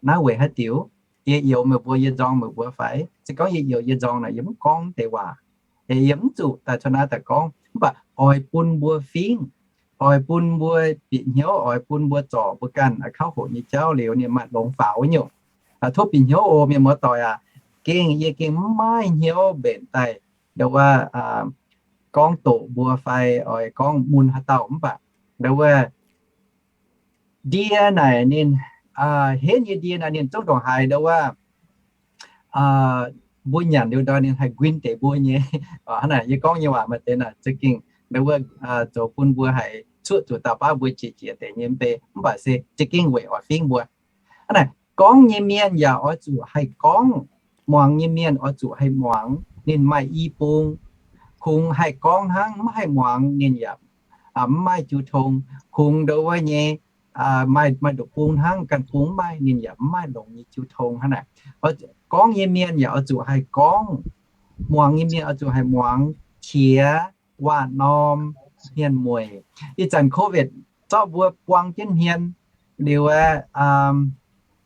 naaiv weic haaix diuc? Yie youx meih mbuo, yie nzorng meih mbuo fai? Se gorngv yie youx yie nzorng naaic, yie mv gorngv deix waac. Yie mv zuqc daaih cuotv naaiv daaih gorngv, mv baac oix bun mbuo fingx, oix bun mbuo bieqc hnyouv, oix bun mbuo zorc mbuo ganh kauv hoqc nyei jauv liuz ninh maaih longx faaux nyungc. Tov bieqc hnyouv oc mienh muoz-doic aac. Gengh yie gengh mv maaih hnyouv mbenc daaih ndo wuov gorngv doqc mbuo fai oix gorngv mun haaix dauh mv baac ndo wuov ndie naaic ninh, henv nyei ndie naaic ninh zungv ndongc haaix ndo wuov mbuo nyanc liuz ndo ninh haih nquin deix mbuo nyei. Hnangv naaic yie gorngv nyei waac maaih deix naaic za'gengh ndo wuov zoux bun mbuo haiz cuotv zuqc dauh baav mbuo jiex jiex deix nyei mv bei, mv baac se za'gengh weic oix fingx mbuo. Hnangv naaic gorngv nyei mienh yaac oix zuqc haih gorngv, muangx nyei mienh oix zuqc haih muangx. Ninh maaih i bung, kungx haih gorngv hnangv, mv haih muangx ninh yaac mv maaih jiu tong. Kungx ndo wuov nyei maaih, maaih nduqc bung hnangv, ganh bung mv maaih, ninh yaac mv maaih longx nyei jiu tong hnangv naaic. Gorngv nyei mienh yaac oix zuqc haih gorngv, muangx nyei mienh oix zuqc haih muangx, qiex waac-norm hmien-mueic. Ih zanc COVID zorqv mbuo buang jienv hmien liuz aeqv,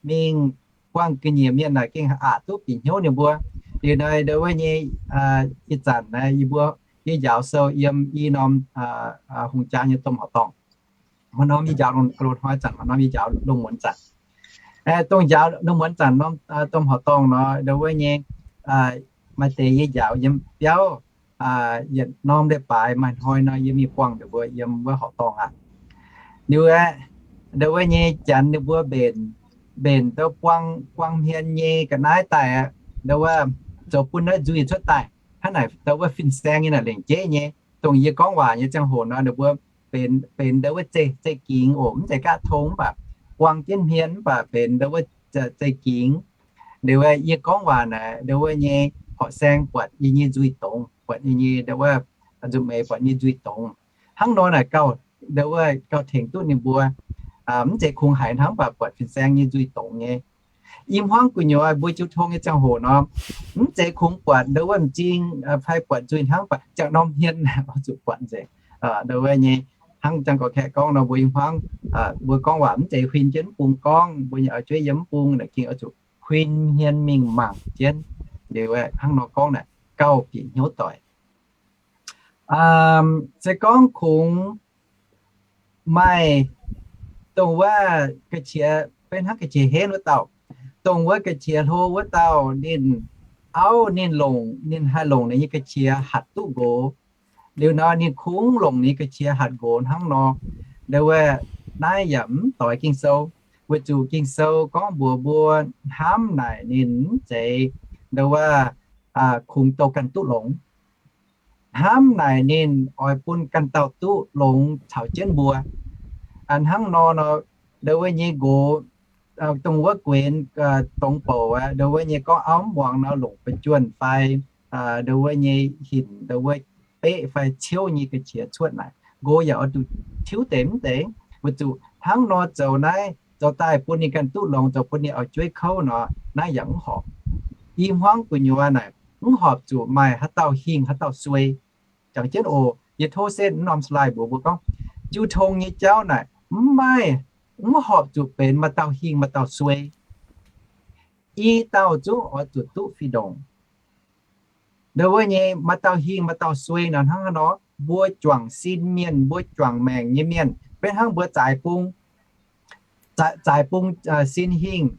mingh buangh ga'nyiec mienh naaic gengh aqc duqv bieqc hnyouv ninh mbuo. Liuz naaiv ndo wuov nyei ih zanc naaiv yie mbuo, yie njaaux sou yiem i norm hungh jaa nyei domh horqc dorngh. Maaih norm yie njaaux loz-hnoi zanc, maaih norm yie njaaux lungh muonz zanc. Dongh njaaux lungh muonz zanc norm domh horqc dorngh nor, ndo wuov nyei maaih deix yie njaaux yiem biauv, yietc norm leiz-baaix maaih hnoi nor yie mingh buangh ninh mbuo yiem wuov horqc dorngh aqv. Liuz aeqv, ndo wuov nyei janx ninh mbuo mbenc, mbenc ndo buang, buang hmien nyei ga'naaiv daaih aqv, ndo wuov zoux bun naaiv nzuih cuotv daaih. Hnangv naaic ndo wuov fin-saeng nyei naaic lengc jeiv nyei, dongh yie gorngv waac nyei ziangh hoc nor ninh mbuo benx, benx ndo wuov zeiv, zeiv gingx oc, mv zeiz gaatv tong mv baac buang jienv hmien mv baac benx ndo wuov zeiv gingx. Liuz yie gorngv waac naaic ndo wuov nyei horqc saeng buatc yie nyei nzuih dongz, buatc yie nyei ndo wuov nzunc meix buatc nyei nzuih dongz. Hnangv nor naaic gauh, ndo wuov gauh tengx duqv ninh mbuo. Mv zeiz kungx haiz hnangv mv baac buatc fin-saeng nyei nzuih dongz nyei. I hmuangv gu'nyuoz mbuo jiu tong nyei ziangh hoc nor, mv zeiz kungx buatc ndo wuov m'zing fai buatc nzuih hnangv, mv baac ziangh norm hmien oix zuqc buatc nzengc. Ndo wuov nyei hnangv Janx-Gorx-Kaeqv gorngv nor, mbuo i hmuangv mbuo gorngv waac mv zeiz huin jienv mv bung gorngv, mbuo nyei oix-jueiv yiem mv bung naaic gengh oix zuqc huin hmien mingh mangc jienv. Liuz hnangv nor gorngv naaic gauh bieqc hnyouv doic. Se gorngv kungx maaih dongh wuov ga'qiex, beiv hnangv ga'qiex henv wuov dauh, dongh wuov ga'qiex hlo wuov dauh ninh auv ninh longc, ninh haih longc ninh nyei ga'qiex hatc duqv nqox. Liuz nor ninh kungx longc ninh nyei ga'qiex hatc nqox hnangv nor, ndo wuov naaiv yaac mv doix Ging-Sou. Weic zuqc Ging-Sou gorngv mbuox mbuo, hnamv naaic ninh mv zeiz ndo wuov kungx douh ganh duqv longx. Hnamv naaic ninh oix bun ganh dauh duqv longx caux jienv mbuo. Hnangv nor nor, ndo wuov nyei nqox, dongh wuov guenx dongx bouc aqv, ndo wuov nyei gorngv auv mv muangx nor longc ba'juonh fai ndo wuov nyei hinc ndo wuov beqv fai ciouv nyei ga'qiex cuotv naaic, nqox yaac oix zuqc tiuv deix mv deix. Weic zuqc hnangv nor zoux naaiv, zoux daaih bun ninh ganh duqv longx, zoux bun ninh oix jueiv kouv nor, naaiv yaac mv horpc. I hmuangv gu'nyuoz naaic mv horpc zuqc maaih haaix dauh hingh haaix dauh suei. Jangx jienv oc, yie tov setv mv norm slide mbuox mbuo gorngv, jiu tong nyei jauv naaic mv maaih, mv horpc zuqc benx maaih dauh hingh maaih dauh suei. I dauh zungv oix zuqc duqv fih ndongc. Ndo wuov nyei maaih dauh hingh maaih dauh suei nor hnangv haaix nor, mbuo juangc sin mienh, mbuo juangc maengc nyei mienh, benx hnangv mbuo zaaix bung, zaaix bung sin hingh,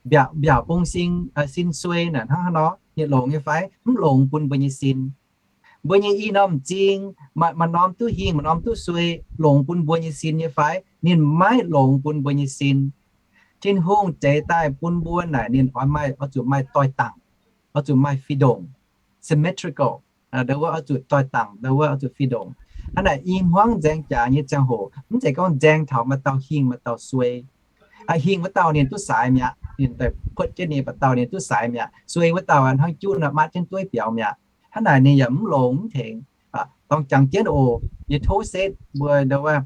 mbiaauc bung sin, sin suei naaic hnangv haaix nor, ninh longx nyei fai? Mv longx bun mbuo nyei sin. Mbuo nyei i norm m'zing, maaih norm duqv hingh maaih norm duqv suei, longx bun mbuo nyei sin nyei fai? Ninh maiv longx bun mbuo nyei sin. Tin-Hungh zeix daaih bun mbuo naaic ninh oix maaih, oix zuqc maaih doix-dangc, oix zuqc maaih fih ndongc, symmetrical. Ndo wuov oix zuqc doix-dangc, ndo wuov oix zuqc fih ndongc. Hnangv naaic i hmuangv nzaeng jaax nyei ziangh hoc mv zeiz gorngv nzaeng taux maaih dauh hingh maaih dauh suei. Hingh wuov dauh ninh duqv saaix mi'aqv, ninh daaih kuotv jienv ninh, baac dauh ninh duqv saaix mi'aqv. Suei wuov dauh hnangv juv nor maatv jienv dueiv biaux mi'aqv. Hnangv naaic ninh yaac mv longx mv tengx. Dorng jangx jienv oc, yie tov setv mbuo ndo wuov,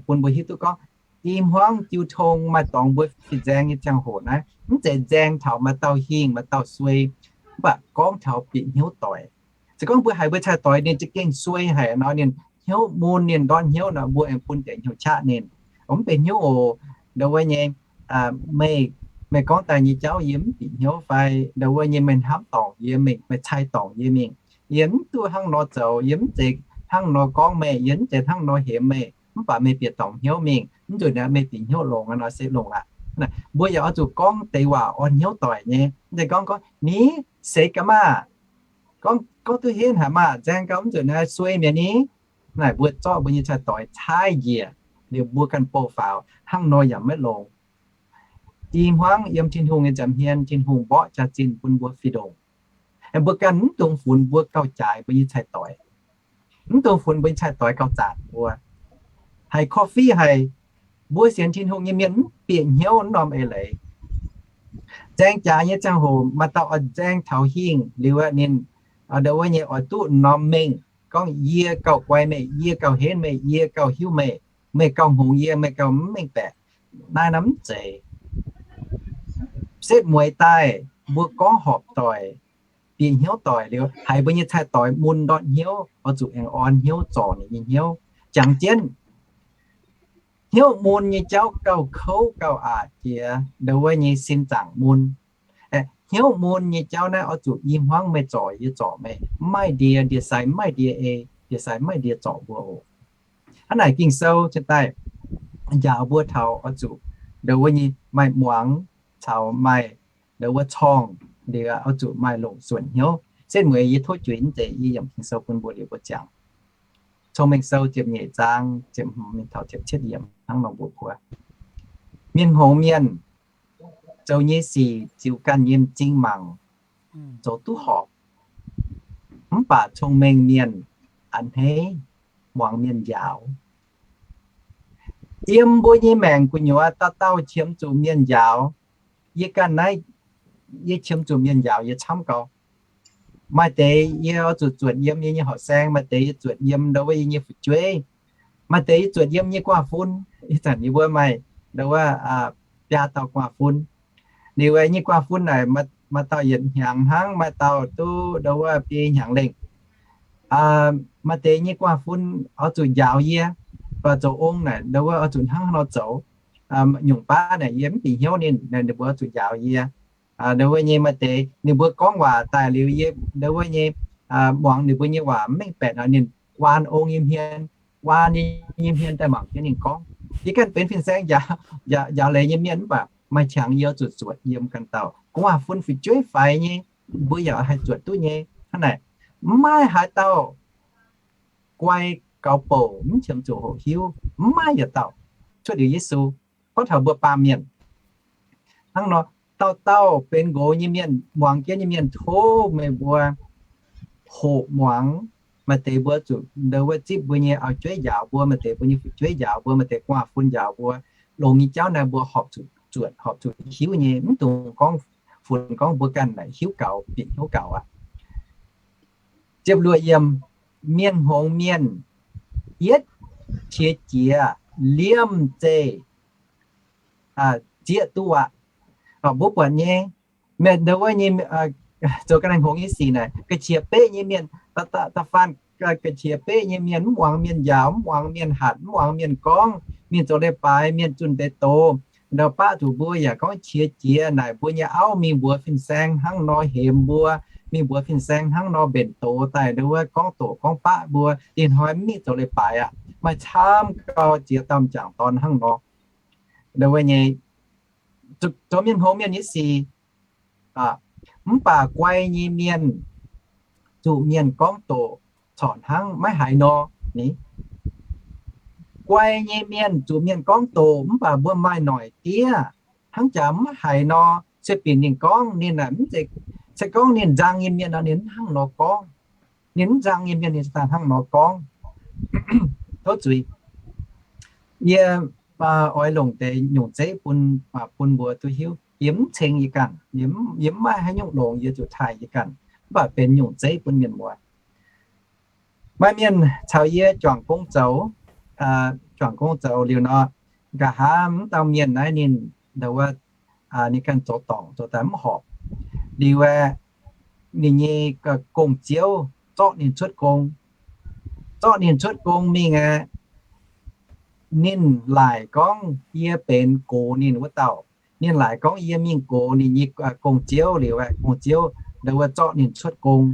bun mbuo hiuv duqv gorngv i hmuangv jiu tong maaih dorngx mbuo fih nzaeng nyei ziangh hoc naaiv mv zeiz nzaeng taux maaih dauh hingh maaih dauh suei, mv baac gorngv taux bieqc hnyouv doic. Se gorngv mbuo haiz mbuo cai-doix ninh za'gengh suei haic nor, ninh hnyouv mun, ninh ndortv hnyouv nor, mbuo aengx bun deix hnyouv qaqv ninh. Mv benx hnyouv oc. Ndo wuov nyei, meih, meih gorngv daaih nyei jauv yie mv bieqc hnyouv fai? Ndo wuov nyei meih hnamv dorngc yie mingh, meih cai dorngc yie mingh. Yie mv duqv hnangv nor zoux, yie mv zeiz hnangv nor gorngv meih, yie mv zeiz hnangv nor hemx meih, mv baac meih bieqc dorngc hnyouv mingh, mv nzunc naaiv meih bieqc hnyouv longx nor se longx aqv. Mbuo yaac oix zuqv gorngv deix waac orn hnyouv doic nyei. Mv zeiz gorngv, gorngv, ni, seix gaax maah, gorngv, gorngv duqv henv haic maah, nzaeng gau mv nzunc naaiv suei mi'aqv ni. Naaic mbuo zorqv mbuo nyei cai-doix caaiv njiec liuz mbuo ganh bou faaux, hnangv nor yaac maiv longx. I hmuangv yiem Tin-Hungh nyei nza'hmien, Tin-Hungh mborqv jaax-zinh bun mbuo fih ndongc. Mbuo ganh mv dungx funx mbuo gauh jaaix mbuo nyei cai-doix. Mv dungx funx mbuo nyei cai-doix gauh zanc mbuo. Haiz korv-fiqv haic, mbuo sienx Tin-Hungh nyei mienh mv bieqc hnyouv norm eix leiz. Nzaeng jaax nyei ziangh hoc maaih dauh oix nzaeng taux hingh liuz aqv, ninh ndo wuov nyei oix duqv norm mengh, gorngv yie gauh guai meih, yie gauh henv meih, yie gauh hiuv meih, meih gauh hngongx yie, meih gauh mv mengh baeqc. Naaiv nor mv zeiz. Setv mueiz daaih mbuo gorngv horpc doic, bieqc hnyouv doic liuz, haiz mbuo nyei cai-doix mun ndortv hnyouv, oix zuqc aengx orn hnyouv zorc ninh nyei hnyouv. Jangx jienv, hnyouv mun nyei jauv gauh kouv gauh aqc jiex ndo wuov nyei sin zaangc mun. Hnyouv mun nyei jauv naaiv oix zuqc i hmuangv meih zorc yie zorc meih, mv maaih ndie, ndie-sai mv maaih ndie ei, ndie-sai mv maaih ndie zorc mbuo oc. Hnangv naaic Ging-Sou cingx daaih njaaux mbuo taux oix zuqc ndo wuov nyei maaih muangx caux maaih ndo wuov corngh, liuz oix zuqc maaih longc suonc hnyouv. Setv mueiz yie tov juix mv zeiz yie yiemc Ging-Sou bun mbuo liuz mbuo ziangx. Cong-Mengh Sou ziepc nyeic zaang ziepc hmz mingh taux ziepc cietv yiemc hnangv nor mbuox mbuo, mienh hngongx mienh zoux nyei sic ziux ganh nyei m'zing mangc zoux duqv horpc, mv baac cong-mengh mienh a'hneiv muangx mienh njaaux. Yiem mbuo nyei maengc gu'nyuoz dauh dauh qiemx zuqc mienh njaaux. Yie ganh naaiv, yie qiemx zuqc mienh njaaux yie camv gau. Maaih deix yie oix zuqc zuotc yiem yie nyei horqc saeng, maaih deix yie zuotc yiem ndo wuov yie nyei fu'jueiv, maaih deix yie zuotc yiem nyei guaav fun. Ih zanc yie mbuo maaih ndo wuov biaa dauh guaav fun. Liuz nyei guaav fun naaic maaih dauh yietc hnyangx hnangv, maaih dauh duqv ndo wuov biei hnyangx lengh. Maaih deix nyei guaav fun oix zuqc njaaux yie, baac zoux ong naaic ndo wuov oix zuqc hnangv haaix nor zoux. Nyungc baav naaic yie mv bieqc hnyouv ninh, ninh mbuo oix zuqc njaaux yie. Ndo wuov nyei maaih deix ninh mbuo gorngv waac daaih liuz yie ndo wuov nyei muangx ninh mbuo nyei waac mv mengh baeqc nor, ninh waan ong nyei hmien, waan nyei hmien daaih mangc jienv ninh gorngv. Yie ganh benx fin-saeng njaaux leiz nyei mienh mv baac maaih qangx yie oix zuqc zuotc yiem ganh dauh guaav fun fu'jueiv faix nyei, mbuo yaac haih zuotc duqv nyei. Hnangv naaic, mv maaih haaix dauh guai gaux bouc mv qiemx zuqc hoqc hiuv, mv maaih yietc dauh. Cuotv liuz Yesu, gorngv taux mbuo baamh mienh, Hnangv nor, dauh dauh benx nqox nyei mienh, muangx jienv nyei mienh, tov meih mbuo hoqc muangx. Maaih deix mbuo zuqc ndau wuov zipv mbuo nyei auv-jueiv njaaux mbuo, maaih deix mbuo nyei fu'jueiv njaaux mbuo, maaih deix gu'nguaaz-fun njaaux mbuo. Longx nyei jauv naaiv mbuo horpc zuqc zuotc, horpc zuqc hiuv nyei. Mv dungx gorngv funx gorngv mbuo ganh naaic hiuv gaux, bieqc hnyouv gaux aqv. Ziepc luoqc yiemc, mienh hngongx mienh yietv qiex jiez liemh zeih zieqv duqv aqv. Mbuo buatc nyei, mienh ndau wuov nyei, zoux ga'naaiv hngongx nyei sic naaic, ga'qiex beqv nyei mienh, da'faanh ga'qiex beqv nyei mienh, mv muangx mienh njaaux, mv muangx mienh hatc, mv muangx mienh gorngv, mingh zoux leiz-baaix, mienh zunh deix doz. Ndau baqv zuqc mbuo yaac gorngv qiex jiez naaic mbuo nyei auv mingh mbuox fin-saeng hnangv nor hemx mbuo, mingh mbuox fin-saeng hnangv nor mbenc doz daaih ndau wuov gorngv doqc gorngv baqv mbuo, ih hnoi mv mingh zoux leiz-baaix aqv. Maaih camv gau ziex dauh m'jangc dorn hnangv nor. Ndau wuov nyei, zoux mienh hngongx mienh nyei sic, mv baac guai nyei mienh zuqc mienh gorngv doqc corc hnangv maiv haiz nor. Ni, guai nyei mienh zuqc mienh gorngv doqc mv baac mbuo maaih noic diev hnangv jaax mv haiz nor, se binc ninh gorngv, ninh naaic mv zeiz, se gorngv ninh nzang nyei mienh nor, ninh mv hnangv nor gorngv. Ninh mv nzang nyei mienh ninh hnangv nor gorngv. Tov zuiz, yie oix longc deix nyungc zeiv bun, bun mbuo duqv hiuv. Yie mv ceng yie ganh, yie mv maaih haaix nyungc longx yie zuqc taaih yie ganh, mv baac benx nyungc zeiv bun mienh muoz. Maaih mienh caux yie juangc gong zoux, juangc gong zoux liuz nor, nqa'haav mv dauh mienh naaiv ninh, ndau wuov, ninh ganh zoux dorngc zoux daaih mv horpc. Liuz aeqv, ninh nyei gong-ziouv zorqv ninh cuotv gong. Zorqv ninh cuotv gong mingh aeqv, ninh laaic gorngv yie benx gox ninh wuov dauh. Ninh laaic gorngv yie mingh gox ninh nyei gong-ziouv liuz aeqv, gong-ziouv ndau wuov zorqv ninh cuotv gong.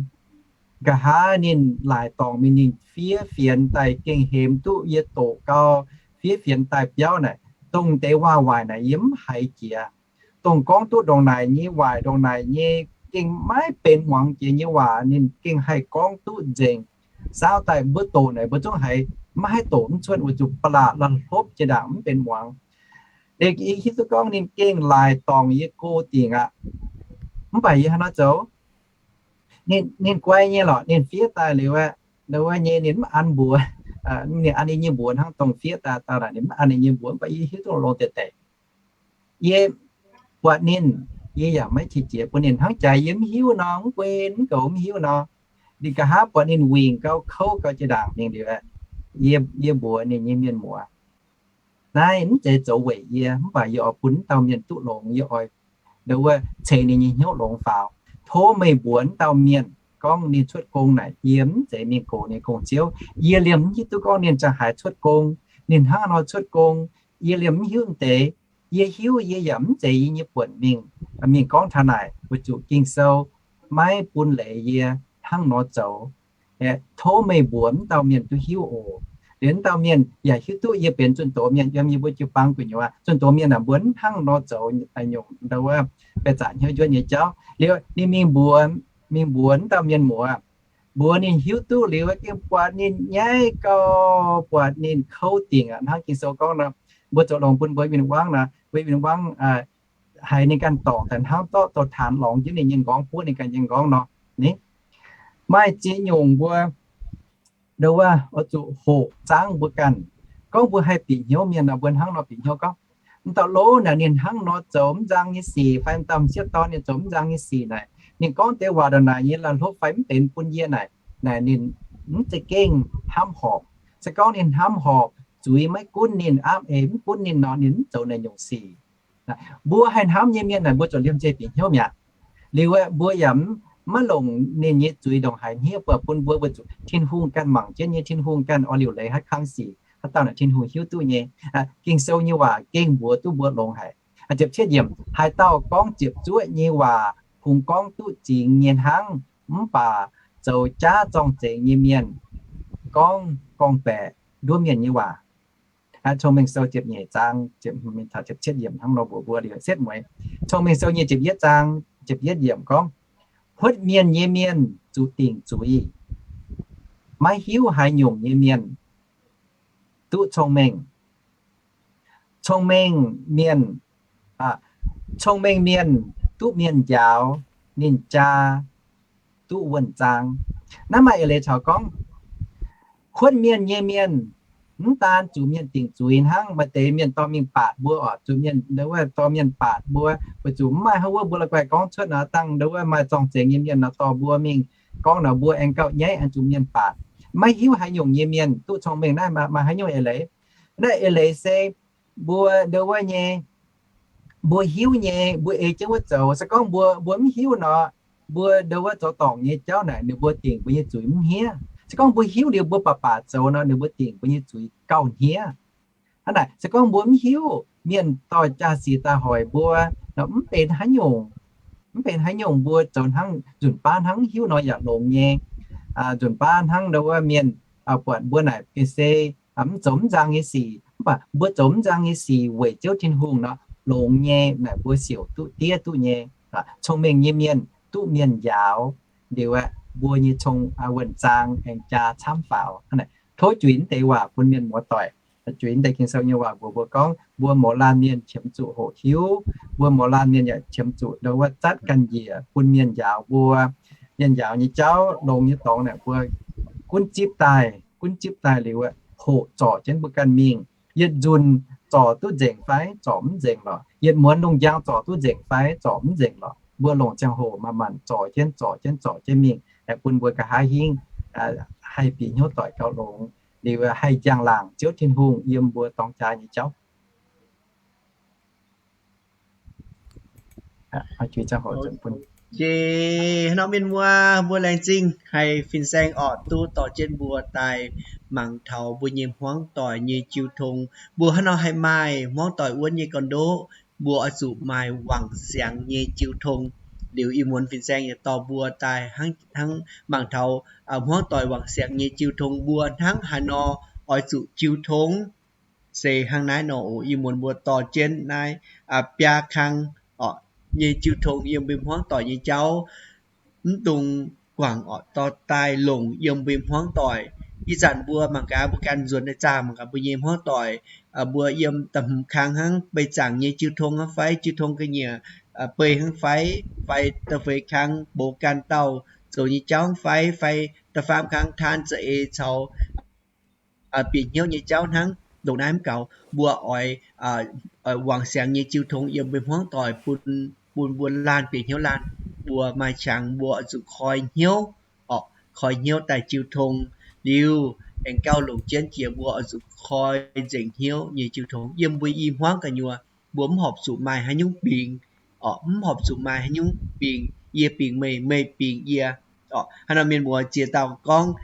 Nqa'haav ninh laaic dorngc mingh ninh fiev fienx daaih gengh hemx duqv yie doqc gau, fiev fienx daaih biauv naaic, dongh deix waac-waaic naaic yie mv haiz jiex. Dongh gorngv duqv ndongc naaic nyei waaic, ndongc naaic nyei gengh maiv benx muangx jiex nyei waac, ninh gengh haih gorngv duqv nzengc. Saauv daaih mbuo doqc naaic mbuo zungv haiz maiv haih doqc mv cuotv, weic zuqc ba'laqc la'hlopv jiex ndaangc mv benx muangx. Liuz yie hiuv duqv gorngv ninh gengh laaic dorngc yie go dingc aqv. Mv baac yie haaix nor zoux? Ninh guai nyei lorqc, ninh fiev daaih liuz aeqv, ndau wuov nyei ninh mv an mbuox, ninh an ninh nyei mbuox hnangv dongh fiev daaih dauh naaic, ninh mv an ninh nyei mbuox, mv baac yie hiuv duqv longx deix deix. Yie buatc ninh, yie yaac maiv qiex jiez bun ninh hnangv jaax yie mv hiuv nor, mv guen mv goux mv hiuv nor. Ninh nqa'haav buatc ninh wingc gau kouv gau jiex ndaangc mingh liuz, yie mbuox ninh nyei mienh muoz, naaiv mv zeiz zoux weic yie, mv baac yie oix bun mv dauh mienh duqv longx, yie oix ndau wuov ceix ninh nyei hnyouv longx faaux. Tov meih mbuox mv dauh mienh gorngv ninh cuotv gong naaic, yie mv zeiz mingh gox ninh gong-ziouv. Yie liemh mv hiuv duqv gorngv ninh ziangh haaix cuotv gong, ninh hnangv nor cuotv gong, yie liemh mv hiuv deix. Yie hiuv yie yaac mv zeiz yie nyei buonc mingh, mingh gorngv taux naaic, weic zuqc Ging-Sou maiv bun leiz yie hnangv nor zoux. Tov meih mbuox mv dauh mienh duqv hiuv oc. Liuz mv dauh mienh yaac hiuv duqv yie benx zunh doz mienh, yiem yie mbuo jiu-baang gu'nyuoz zunh doz mienh aeqv, mbuo mv hnangv nor zoux nyungc ndau wuov baeqc zaqc hnyouv njuotv nyei jauv. Liuz ninh mingh mbuox, mingh mbuox mv dauh mienh muoz, mbuox ninh hiuv duqv liuz, gengh buatc ninh nyaiv gau, buatc ninh kouv dingc aqv. Hnangv Ging-Sou gorngv nor, mbuo zoux longx bun mbuo win-wangv nor, mbuo win-wangv haiz ninh ganh dorngc daaih hnangv dorqv douz-taanx lorngx jienv ninh nyei nqorngv, buov ninh ganh nyei nqorngv nor. Ni, maaih ziex nyungc mbuo ndau wuov oix zuqc hoqc zaangv mbuo ganh. Gorngv mbuo haih bieqc hnyouv mienh nor, mbuo hnangv nor bieqc hnyouv gorngv, mv dauh lov naaic ninh hnangv nor zoux, mv nzang nyei sic, fai mv dauh m'sieqv dorn ninh zoux mv nzang nyei sic naaic, ninh gorngv deix waac ndongc naaic nyei la'hlopv fai mv benx bun yie naaic, naaic ninh mv za'gengh hnamv horpc. Se gorngv ninh hnamv horpc, zuiz maiv gunv ninh, aapv eix mv gunv ninh nor, ninh mv zoux naaic nyungc sic. Mbuo haih hnamv nyei mienh naaic, mbuo ziouc liemh zeih bieqc hnyouv mi'aqv. Liuz aeqv, mbuo yaac maiv longc ninh nyei zuiz ndongc haaix hniev buatc bun mbuo, weic zuqc Tin-Hungh ganh mangc jienv nyei, Tin-Hungh ganh oix liuc leiz haaix kang sic, haaix dauh naaic Tin-Hungh hiuv duqv nyei. Ging-Sou nyei waac gengh mbuox duqv mbuo longx haic. Ziepc cietv yiemc, haaix dauh gorngv ziepc zuoqv nyei waac kungx gorngv duqv zingx nyei hnangv, mv baac zoux jaav zorng-zengx nyei mienh gorngv gorngv-baeqc nduov mienh nyei waac. Cong-Mengh Sou ziepc nyeic zaang, ziepc cietv yiemc hnangv nor mbuox mbuo liuz setv mueiz. Cong-Mengh Sou nyei ziepc yietv zaang, ziepc yietv yiemc gorngv, huotv mienh nyei mienh zuqc dingc zuiz. Maiv hiuv haaix nyungc nyei mienh duqv cong-mengh. Cong-mengh mienh, Cong-mengh mienh duqv mienh njaaux, ninh jaa duqv wuonh zaang. Naaiv maaih eix leiz caux gorngv, kuotv mienh nyei mienh, mv daan zuqc mienh dingc zuiz hnangv. Maaih deix mienh dorh mingh baatc mbuo oc, zuqc mienh, ndau wuov dorh mienh baatc mbuo, weic zuqc mv maaih hnangv wuov mbuo la'guaih gorngv cuotv nor, dangh ndau wuov maaih zorng-zengx nyei mienh nor dorh mbuo mingh gorngv nor, mbuo aengx gauh nyaiv an zuqc mienh baatc. Maiv hiuv haaix nyungc nyei mienh duqv cong-mengh. Naaiv maaih haaix nyungc eix leiz? Naaiv eix leiz se mbuo ndau wuov nyei, mbuo hiuv nyei, mbuo ei jienv wuov zoux. Se gorngv mbuo, mbuo mv hiuv nor, mbuo ndau wuov zoux dorngc nyei jauv naaic, ninh mbuo dingc mbuo nyei zuiz mv hniev. Se gorngv mbuo hiuv liuz mbuo baac baac zoux nor, ninh mbuo dingc mbuo nyei zuiz gauh hniev. Hnangv naaic, se gorngv mbuo mv hiuv, mienh dorh jaa-sic daaih hoic mbuo nor, mv benx haaix nyungc. Mv benx haaix nyungc, mbuo zoux hnangv nzunc baav hnangv hiuv nor yaac longx nyei. Nzunc baav hnangv ndau wuov mienh buatc mbuo naaic gengh se mv zoux mv nzang nyei sic, mv baac mbuo zoux mv nzang nyei sic weic Ziouv Tin-Hungh nor, longx nyei. Naaic mbuo siouc duqv diev duqv nyei. Cong-mengh nyei mienh duqv mienh njaaux, liuz aeqv, mbuo nyei cong wuonh zaang aengx jaa camv faaux. Tov juix naaiv deix waac bun mienh muoz-doic. Juix naaiv deix Ging-Sou nyei waac mbuox mbuo gorngv, mbuo mouz laanh mienh qiemx zuqc hoqc hiuv. Mbuo mouz laanh mienh yaac qiemx zuqc ndau wuov zatv ganh njiec bun mienh njaaux mbuo. Mienh njaaux nyei jauv, longx nyei dorngx naaic, mbuo gunv zipv daaih, gunv zipv daaih liuz, hoqc zorc jienv mbuo ganh mingh. Yietc nzunc zorc duqv nzengc fai zorc mv nzengc lorqc. Yietc muonz lungh njang zorc duqv nzengc fai zorc mv nzengc lorqc. Mbuo longc ziangh hoc manc-manc zorc jienv, zorc jienv, zorc jienv mingh, aengx bun mbuo nqa'haav hingv haih bieqc hnyouv doic gauh longx, liuz haih njang-laangc Ziouv Tin-Hungh yiem mbuo dorng jaa nyei jauv. Hnangv nor mienh muoz, mbuo laengz zingh haiz fin-saeng orqc duqv dorh jienv mbuo daaih mangc taux mbuo nyei hmuangv doic nyei jiu tong. Mbuo hnangv nor haih maaih hmuangv doic wuonv nyei gorn-ndoqv, mbuo oix zuqc maaih wangc siangx nyei jiu tong. Liuz ih muonz fin-saeng yaac dorh mbuo daaih hnangv mangc taux hmuangv doic wangc siangx nyei jiu tong. Mbuo hnangv haaix nor oix zuqc jiu tong? Se hnangv naaiv nor oc. Ih muonz mbuo dorh jienv naaiv biaa kang orqc nyei jiu tong yiem mbuo hmuangv doic nyei jauv, mv dungx guangc orqc, dorh daaih longc yiem mbuo hmuangv doic. Ih zanc mbuo mangc gaax, mbuo gan nzuonx daaih zaah mangc gaax mbuo nyei hmuangv doic, mbuo yiem da'hmz kang hnangv, beih zaangc nyei jiu tong hnangv fai jiu tong ga'nyiec beih hnangv fai, fai da'feix kang boz ganh dauh zoux nyei jauv hnangv fai, fai da'faam kang taan za'eix caux bieqc hnyouv nyei jauv hnangv. Ndongc naaiv mv gaux, mbuo oix wangc siangx nyei jiu tong yiem mbuo hmuangv doic bun, bun mbuo laanh bieqc hnyouv laanh. Mbuo maaih qangx mbuo oix zuqc koi hnyouv orqc, koi hnyouv daaih jiu tong. Liuz aengx gauh longc jienv jiex mbuo oix zuqc koi nzengc hnyouv nyei jiu tong yiem mbuo i hmuangv gu'nyuoz. Mbuo mv horpc zuqc maaih haaix nyungc bingx orqc, mv horpc zuqc maaih haaix nyungc bingx, yie bingx meih, meih bingx yie orqc. Hnangv nor mienh muoz, ziex dauh gorngv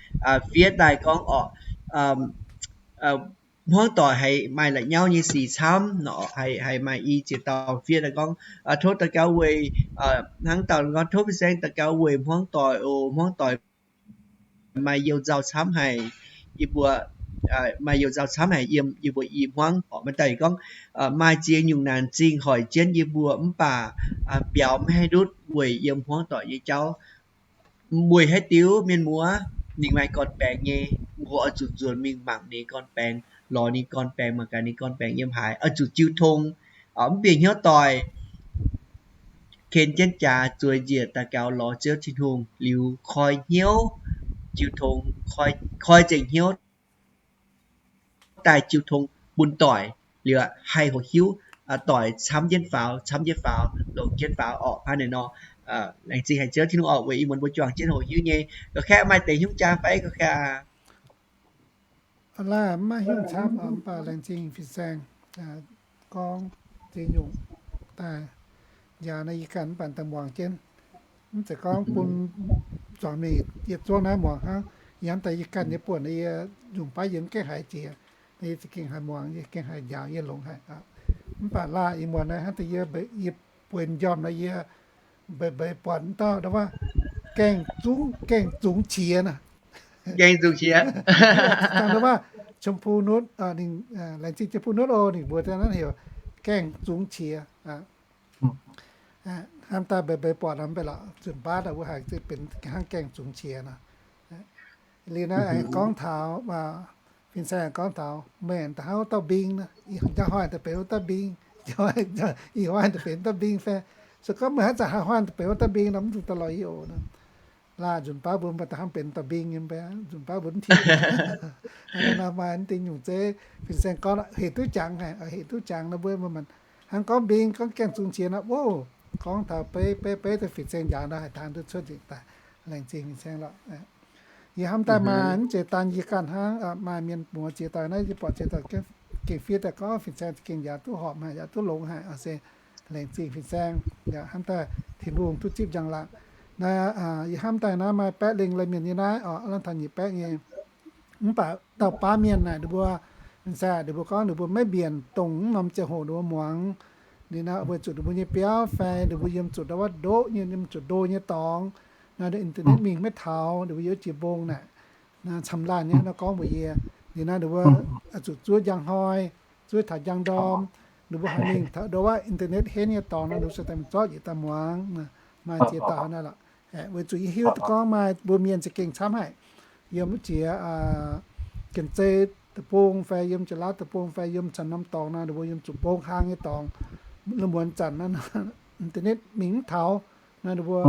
fiev daaih gorngv orqc, hmuangv doic haiz maaih la'nyauv nyei sic camv nor, haiz maaih i ziex dauh fiev daaih gorngv, tov daux gaux weic, hnangv dauh gorngv, tov fin-saeng daux gaux weic hmuangv doic oc. Hmuangv doic maaih you nzauh camv haic. Yie mbuo maaih you nzauh camv haic yiem yie mbuo i hmuangv orqc. Maaih dauh gorngv, maaih ziex nyungc naanc zingh hoic jienv yie mbuo mv baac biaux maiv haih ndutv weic yiem hmuangv doic nyei jauv. Weic haaix diuc mienh muoz? Ninh maaih gorn-baengx nyei. Mbuo oix zuqc nzuonx mingh mangc ninh gorn-baengx, lorz ninh gorn-baengx, mangc gaax ninh gorn-baengx yiem haaix, oix zuqc jiu tong, mv bieqc hnyouv doic, ken jienv jaax zueiz njiec daux gaux lorz Ziouv Tin-Hungh liuz koi hnyouv, jiu tong, koi nzengc hnyouv daaih jiu tong bun doic, liuz haih hoqc hiuv doic camv jienv faaux, camv jienv faaux, longx jienv faaux orqc. Hnangv naaic nor, laengz zingh haic Ziouv Tin-Hungh orqc, weic ih muonz mbuo juangc jienv hoqc hiuv nyei. Ga'katv maaih deix hnyouv jaa fai ga'katv? Laaih maiv hnyouv camv, mv baac laengz zingh fin-saeng gorngv ziex nyungc daaih njaaux naaiv yie ganh mv baac daaih muangx jienv. Mv zeiz gorngv bun zuangx mingh yietc zungv naaiv muangx hnangv. Yie hnamv daaih yie ganh nyei buonc yie nyungc baav yie mv gaengh haiz jiex, yie za'gengh haih muangx, yie gengh haih njaaux, yie longx haic. Mv baac laaih ih muonz naaiv hnangv daaih yie, yie bueix m'njormh naaiv yie mbeix mbeix buatc dauh, dauh wuov gaengh zungx, gaengh zungx qiex naaic. Gaengh zungx qiex. Dauh wuov ชมพูนุช, ninh, laengz zingh ชมพูนุช oc, ninh mbuox daaih naaiv heuc gaengh zungx qiex. Hnamv daaih mbeix mbeix buatc mv baac lorqc, nzunc baav wuov haiz benx hnangv gaengh zungx qiex nor. Liuz naaiv aengx gorngv taux, fin-saeng gorngv taux meih da'hnangv wuov dauh mbing, njang hnoi daaih benx wuov dauh mbing. Ih hnoi daaih benx dauh mbing fai? Se gorngv meih haaix zanc haih hnoi daaih benx wuov dauh mbing nor, mv dungx daaih lorz yie oc. Laah nzunc baav mbuo mv baac da'hnangv benx dauh mbing nyei mv baac, nzunc baav mbuo mv tiuv. Maaih naaiv deix nyungc zeiv fin-saeng gorngv hec duqv jangx haic, hec duqv jangx nor mbuo hnangv gorngv mbing gorngv gaengh zungx qiex nor, wov, gorngv taux beiv beiv beiv deix fin-saeng njaaux nor haih taan duqv cuotv nzengc daaih. Laengz zingh fin-saeng lorqc. Yie hnamv daaih maaih mv zeiz daan yie ganh hnangv, maaih mienh muoz ziex dauh naaiv, yie buatc ziex dauh gengh fiev daaih gorngv fin-saeng za'gengh njaaux duqv horpc haic, njaaux duqv longx haic. Se laengz zingh fin-saeng. Hnamv daaih Tin-Hungh duqv zipv njang-laangc. Naaiv yie hnamv daaih naaiv maaih baeqv lengh lai mienh nyei naaiv oc, aav taux nyic baeqv nyei. Mv baac dauh baav mienh naaic ninh mbuo, fin-saeng ninh mbuo gorngv ninh mbuo maiv mbienc dongh mv norm ziangh hoc ninh mbuo muangx. Ninh naaiv weic zuqc ninh mbuo nyei biauv fai ninh mbuo yiem zuqc ndau wuov ndoqv nyei, yiem zuqc ndo nyei dorngx, naaiv internet mingh maiv taux, ninh mbuo yiem jiex mbong naaic. Camv laanh nyei nor gorngv mbuox yie, ninh naaiv ninh mbuo zuqc zuov njang hnoi, zuov taux njang ndorm, ninh mbuo haih mingh taux ndau wuov internet henv nyei dorngx nor, ninh mbuo se daaih zorqv njiec daaih muangx. Maaih ziex dauh naaiv lorqc. Weic zuqc yie hiuv duqv gorngv maaih mbuo mienh za'gengh camv haic. Yiem wuov jiex Gen-Zei deic-bung fai yiem Jiex Laauv deic-bung fai yiem caux norm dorngx nor, ninh mbuo yiem zuqc mbong hlang nyei dorngx, la'muonz zanc naaiv internet mingh mv taux. Naaiv ninh mbuo,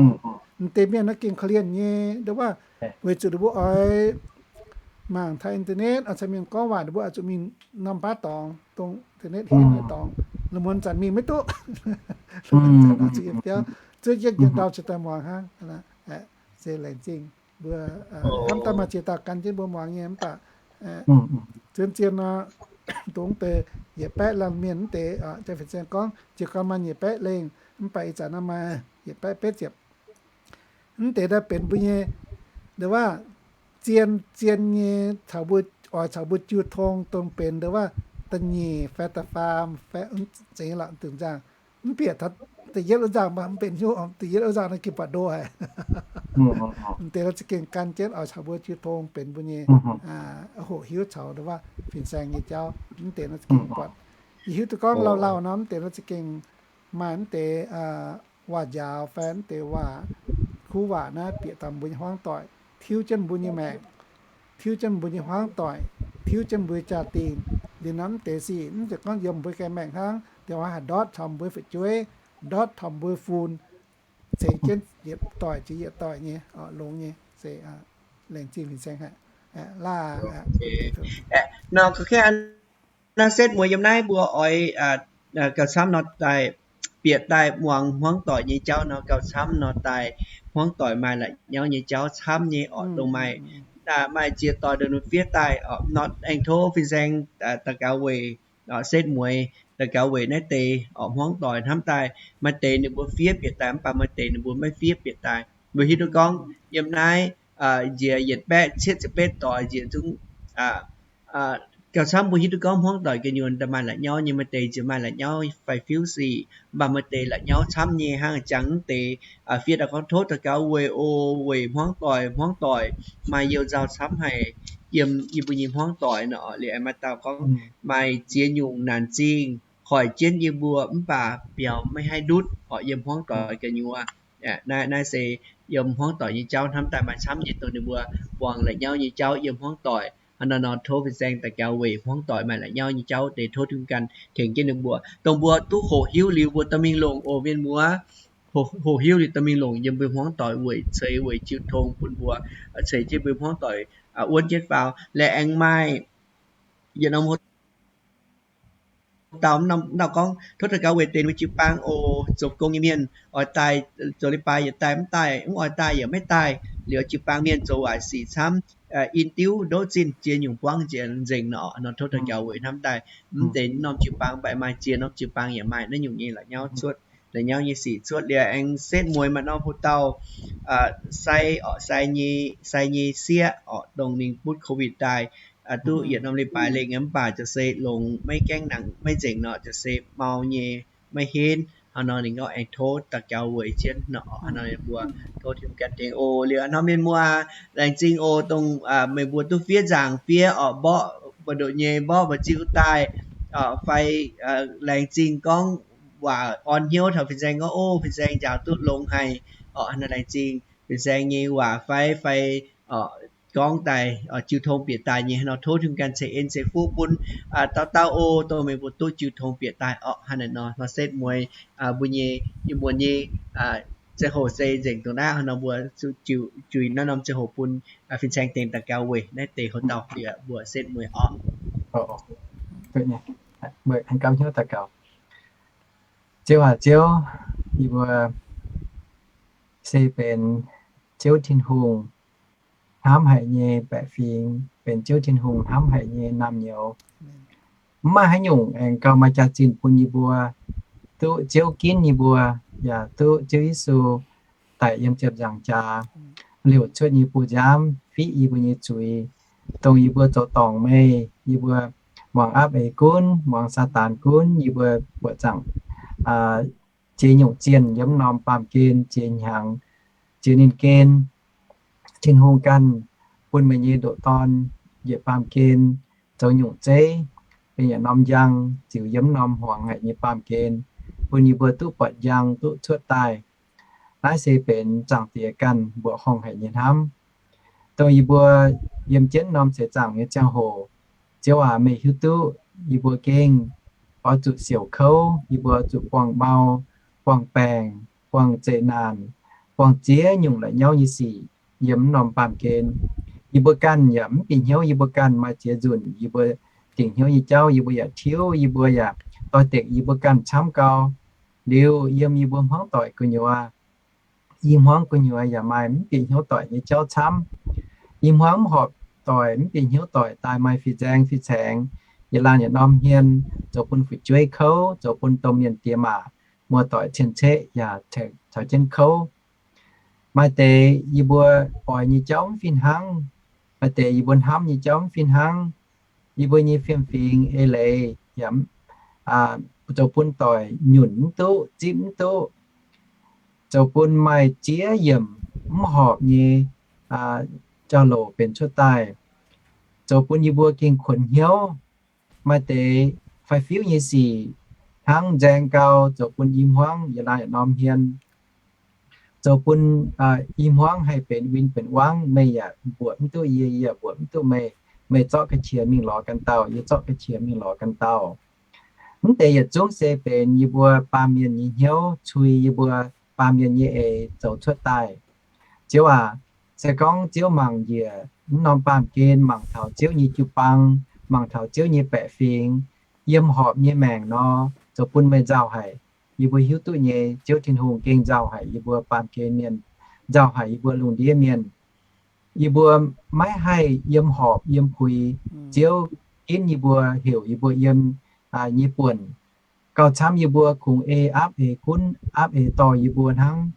m'deix mienh naaiv gengh korv-lienh nyei, ndau wuov, weic zuqc ninh mbuo oix mangc taux internet, oix caux mienh gorngv waac, ninh mbuo oix zuqc mingh norm baav dorngx, dongh internet henv nyei dorngx, la'muonz zanc mingh maiv duqv. Zuqc yietc biauv, zuqc yietc njang ndorm cingx daaih muangx hnangv. Se laengz zingh mbuo hnamv daaih maaih ziex dauh gan jienv mbuo muangx nyei mv baac zien-zien nor, dongh deix yietc baeqv laanh mienh mv deix, fin-saeng gorngv jiez gorn maaih nyic baeqv lengh, mv baac ih zanc nor maaih yietc baeqv betv ziepc. Mv deix daaih benx mbuo nyei, ndau wuov, zien, zien nyei caux mbuo, oix caux mbuo jiu tong dongh benx ndau wuov da'nyeic fai da'faam fai zengx lorqc dungz nzangc. Mv bieqc taux da'yietv wuov nzangc mv benx hnyouv, da'yietv wuov nzangc naaiv gengh buatc ndo haic. Mv deix nor za'gengh gan jienv oix caux mbuo jiu tong benx mbuo nyei hoqc hiuv caux ndau wuov fin-saeng nyei jauv. Mv deix nor za'gengh buatc, yie hiuv duqv gorngv lauh lauh nor, mv deix nor za'gengh maaih mv deix waac-njaaux fai mv deix waac, kuv waac naaiv bieqc daaih mbuo nyei hmuangv doic, tiuv jienv mbuo nyei maengc, tiuv jienv mbuo nyei hmuangv doic, tiuv jienv mbuo jaa-dingh. Liuz nor mv deix sic mv zeiz gorngv yiem mbuo ganh maengc hnangv, da'faanh haih ndortv taux mbuo fu'jueiv, ndortv taux mbuo fun, ceix jienv yietc doic jiex yietc doic nyei, longx nyei. Se laengz zingh fin-saeng haic. Laah nor, naaiv setv mueiz yiem naaiv mbuo oix gauh camv nor daaih bieqc daaih muangx hmuangv doic nyei jauv nor, gauh camv nor daaih hmuangv doic maaih la'nyauv nyei jauv camv nyei orqc. Dongh maaih, maaih ziex doic ndongc fiev daaih orqc, nor aengx tov fin-saeng daux gaux weic setv mueiz, daux gaux weic naaiv deix orqc. Hmuangv doic hnamv daaih maaih deix ninh mbuo fiev bieqc daaih, mv baac maaih deix ninh mbuo maiv fiev bieqc daaih. Mbuo hiuv duqv gorngv yiem naaiv njiec yietc baeqv cietv ziepc betv doic njiec zungv gauh camv mbuo hiuv duqv gorngv hmuangv doic gu'nyuoz daaih maaih la'nyauv nyei, maaih deix nziex maaih la'nyauv fai fiuv sic, mv baac maaih deix la'nyauv camv nyei hnangv jangx mv deix fiev daaih gorngv tov daux gaux weic o, weic hmuangv doic, hmuangv doic maaih you nzauh camv haic yiem yie mbuo nyei hmuangv doic nor. Liuz aengx maaih dauh gorngv maaih ziex nyungc naanc zingh hoic jienv yie mbuo mv baac biaux maiv haih ndutv orqc yiem hmuangv doic gu'nyuoz. Naaiv, naaiv se yiem hmuangv doic nyei jauv hnamv daaih maaih camv nyei dongh ninh mbuo buangh la'nyauv nyei jauv yiem hmuangv doic. Hnangv naaiv nor tov fin-saeng daux gaux weic hmuangv doic maaih la'nyauv nyei jauv deix tov Tin-Hungh ganh tengx jienv ninh mbuo, dongh mbuo duqv hoqc hiuv liuz mbuo dorh mingh longc oc mienh muoz. Hoqc hiuv liuz dorh mingh longc yiem mbuo hmuangv doic weic ceix weic jiu tong bun mbuo, ceix jienv mbuo hmuangv doic wuonv jienv faaux. Laaix aengx maaih yietc norm dauh, dauh gorngv tov daux gaux weic deix mbuo jiu-baang oc, zoux gong nyei mienh oix daaih zoux leiz-baaix yietc daaih mv daaih, mv oix daaih yaac maiv daaih. Liuz jiu-baang mienh zoux waaic sic camv, in-diuv ndoqv zinh jiex nyungc buangv nzengc nor. Nor tov daux gaux weic hnamv daaih mv deix norm jiu-baang, mv baac maaih ziex norm jiu-baang yaac maaih naaiv nyungc nyei la'nyauv cuotv, la'nyauv nyei sic cuotv. Liuz aengx setv mueiz maaih norm hlo dauh sai orqc, sai nyei, sai nyei sieqv orqc, dongh ninh butv COVID daaih duqv yietc norm leiz-baaix lengh mv baac ziouc se longx, maiv gaengh nangc maiv nzengc nor, ziouc se mau nyei, maiv henv. Hnangv nor ninh gorngv aengx tov daux gaux weic jienv nor. Hnangv nor mbuo tov Tin-Hungh ganh tengx oc. Liuz hnangv mienh muoz, laengz zingh oc, dongh meih mbuo duqv fiev nzaangc fiev orqc, mborqv mbu'ndongx nyei mborqv mbu'ziex daaih fai laengz zingh gorngv waac orn hnyouv taux fin-saeng gorngv, ov, fin-saeng njaaux duqv longx haic orqc. Hnangv nor laengz zingh fin-saeng nyei waac fai, fai orqc, gorngv daaih, jiu tong bieqc daaih nyei hnangv nor, tov Tin-Hungh ganh ceix en ceix fuqv bun dauh dauh o, dongh meih mbuo duqv jiu tong bieqc daaih orqc. Hnangv naaic nor, nor setv mueiz mbuo nyei, ih muonz nyei ziangh hoc se nzengc dongh naaiv. Hnangv nor mbuo zuqc jiu, jiu naaiv norm ziangh hoc bun fin-saeng dengh daux gaux weic naaiv deix hoc dauh bieqc mbuo setv mueiz orqc. Ziouv aac, Ziouv, yie mbuo se benx Ziouv Tin-Hungh hnamv haic nyei baeqc fingx, benx Ziouv Tin-Hungh hnamv haic nyei naamh nyouz. Mv maaih haaix nyungc aengx gauh maaih jaax-zinh bun yie mbuo duqv Ziouv ginv yie mbuo, yaac duqv Ziouv Yesu daic yiem ziepc nzaangc jaax, liouc cuotv nyei buoz-nziaamv fiqv yie mbuo nyei zuiz, dongh yie mbuo zoux dorngc meih, yie mbuo muangx aapv eix gunv, muangx Saadaan gunv, yie mbuo buoqc zaangc ziex nyungc zienh yiem norm baamh gen ziex hnyangx, ziex ninh gen. Tin-Hungh ganh bun meih nyei ndoqc Dorn njiec baamh gen zoux nyungc zeiv, benx yietc norm njang ziux yiem norm hmuangx haic nyei baamh gen, bun yie mbuo duqv buatc njang duqv cuotv daaih. Naaiv se benx Zaangc Diex ganh mbuoqc horngh haic nyei hnamv. Dongh yie mbuo yiem jienv norm seix zaangc nyei ziangh hoc, Ziouv aac, meih hiuv duqv yie mbuo gengh oix zuqc siouc kouv, yie mbuo oix zuqc buangh mau, buangh baengc, buangh zeqc naanc, buangh ziex nyungc la'nyauv nyei sic yiem norm baamh gen. Yie mbuo ganh yaac mv bieqc hnyouv yie mbuo ganh maaih ziex nzunc yie mbuo dingc hnyouv nyei jauv, yie mbuo yaac tiuv, yie mbuo yaac doix-dekc yie mbuo ganh camv gau. Liuz yiem yie mbuo hmuangv doic gu'nyuoz, i hmuangv gu'nyuoz yaac maaih mv bieqc hnyouv doic nyei jauv camv. I hmuangv mv horpc doic, mv bieqc hnyouv doic daaih maaih fih nzaeng fih caengx, yietc laanh yietc norm hmien, zoux bun fu'jueiv kouv, zoux bun domh mienh diex maac, muoz-doic cien-ceqv yaac caux jienv kouv. Maaih deix yie mbuo oix nyei jauv mv fih hnangv, maaih deix yie mbuo hnamv nyei jauv mv fih hnangv. Yie mbuo nyei fiem-fingx eix leiz yaac zoux bun doic nyunc mv duqv, zipv mv duqv, zoux bun maaih ziex yiemc mv horpc nyei jauv-louc benx cuotv daaih, zoux bun yie mbuo gengh kuonx hnyouv. Maaih deix fai fiuv nyei sic hnangv nzaeng gau, zoux bun i hmuangv yietc laanh yietc norm hmien, zoux bun i hmuangv haih benx win benx wangv, meih yaac mbuoqc mv duqv yie, yie yaac mbuoqc mv duqv meih. Meih zorqv ga'qiex mingh lorz ganh dauh, yie zorqv ga'qiex mingh lorz ganh dauh. Mv deix yietc zungv se benx yie mbuo baamh mienh nyei hnyouv, cui yie mbuo baamh mienh nyei eix zoux cuotv daaih. Ziouv aac, se gorngv Ziouv mangc njiec mv norm baamh gen, mangc taux Ziouv nyei jiu-baang, mangc taux Ziouv nyei baeqc fingx, yiem horpc nyei maengc nor, zoux bun meih nzauh haic. Yie mbuo hiuv duqv nyei, Ziouv Tin-Hungh gengh nzauh haic yie mbuo baamh gen mienh, nzauh haic yie mbuo lungh ndiev mienh. Yie mbuo maiv haih yiem horpc yiem puix Ziouv ginv yie mbuo, heuc yie mbuo yiem nyei buonc, gauh camv yie mbuo kungx ei aapv eix gunv, aapv eix dorh yie mbuo hnangv,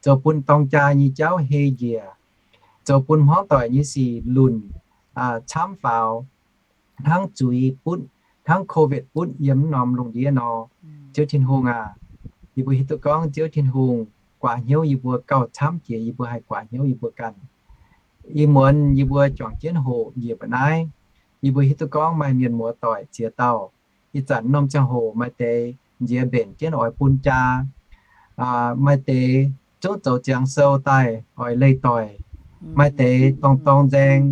zoux bun dorng jaa nyei jauv hei njiec, zoux bun hmuangv doic nyei sic lunc camv faaux, hnangv zuiz butv, hnangv COVID butv yiem mv norm lungh ndiev nor. Ziouv Tin-Hungh aac, yie mbuo hiuv duqv gorngv Ziouv Tin-Hungh guaax hnyouv yie mbuo gauh camv jiex yie mbuo haih guaax hnyouv yie mbuo ganh. Ih muonz yie mbuo juangc jienv hoqc njiec mba'naaiv, yie mbuo hiuv duqv gorngv maaih mienh muoz-doic ziex dauh. Ih zanc norm ziangh hoc maaih deix nziex mbenc jienv oix bun jaa, maaih deix zungv zoux ziangx sou daaih oix leih doic, maaih deix dorng dorng nzaeng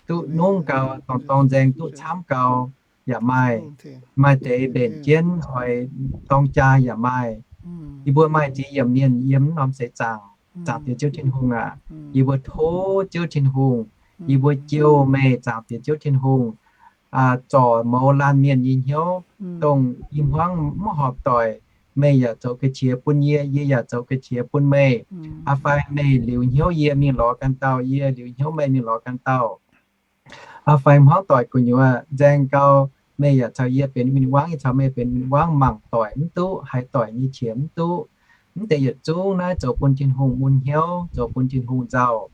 duqv nungv gau, dorng dorng nzaeng duqv camv gau yaac maaih, maaih deix mbenc jienv oix dorng jaa yaac maaih. Yie mbuo maaih ziex yiemc mienh yiem mv norm seix zaangc. Zaangc Diex Ziouv Tin-Hungh aac, yie mbuo tov Ziouv Tin-Hungh, yie mbuo jiou meih Zaangc Diex Ziouv Tin-Hungh, zorc mouz laanh mienh nyei hnyouv, dongh i hmuangv mv horpc doic, meih yaac zoux ga'qiex bun yie, yie yaac zoux ga'qiex bun meih. Aa fai meih liuz hnyouv yie mingh lorz ganh dauh, yie liuz hnyouv meih mingh lorz ganh dauh. Aa fai hmuangv doic gu'nyuoz nzaeng gau, meih yaac caux yie benx win-wangv, yie caux meih benx win-wangv, mangc doic mv duqv, haiz doic nyei qiex mv duqv. Mv deix yietc zungv naaiv zoux bun Tin-Hungh mun hnyouv, zoux bun Tin-Hungh nzauh.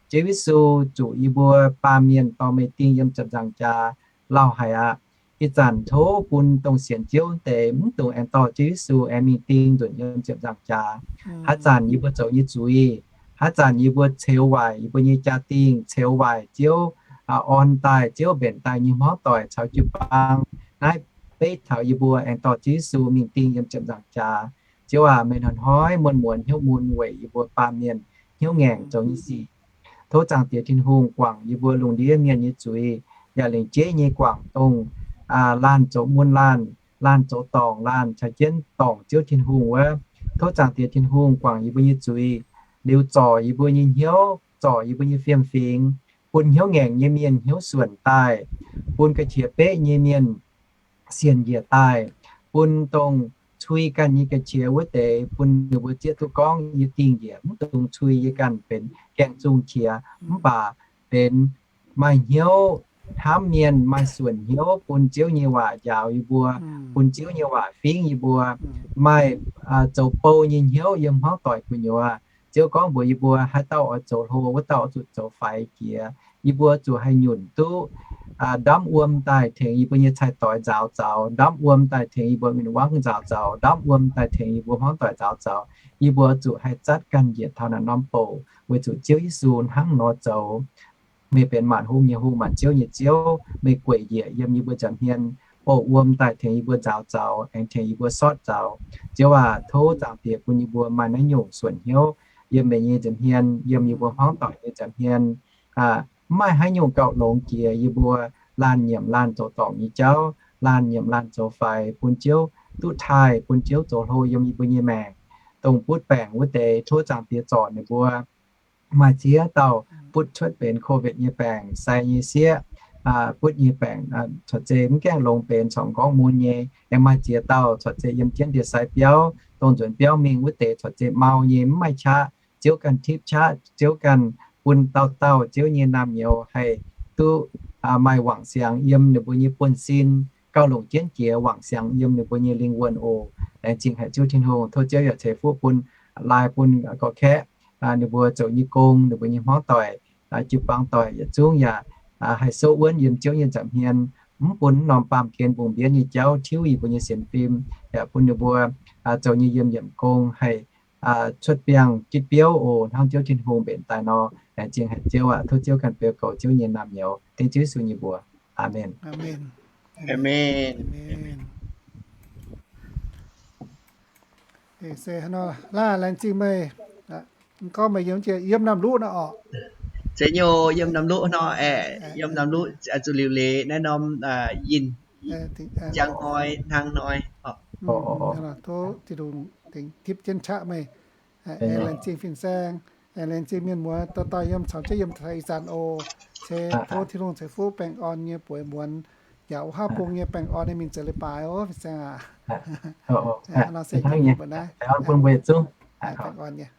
Ziouv Yesu zuqc yie mbuo baamh mienh dorh meih ding yiem ziepc nzaangc jaax lauh haic aqv. Ih zanc tov bun dongh sienx Ziouv deix mv dungx aengx dorh Ziouv Yesu aengx mingh ding nzunc yiem ziepc nzaangc jaax. Haaix zanc yie mbuo zoux nyei zuiz, haaix zanc yie mbuo ceux waaic yie mbuo nyei jaa-dingh, ceux waaic Ziouv orn daaih, Ziouv mbenc daaih nyei hmuangv doic caux jiu-baang, naaiv beiv taux yie mbuo aengx dorh Ziouv Yesu mingh ding yiem ziepc nzaangc jaax. Ziouv aac, meih hnoi-hnoi muonz-muonz hnyouv mun weic yie mbuo baamh mienh hnyouv ngaengc zoux nyei sic. Tov Zaangc Diex Tin-Hungh guangc yie mbuo lungh ndiev mienh nyei zuiz, yaac lengc jeiv nyei guangc dongh laanh zoux mun laanh, laanh zoux dorngc laanh caux jienv dorngc Ziouv Tin-Hungh wuov. Tov Zaangc Diex Tin-Hungh guangc yie mbuo nyei zuiz, liuz zorc yie mbuo nyei hnyouv, zorc yie mbuo nyei fiem-fingx, bun hnyouv ngaengc nyei mienh hnyouv suonc daaih, bun ga'qiex beqv nyei mienh sienx njiec daaih, bun dongh cui ganh nyei ga'qiex wuov deix, bun ninh mbuo zieqv duqv gorngv yie dingh njiec, mv dungx cui yie ganh benx gaengh zungh qiex, mv baac benx maaih hnyouv hnamv mienh, maaih suonc hnyouv bun Ziouv nyei waac njaaux yie mbuo, bun Ziouv nyei waac fingv yie mbuo, maaih zoux bou nyei hnyouv yiem hmuangv doic gu'nyuoz. Ziouv gorngv mbuox yie mbuo, haaix dauh oix zoux hlo, wuov dauh oix zuqc zoux faix jiex. Yie mbuo zuqc haih nyunc duqv ndamv wuom daaih tengx yie mbuo nyei cai-doix nzaaux zaux, ndamv wuom daaih tengx yie mbuo mienh wangv nzaaux zaux, ndamv wuom daaih tengx yie mbuo hmuangv doic nzaaux zaux. Yie mbuo zuqc haih zatv ganh njiec taux naaiv norm bouc, weic zuqc Ziouv Yesu hnangv nor zoux. Meih benx maanc hungh nyei Hungh, maanc ziouv nyei Ziouv. Meih gueic njiec yiem yie mbuo nza'hmien, bouh wuom daaih tengx yie mbuo nzaaux zaux, aengx tengx yie mbuo sortv zaux. Ziouv aac, tov Zaangc Diex bun yie mbuo maaih naaiv nyungc suonc hnyouv yiem meih nyei nza'hmien, yiem yie mbuo hmuangv doic nyei nza'hmien. Mv maaih haaix nyungc gauh longx jiex yie mbuo laanh nyiemc laanh zoux dorngc nyei jauv, laanh nyiemc laanh zoux faix, bun Ziouv duqv taaih, bun Ziouv zoux hlo yiem yie mbuo nyei maengc. Dongh butv baengc wuov deix, tov Zaangc Diex zorc ninh mbuo. Maaih ziex dauh butv cuotv benx COVID nyei baengc, sai nyei sieqv, butv nyei baengc, cuotv zei mv gaengh longx benx corc m'nqorngv mun nyei. Aengx maaih ziex dauh cuotv zei yiem jienv ndie-sai biauv, dongh nzuonx biauv mingh wuov deix cuotv zei mau nyei, mv maaih qaqv. Ziouv ganh tipv qaqv, Ziouv ganh bun dauh dauh Ziouv nyei naamh nyouz haih duqv maaih wangc siangx yiem ninh mbuo nyei buonv-sin, gauh longc jienv jiex wangc siangx yiem ninh mbuo nyei lingh wuonh oc. Laengz zingh haic Ziouv Tin-Hungh. Tov Ziouv yaac ceix fuqv bun, laaix bun gorx-kaeqv ninh mbuo zoux nyei gong, ninh mbuo nyei hmuangv doic, jiu-baang doic yietc zungv yaac haih souv wuonv yiem Ziouv nyei nza'hmien, mv bun norm baamh gen mbungh mbienv nyei jauv tiuv yie mbuo nyei sienx fim, yaac bun ninh mbuo zoux nyei yiem yiemc gong haih cuotv biangh gitv biouv oc, hnangv Ziouv Tin-Hungh mbenc daaih nor. Laengz zingh haic Ziouv aac. Tov Ziouv ganh beu goux Ziouv nyei naamh nyouz. Dengv Ziouv Yesu nyei mbuox. Aamen. Se hnangv nor, laengz zingh meih. Gorngv meih yiem, yiem Naamh Luqv nor orqc? Zeiz nyei, yiem Naamh Luqv nor aeqv, yiem Naamh Luqv zuqc liuc leiz naaiv norm yinh, njang hnoi hnangv hnoi. Tov Tin-Hungh tengx tipv jienv qaqv meih. Laengz zingh fin-saeng, laengz zingh mienh muoz dauh dauh yiem caux jienv yiem taux ih zanc oc. Se tov Tin-Hungh ceix fuqv baengh orn nyei bueix muonz, yaac wuov haav bung nyei baengh orn nyei mingh zoux leiz-baaix oc fin-saeng aac. Nor se bun mbuo yietc zungv baengh orn nyei.